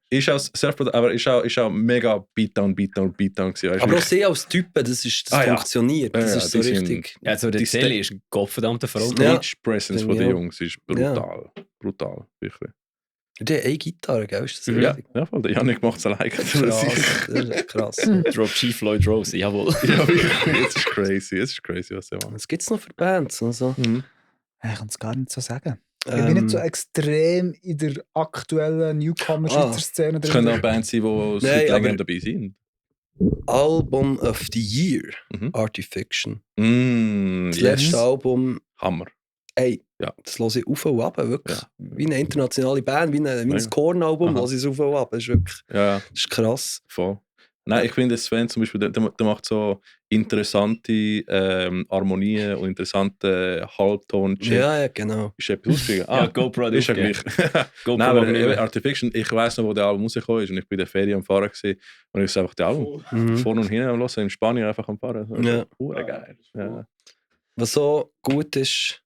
Ist auch Self-Product, aber ist auch mega Beatdown gewesen. Aber auch sie als Typen, das funktioniert. Das ist so die sind- richtig. Ja, also der Zelli ist ein gottverdammter Front. Ja. Stage Presence von den Jungs ist brutal. Brutal, wirklich. Die haben eine Gitarre, gell? Ist das Ja, richtig? ja, voll. Der Janik macht es alleine. Krass, das ist krass. Drop G Floyd Rose, jawohl. Ja, wirklich. Es ist crazy, was er macht. Was gibt es noch für Bands? Also, Ich kann es gar nicht so sagen. Ich bin nicht so extrem in der aktuellen Newcomer-Schweizer Szene Es können auch drin. Bands sein, die Nein, seit länger aber- dabei sind. Album of the Year, Mhm. Artifiction. Das Yes. letzte Album, Hammer. ey, Ja. das höre ich auf und ab, wirklich. Ja. Wie eine internationale Band, wie ein Ja. Korn-Album, Aha. höre ich es auf und ab. Das ist wirklich Ja, das ist krass. voll. Nein, ich finde Sven zum Beispiel, der macht so interessante Harmonien und interessante Halbton-Check. Ja, genau. Ist etwas ausgegangen? Ja, GoPro ist ja drauf, gleich. GoPro Nein, aber mag nicht mehr. Artifiction, ich weiss noch, wo der Album rausgekommen ist und ich bin in der Ferien am Fahren gewesen, und ich einfach das Album vorne und hinten am Hören, in Spanien einfach am Fahren. Das ist Ja. hure geil. Ja. Was so gut ist,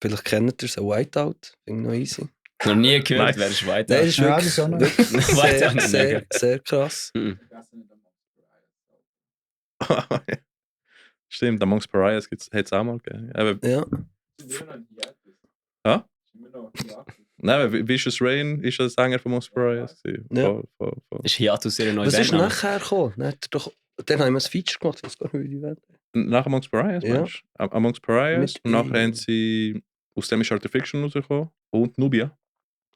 vielleicht kennt ihr es, ein Whiteout. Finde ich noch easy. Noch nie gehört, Nice. wer ist weiter. Nein, das ist Ja, wirklich, das ist auch noch- wirklich Weiß auch sehr, nicht, sehr, mega. sehr krass. Stimmt, Amongst Pariahs hat es auch mal gegeben. Aber, Ja. ja? Nein, aber Vicious Rain ist der Sänger von Amongst Pariahs. Ja. Voll. Ist Hiatus ihre neue Was ist Bandname? nachher gekommen? Dann haben wir ein Feature gemacht, ich weiß gar nicht, wie die werden. Nach Amongst Pariahs, Ja. meinst du? Amongst Pariahs. Mit Und nachher ihm. haben sie aus dem ist Artifiction rausgekommen und Nubia.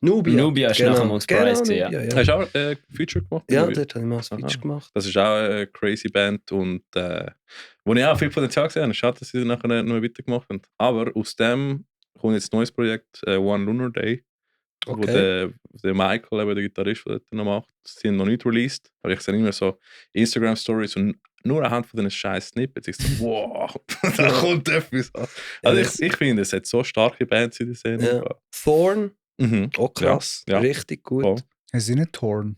Nubia ist nachher Amongst Pariahs gewesen, ja. Hast du auch ein Feature gemacht? Ja, Nubia? dort habe ich mal ein Feature Aha. gemacht. Das ist auch eine crazy Band und wo ich auch viel Potenzial gesehen habe. Schade, dass sie nachher nicht mehr weitergemacht haben. Aber aus dem kommt jetzt ein neues Projekt, One Lunar Day, wo Okay. der Michael, eben der Gitarrist, der das noch macht. Sie sind noch nicht released, aber ich sehe immer so Instagram-Stories und nur anhand von diesen scheiß Snippets. Ich so, wow, da kommt etwas an. Also ich finde, es hat so starke Bands in der Szene. Ja. Thorn, Mhm. auch krass. Ja. Richtig gut. Voll. Es ist nicht Torn.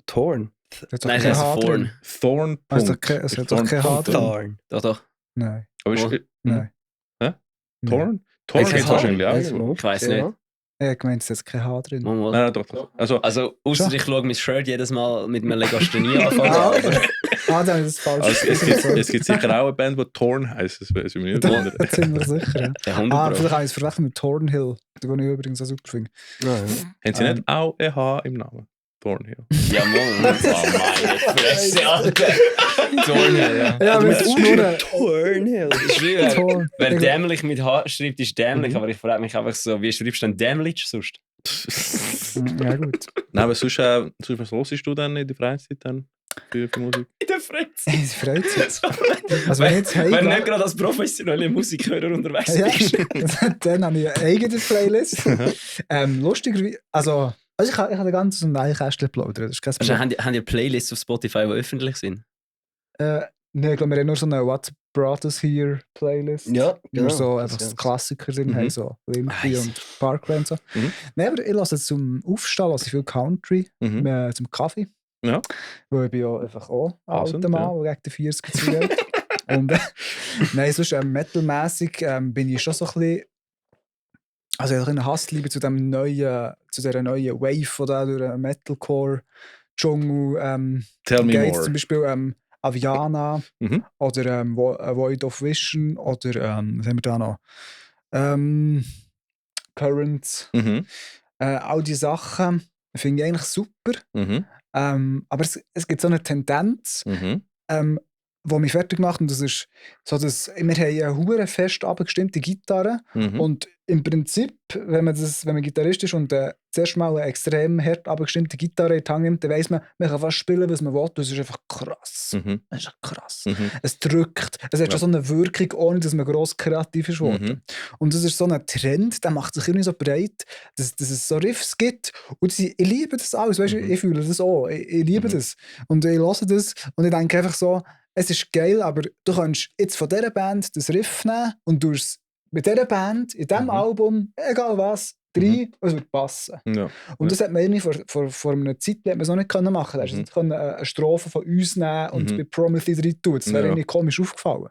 Thorn. Das hat doch Nein, kein es H heißt drin. Thorn. Thorn. Also, Punkt. es hat doch Thorn kein H Punkt. drin. Thorn. Doch, doch. Nein. Aber ist, Oh. Nein. Hä? Nein. Thorn? Thorn Kein geht H. wahrscheinlich auch. Weiss irgendwo. man Ich weiss Ja. nicht. Ich habe gemeint, es hat kein H drin. Mal, mal. Nein, doch. Also, außer Schon. ich schaue mein Shirt jedes Mal mit einem Legasthenie anfangen. Ah, aber okay. Ah, dann ist es falsch. Also, es gibt sicher auch eine Band, die Thorn heisst. Das weiß ich mir nicht Da wundern. ziemlich sicher. Ja. der Ah, 100 vielleicht habe ich es verwechselt mit Thornhill, den ich übrigens auch super finde. Nein. Haben sie nicht auch ein H im Namen? Thornhill. Ja, Mann. Oh, meine Fresse, Alter. Thornhill, ja. Ja, aber mit mit Thornhill. Schnurren. Thornhill. Ich schwöre, Thorn. wer dämlich mit H schreibt, ist dämlich, aber ich frage mich einfach so, wie schreibst du denn dämlich sonst? Ja, gut. Nein, aber sonst, was hörst du dann in der Freizeit dann für Musik? In der Freizeit. Es freut sich. Also, wenn ich jetzt Wenn nicht heimgehe, gerade als professioneller Musikhörer unterwegs ja, bist. dann habe ich eine eigene Playlist. Lustigerweise, also ich habe den ganzen Neinkästchen plaudern, das ist kein Also, Problem. haben die Playlists auf Spotify, die öffentlich sind? Nein, ich glaube, wir haben nur so eine What Brought Us Here Playlist. Ja, Wo genau. wir so Das einfach ist Klassiker drin Mhm. haben, so Limpy Nice. und Parkway und so. Mhm. Nein, aber ich lasse zum Aufstehen lasse ich viel Country, Mhm. zum Kaffee. Ja. Weil ich bin ja einfach auch ein Passend, alter Mann, der gegen die 40 zugeht. Und nein, sonst metalmäßig bin ich schon so ein bisschen. Also ich habe eine Hassliebe zu dieser neuen Wave, die da durch den Metalcore-Dschungel Tell me geht. more. Zum Beispiel Aviana Mhm. oder Void of Vision oder was haben wir da noch? Current. Mhm. All die Sachen. finde ich eigentlich super. Aber es gibt so eine Tendenz, die mich fertig macht. Und das ist so, dass wir haben eine hure fest abgestimmte Gitarre. Und im Prinzip, wenn man Gitarrist ist und zuerst mal eine extrem hart abgestimmte Gitarre in die Hand nimmt, dann weiss man kann fast spielen, was man will. Das ist einfach krass. Es ist krass. Es drückt. Es hat schon so eine Wirkung, ohne dass man gross kreativ ist worden. Und das ist so ein Trend, der macht sich irgendwie so breit, dass es so Riffs gibt. Und ich liebe das alles. Weißt, ich fühle das auch. Ich liebe das. Und ich höre das. Und ich denke einfach so, es ist geil, aber du kannst jetzt von dieser Band das Riff nehmen und du es mit dieser Band, in diesem Album, egal was, es wird passen. Ja. Und das hat man irgendwie vor einer Zeit hat man so nicht machen können. Du konntest eine Strophe von uns nehmen und bei Prometheus rein tun. Das wäre irgendwie komisch aufgefallen.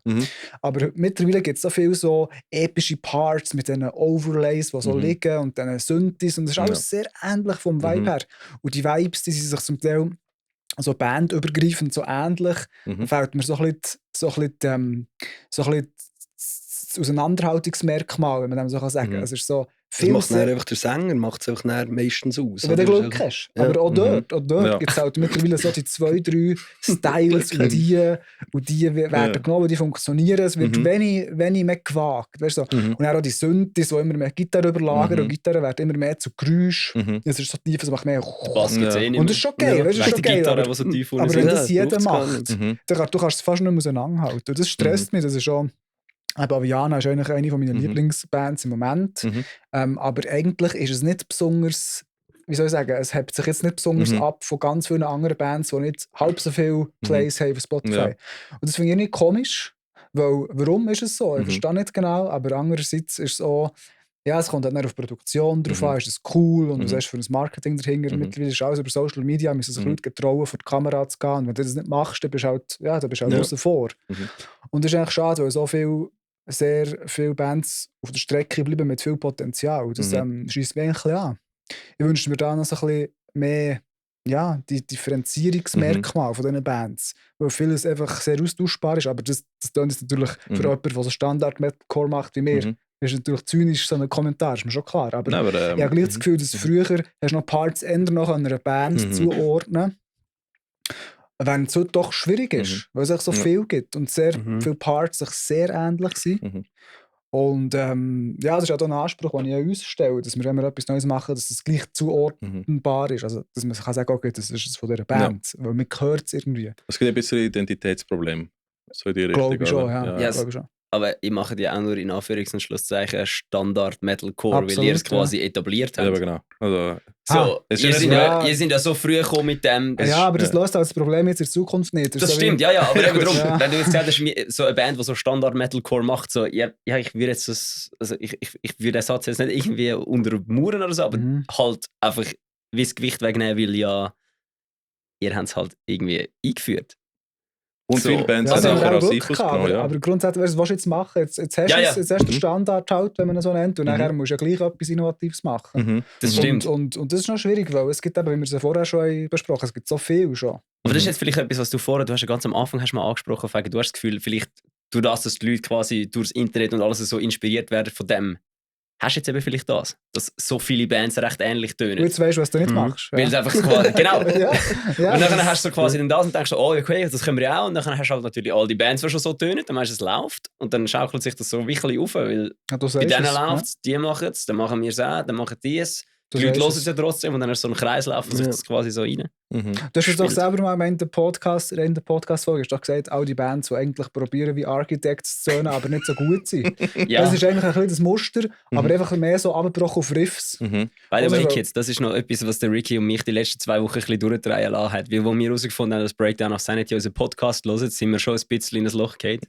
Aber mittlerweile gibt es so viele so epische Parts mit diesen Overlays, die so liegen und diesen Synthes. Und das ist alles sehr ähnlich vom Vibe her. Und die Vibes, die sind sich zum Teil so bandübergreifend, so ähnlich, fällt mir so ein bisschen das Auseinanderhaltungsmerkmal, wenn man dem so sagen kann. Es ist so viel das macht einfach der Sänger macht es einfach meistens aus. Wenn du Glück hast. Ja. Aber auch dort gibt es halt mittlerweile so die 2-3 Styles und die werden genommen, die funktionieren. Es wird wenig mehr gewagt. Weißt du? Und dann auch die Synthes, die immer mehr Gitarre überlagern und Gitarre werden immer mehr zu Geräusch. Es ist so tief, es macht mehr... Und das ist schon geil. Das ist schon geil. Aber wenn das jeder macht, du kannst es fast nicht mehr auseinanderhalten. Und das stresst mich. Das ist schon... Aber Aviana ist eigentlich eine meiner Lieblingsbands im Moment. Aber eigentlich ist es nicht besonders, wie soll ich sagen, es hebt sich jetzt nicht besonders ab von ganz vielen anderen Bands, die nicht halb so viele Plays haben auf Spotify. Ja. Und das finde ich nicht komisch, weil warum ist es so? Ich verstehe nicht genau, aber andererseits ist es auch, ja, es kommt halt nicht auf Produktion drauf an, ist das cool und was hast du für ein Marketing dahinter. Mittlerweile ist alles über Social Media, müssen sich Leute getrauen, vor die Kamera zu gehen. Und wenn du das nicht machst, dann bist du halt, außen vor. Und das ist eigentlich schade, weil sehr viele Bands auf der Strecke bleiben mit viel Potenzial. Das scheisst mich eigentlich an. Ich wünschte mir da noch so ein bisschen mehr die Differenzierungsmerkmale von diesen Bands. Weil vieles einfach sehr austauschbar ist, aber das tun jetzt natürlich für jemanden, der so Standard-Metalcore macht wie mir. Das ist natürlich zynisch, so ein Kommentar, ist mir schon klar. Aber, ich habe gleich das Gefühl, dass früher hast du noch Parts ändern noch an einer Band zuordnen. Wenn es heute doch schwierig ist, weil es auch so viel gibt und sehr viele Parts sich sehr ähnlich sind. Und das ist auch ein Anspruch, den ich an uns stelle, dass wir, wenn wir etwas Neues machen, dass es gleich zuordnenbar ist. Also, dass man kann sagen, okay, das ist es von dieser Band, weil man hört es irgendwie. Es gibt ein bisschen Identitätsproblem. So in die Richtung. Glaube ich schon, ja. Glaube ich schon. Aber ich mache ja auch nur in Anführungs- und Schlusszeichen Standard-Metalcore, weil ihr es quasi etabliert habt. Ja, genau. Also, ihr sind ja so früh gekommen mit dem. Ja, aber das löst auch das Problem jetzt in der Zukunft nicht. Das stimmt, aber eben darum, wenn du jetzt sagst, so eine Band, die so Standard-Metalcore macht, so, ich würde jetzt ich würde den Satz jetzt nicht irgendwie untermauern oder so, aber halt einfach wie das Gewicht wegnehmen, weil ihr habt es halt irgendwie eingeführt. Und viele Bands haben nachher als Einfluss genommen. Aber grundsätzlich, was willst du jetzt machen? Jetzt hast du den Standard halt, wenn man ihn so nennt, und nachher musst du ja gleich etwas Innovatives machen. Das stimmt. Und das ist noch schwierig, weil es gibt eben, wie wir es ja vorher schon besprochen haben, es gibt so viel schon. Aber das ist jetzt vielleicht etwas, was du hast ja ganz am Anfang mal angesprochen, du hast das Gefühl, vielleicht durch das, dass die Leute quasi durchs Internet und alles so inspiriert werden von dem, hast du jetzt eben vielleicht das, dass so viele Bands recht ähnlich tönen. Du jetzt weißt, was du nicht machst. Weil es einfach so quasi, genau. Und dann hast du so quasi dann das und denkst so, oh okay, das können wir auch. Und dann hast du halt natürlich all die Bands, die schon so tönen, dann weißt du, es läuft. Und dann schaukelt sich das so ein bisschen auf, weil bei denen läuft es, die machen es, dann machen wir es auch, dann machen die es. Die Leute hören es ja trotzdem und dann ist so ein Kreislauf und sich das quasi so rein. Du hast es doch selber mal in der Podcast-Folge hast doch gesagt, all die Bands, die eigentlich probieren wie Architects zu tönen, aber nicht so gut sind. Das ist eigentlich ein bisschen das Muster, aber einfach mehr so abgebrochen auf Riffs. By the way, Kids, das ist noch etwas, was der Ricky und mich die letzten 2 Wochen ein bisschen durchdrehen lassen hat. Weil, wo wir herausgefunden haben, dass Breakdown of Sanity unseren Podcast hören, sind wir schon ein bisschen in ein Loch gefallen.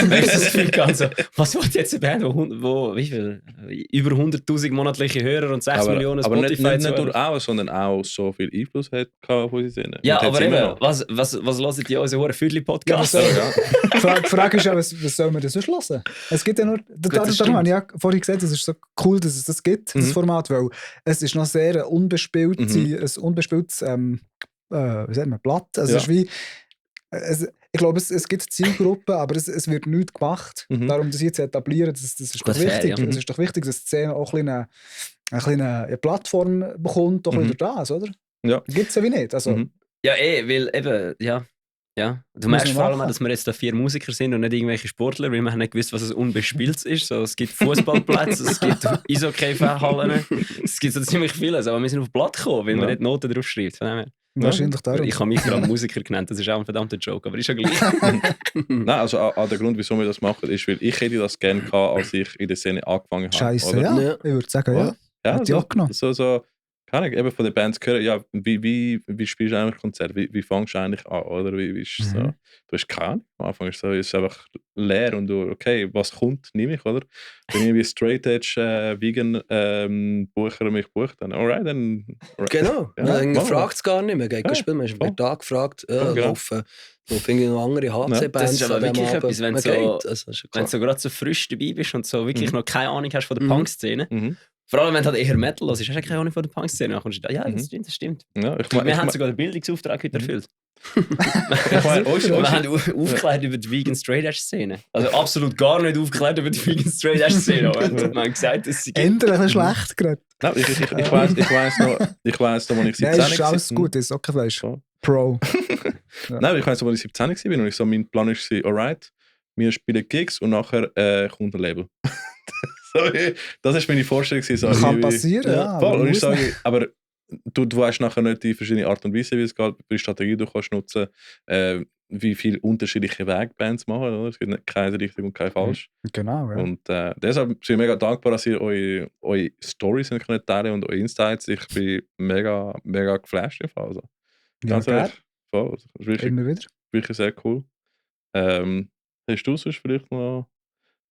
Weil ich das Gefühl hatte, was wird jetzt eine Band, wo wie viel? Über 100'000 monatliche Hörer und 6 Millionen Spotify. Aber nicht nur auch, sondern auch so viel Einfluss hat von uns. Ja, aber eben, was hört ihr unseren Viertel-Podcast? Die Frage ist ja, was sollen wir das sonst hören? Es gibt ja nur, darum habe ich ja vorhin gesagt, es ist so cool, dass es das gibt, das Format, weil es ist noch sehr unbespieltes, wie sagt man, Blatt. Also es ist wie, ich glaube, es gibt Zielgruppen, aber es wird nichts gemacht. Darum, das jetzt etablieren, das ist doch wichtig. Es ist doch wichtig, dass die Szene auch ein eine Plattform bekommt, doch wieder das, oder? Ja. Gibt es ja wie nicht. Also, Ja, weil eben, ja. Du merkst vor allem auch, dass wir jetzt da 4 Musiker sind und nicht irgendwelche Sportler, weil wir haben nicht gewusst, was ein Unbespieltes ist. So, es gibt Fußballplätze, es gibt Eishockey-Hallen, es gibt so ziemlich vieles. Aber wir sind auf Blatt gekommen, weil man nicht Noten drauf schreibt. wahrscheinlich darum. Ich habe mich gerade Musiker genannt, das ist auch ein verdammter Joke, aber ist ja gleich. Nein, also auch der Grund, wieso wir das machen, ist, weil ich hätte das gerne gehabt, als ich in der Szene angefangen habe. Scheiße, ja. Ich würde sagen, ja. Ja, Hat die auch genommen. so kann ich eben von den Bands hören, ja, wie spielst du eigentlich Konzert? Wie fängst du eigentlich an? Oder wie ist so? Du hast keine Ahnung. Am Anfang ist es einfach leer und du, okay, was kommt, nehme ich, oder? Wenn ich wie Straight Edge Vegan Bucher mich bucht, dann alright, dann. Alright. Genau, man fragt es gar nicht mehr. Man spielen, man ist da gefragt, laufen irgendwie noch andere HC-Bands. Das ist aber wirklich etwas, wenn du so gerade so frisch dabei bist und so wirklich noch keine Ahnung hast von der Punk-Szene. Vor allem, wenn du halt eher Metal hörst, hast du keine Ahnung von der Punk-Szene. Ja, das stimmt. Ja, wir haben sogar den Bildungsauftrag heute erfüllt. Wir haben aufgeklärt über die Vegan Straight Edge Szene. Also absolut gar nicht aufgeklärt über die Vegan Straight Edge Szene. Wir haben gesagt, dass sie Ändern ein schlecht gerade. Nein, ich weiss noch, als ich 17 war. Ja, ist alles gut, ist okay, Fleisch. Pro. Nein, ich weiss noch, als ich 17 war und ich so, mein Plan war, alright, wir spielen Gigs und nachher kommt ein Label. Das war meine Vorstellung. So, kann passieren, ja. Voll. Und ich sage, aber du weißt nachher nicht die verschiedenen Art und Weise, wie es geht, wie Strategie du kannst nutzen, wie viele unterschiedliche Wege Bands machen. Oder? Es gibt nicht keine richtig und keine falsch. Genau, ja. Und deshalb sind wir mega dankbar, dass ihr eure Storys teilen könnt und eure Insights. Ich bin mega, mega geflasht. Also, ganz ehrlich. Voll. Das ist wirklich, immer wieder. Wirklich sehr cool. Hast du sonst vielleicht noch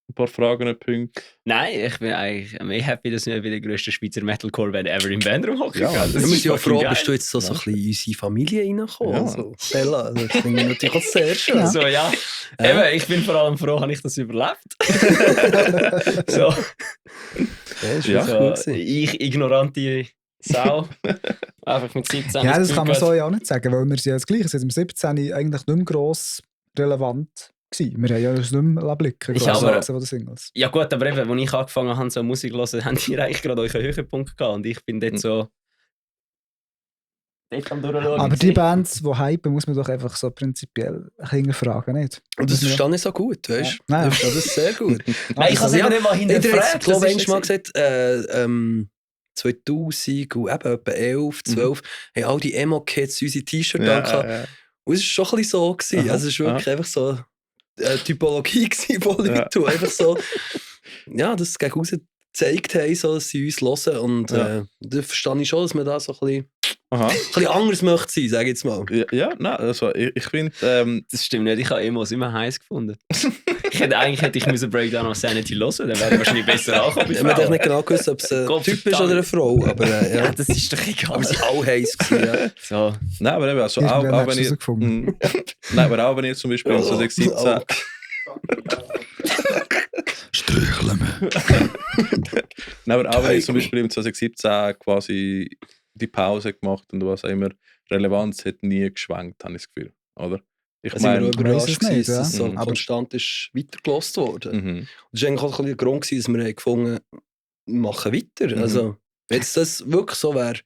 ein paar Fragen und Punkte? Nein, ich bin eigentlich mehr happy, dass wir wieder die grösste Schweizer Metalcore-Band ever im Bandraum hocken. Ja, wir sind ja froh, bist du jetzt so ein bisschen in unsere Familie reingekommen. Ja. So. Bella, das finde ich natürlich auch sehr schön. Ja. So, ja. Eben, ich bin vor allem froh, habe ich das überlebt. So. Ja, so ich, ignorante Sau. Einfach mit 17. Ja, das kann man so ja auch nicht sagen, weil wir sind ja das Gleiche. Seit dem 17 eigentlich nicht mehr gross relevant. Wir haben ja uns nicht mehr blicken von den Singles. Ja gut, aber eben, als ich angefangen habe, so Musik zu hören, habt ihr eigentlich gerade euren Höhepunkt gehabt. Und ich bin dort so... Dort am Durchschauen. Aber die Bands, die hypen, muss man doch einfach so prinzipiell hinterfragen, nicht? Und das verstehe ich so gut, weißt du? Ja. Ich verstehe das sehr gut. Nein, ich habe es nicht mal hinterfragt. Ich glaube, ich habe mal gesagt, 2000 und eben etwa 11, 12, haben all die Emo-Kids unsere T-Shirts angehabt. Ja. Und es war schon ein bisschen so gewesen. Also es war wirklich einfach so eine Typologie von Leuten, die einfach so, ja, das gegen raus gezeigt haben, so, dass sie uns hören. Und da verstehe ich schon, dass man da so ein bisschen anders möchte sein, sage ich jetzt mal. Ja, nein, also ich finde... das stimmt nicht, ich habe Emos immer heiß gefunden. Eigentlich hätte ich Breakdown of Sanity hören, dann wäre ich wahrscheinlich besser angekommen. Ich habe nicht genau gewusst, ob es ein Typ ist oder eine Frau, aber ja. Das ist doch egal. Aber sie sind alle heiß gewesen, ja. So. Nein, aber eben, also auch wenn ihr... Nein, aber auch wenn ihr zum Beispiel in 2017... Strächeln. Nein, aber auch wenn ihr zum Beispiel im 2017 quasi die Pause gemacht und was auch immer, Relevanz hat nie geschwenkt, habe ich das Gefühl, oder? Ich meine, wir überrascht nicht, dass es so konstant ist weitergelost worden. Und das war eigentlich auch der Grund, dass wir gefunden haben, machen weiter. Also, wenn das wirklich so wäre,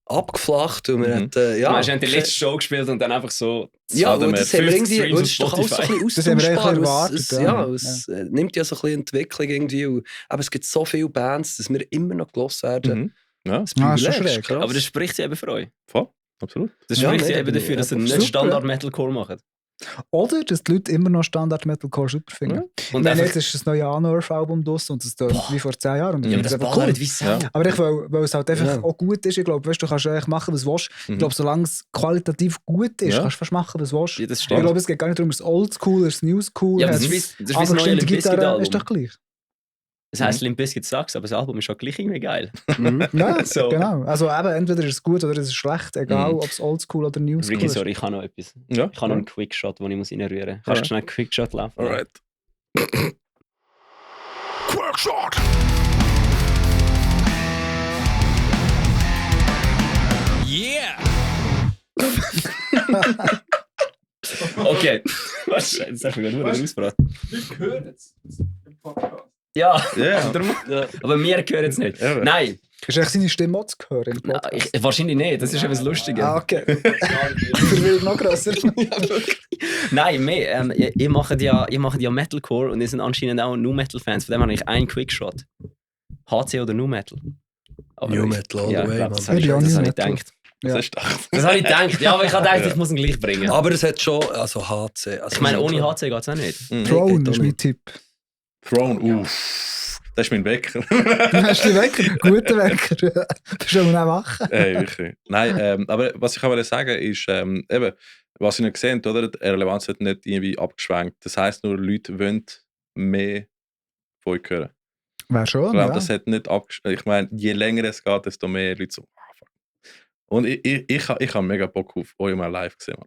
abgeflacht und wir hätten, ja... Wir haben die letzte Show gespielt und dann einfach so... Ja, und das haben wir irgendwie... Das ist doch alles so ein bisschen austauschbar. Es nimmt ja so ein bisschen Entwicklung irgendwie. Aber es gibt so viele Bands, dass wir immer noch gehört werden. Ja, das ist schräg. Aber das spricht sie eben für euch. Voll, absolut. Das spricht sie eben dafür, dass ihr nicht Standard-Metalcore macht. Oder dass die Leute immer noch Standard-Metalcore super finden. Ja. Und jetzt ist das neue Unearth-Album draus und das tönt wie vor 10 Jahren. Und das ist cool. Aber ich weil es halt einfach auch gut ist. Ich glaube, weißt, du kannst eigentlich machen, was du willst. Ich glaube, solange es qualitativ gut ist, kannst du fast machen, was du willst. Ja, das ich glaube, es geht gar nicht darum, es Oldschool oder es Newschool. Ja, das ist wie das neue Limp Bizkit-Album. Ist doch gleich. Das heisst Limp Bizkit Sucks, aber das Album ist auch gleich irgendwie geil. Ja, so. Genau. Also eben, entweder ist es gut oder ist es schlecht, egal ob es Oldschool oder Newschool ist. Sorry, ich habe noch etwas. Ja? Ich habe noch einen Quickshot, den ich muss reinrühren muss. Kannst du schnell einen Quickshot laufen? Alright. Quickshot! Yeah! Okay. Was? Jetzt hast du mir gerade ausbraten. Wir hören jetzt im Podcast. Ja, aber wir hören es nicht. Ja. Nein, Ist eigentlich seine Stimme auch zu hören im Nein, Podcast? wahrscheinlich nicht, das ist etwas Lustiges. Ah, okay. Verwirrung noch grösser. Nein, mehr. Ihr macht ja Metalcore und ihr sind anscheinend auch Nu-Metal-Fans. Von dem habe ich einen Quickshot. HC oder Nu-Metal? New Metal all ja, the way, glaub, man. das habe ich Ja, gedacht. Ja. Das ist doch. Das habe ich gedacht. Ja, aber ich habe gedacht, ich muss ihn gleich bringen. Aber es hat schon, also HC. Also Ich meine, ohne HC geht es auch nicht. Throne geht ist auch mein nicht. Tipp. Throne, das ist mein Wecker. Hast du den Wecker? Guter Wecker. Das soll man auch machen. Ey, wirklich. Nein, aber was ich auch sagen wollte, ist, eben, was ihr nicht gesehen habt, oder? Die Relevanz hat nicht irgendwie abgeschwenkt. Das heisst nur, Leute wollen mehr von euch hören. Wäre schon, Ich glaube, ja. das hat nicht abgeschwenkt. Ich meine, je länger es geht, desto mehr Leute so, fuck. Und ich habe mega Bock auf euch mal live gesehen.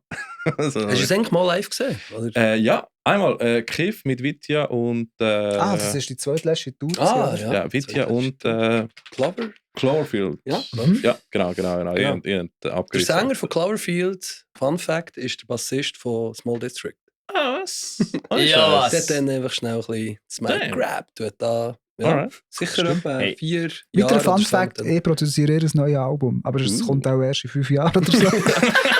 Also, Hast du es eigentlich mal live gesehen? Oder? ja, einmal Kiff mit Vitya und. Das ist die zweitletzte Tour. Ah, ja. Ja, Vitya und Clover? Cloverfield. Ja, Ja, genau. Ja. Ihr habt Der abgerissen. Sänger von Cloverfield, Fun Fact, ist der Bassist von Small District. Ah, was? Ja, was? Der hat dann einfach schnell ein bisschen das Mic Damn. gerappt. Hat da ja, Alright. sicher etwa Hey. 4 Jahre. Weiterer Fun oder so Fact: dann- Ich produziere ihr neues Album. Aber es kommt auch erst in 5 Jahren oder so.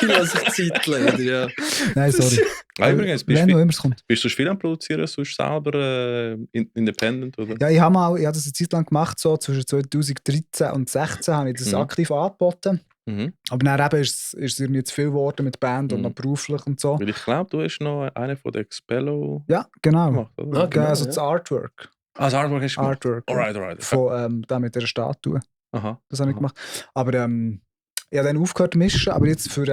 Ich lasse sich Zeit leider, ja. Nein, sorry. Ah, übrigens, Wenn noch immer es kommt. bist du viel am Produzieren, sonst selber independent? Oder? Ja, ich habe das eine Zeit lang gemacht, so zwischen 2013 und 2016 habe ich das aktiv angeboten. Mhm. Aber dann eben ist es irgendwie zu viel geworden mit Band und Mhm. noch beruflich und so. Weil ich glaube, du hast noch einen von den Expello Ja, genau. gemacht, oder? Ja, genau, Also ja. das Artwork. Ah, das Artwork hast du gemacht? Artwork. Alright. Von da mit der Statue. Aha. Das habe ich gemacht. Aber ich habe dann aufgehört zu mischen, aber jetzt für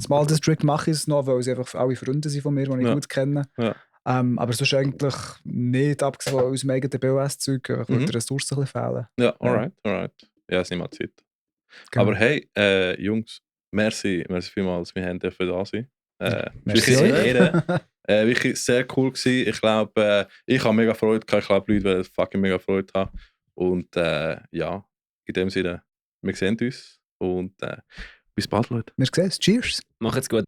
Small District mache ich es noch, weil sie einfach alle Freunde sind von mir, die ich Ja. gut kenne. Ja. Aber sonst eigentlich nicht, abgesehen von unserem eigenen BOS-Zeug, weil Mhm. die Ressourcen ein bisschen fehlen. Ja, alright. Ja, es nimmt mal Zeit. Genau. Aber hey, Jungs, merci vielmals, wir haben dürfen da sein. Merci Wirklich eine euch. Ehre. Wirklich sehr cool gewesen. Ich glaube, ich habe mega Freude gehabt. Ich glaube, Leute werden fucking mega Freude haben. Und ja, in dem Sinne, wir sehen uns und bis bald, Leute. Wir sehen es. Cheers! Macht's gut.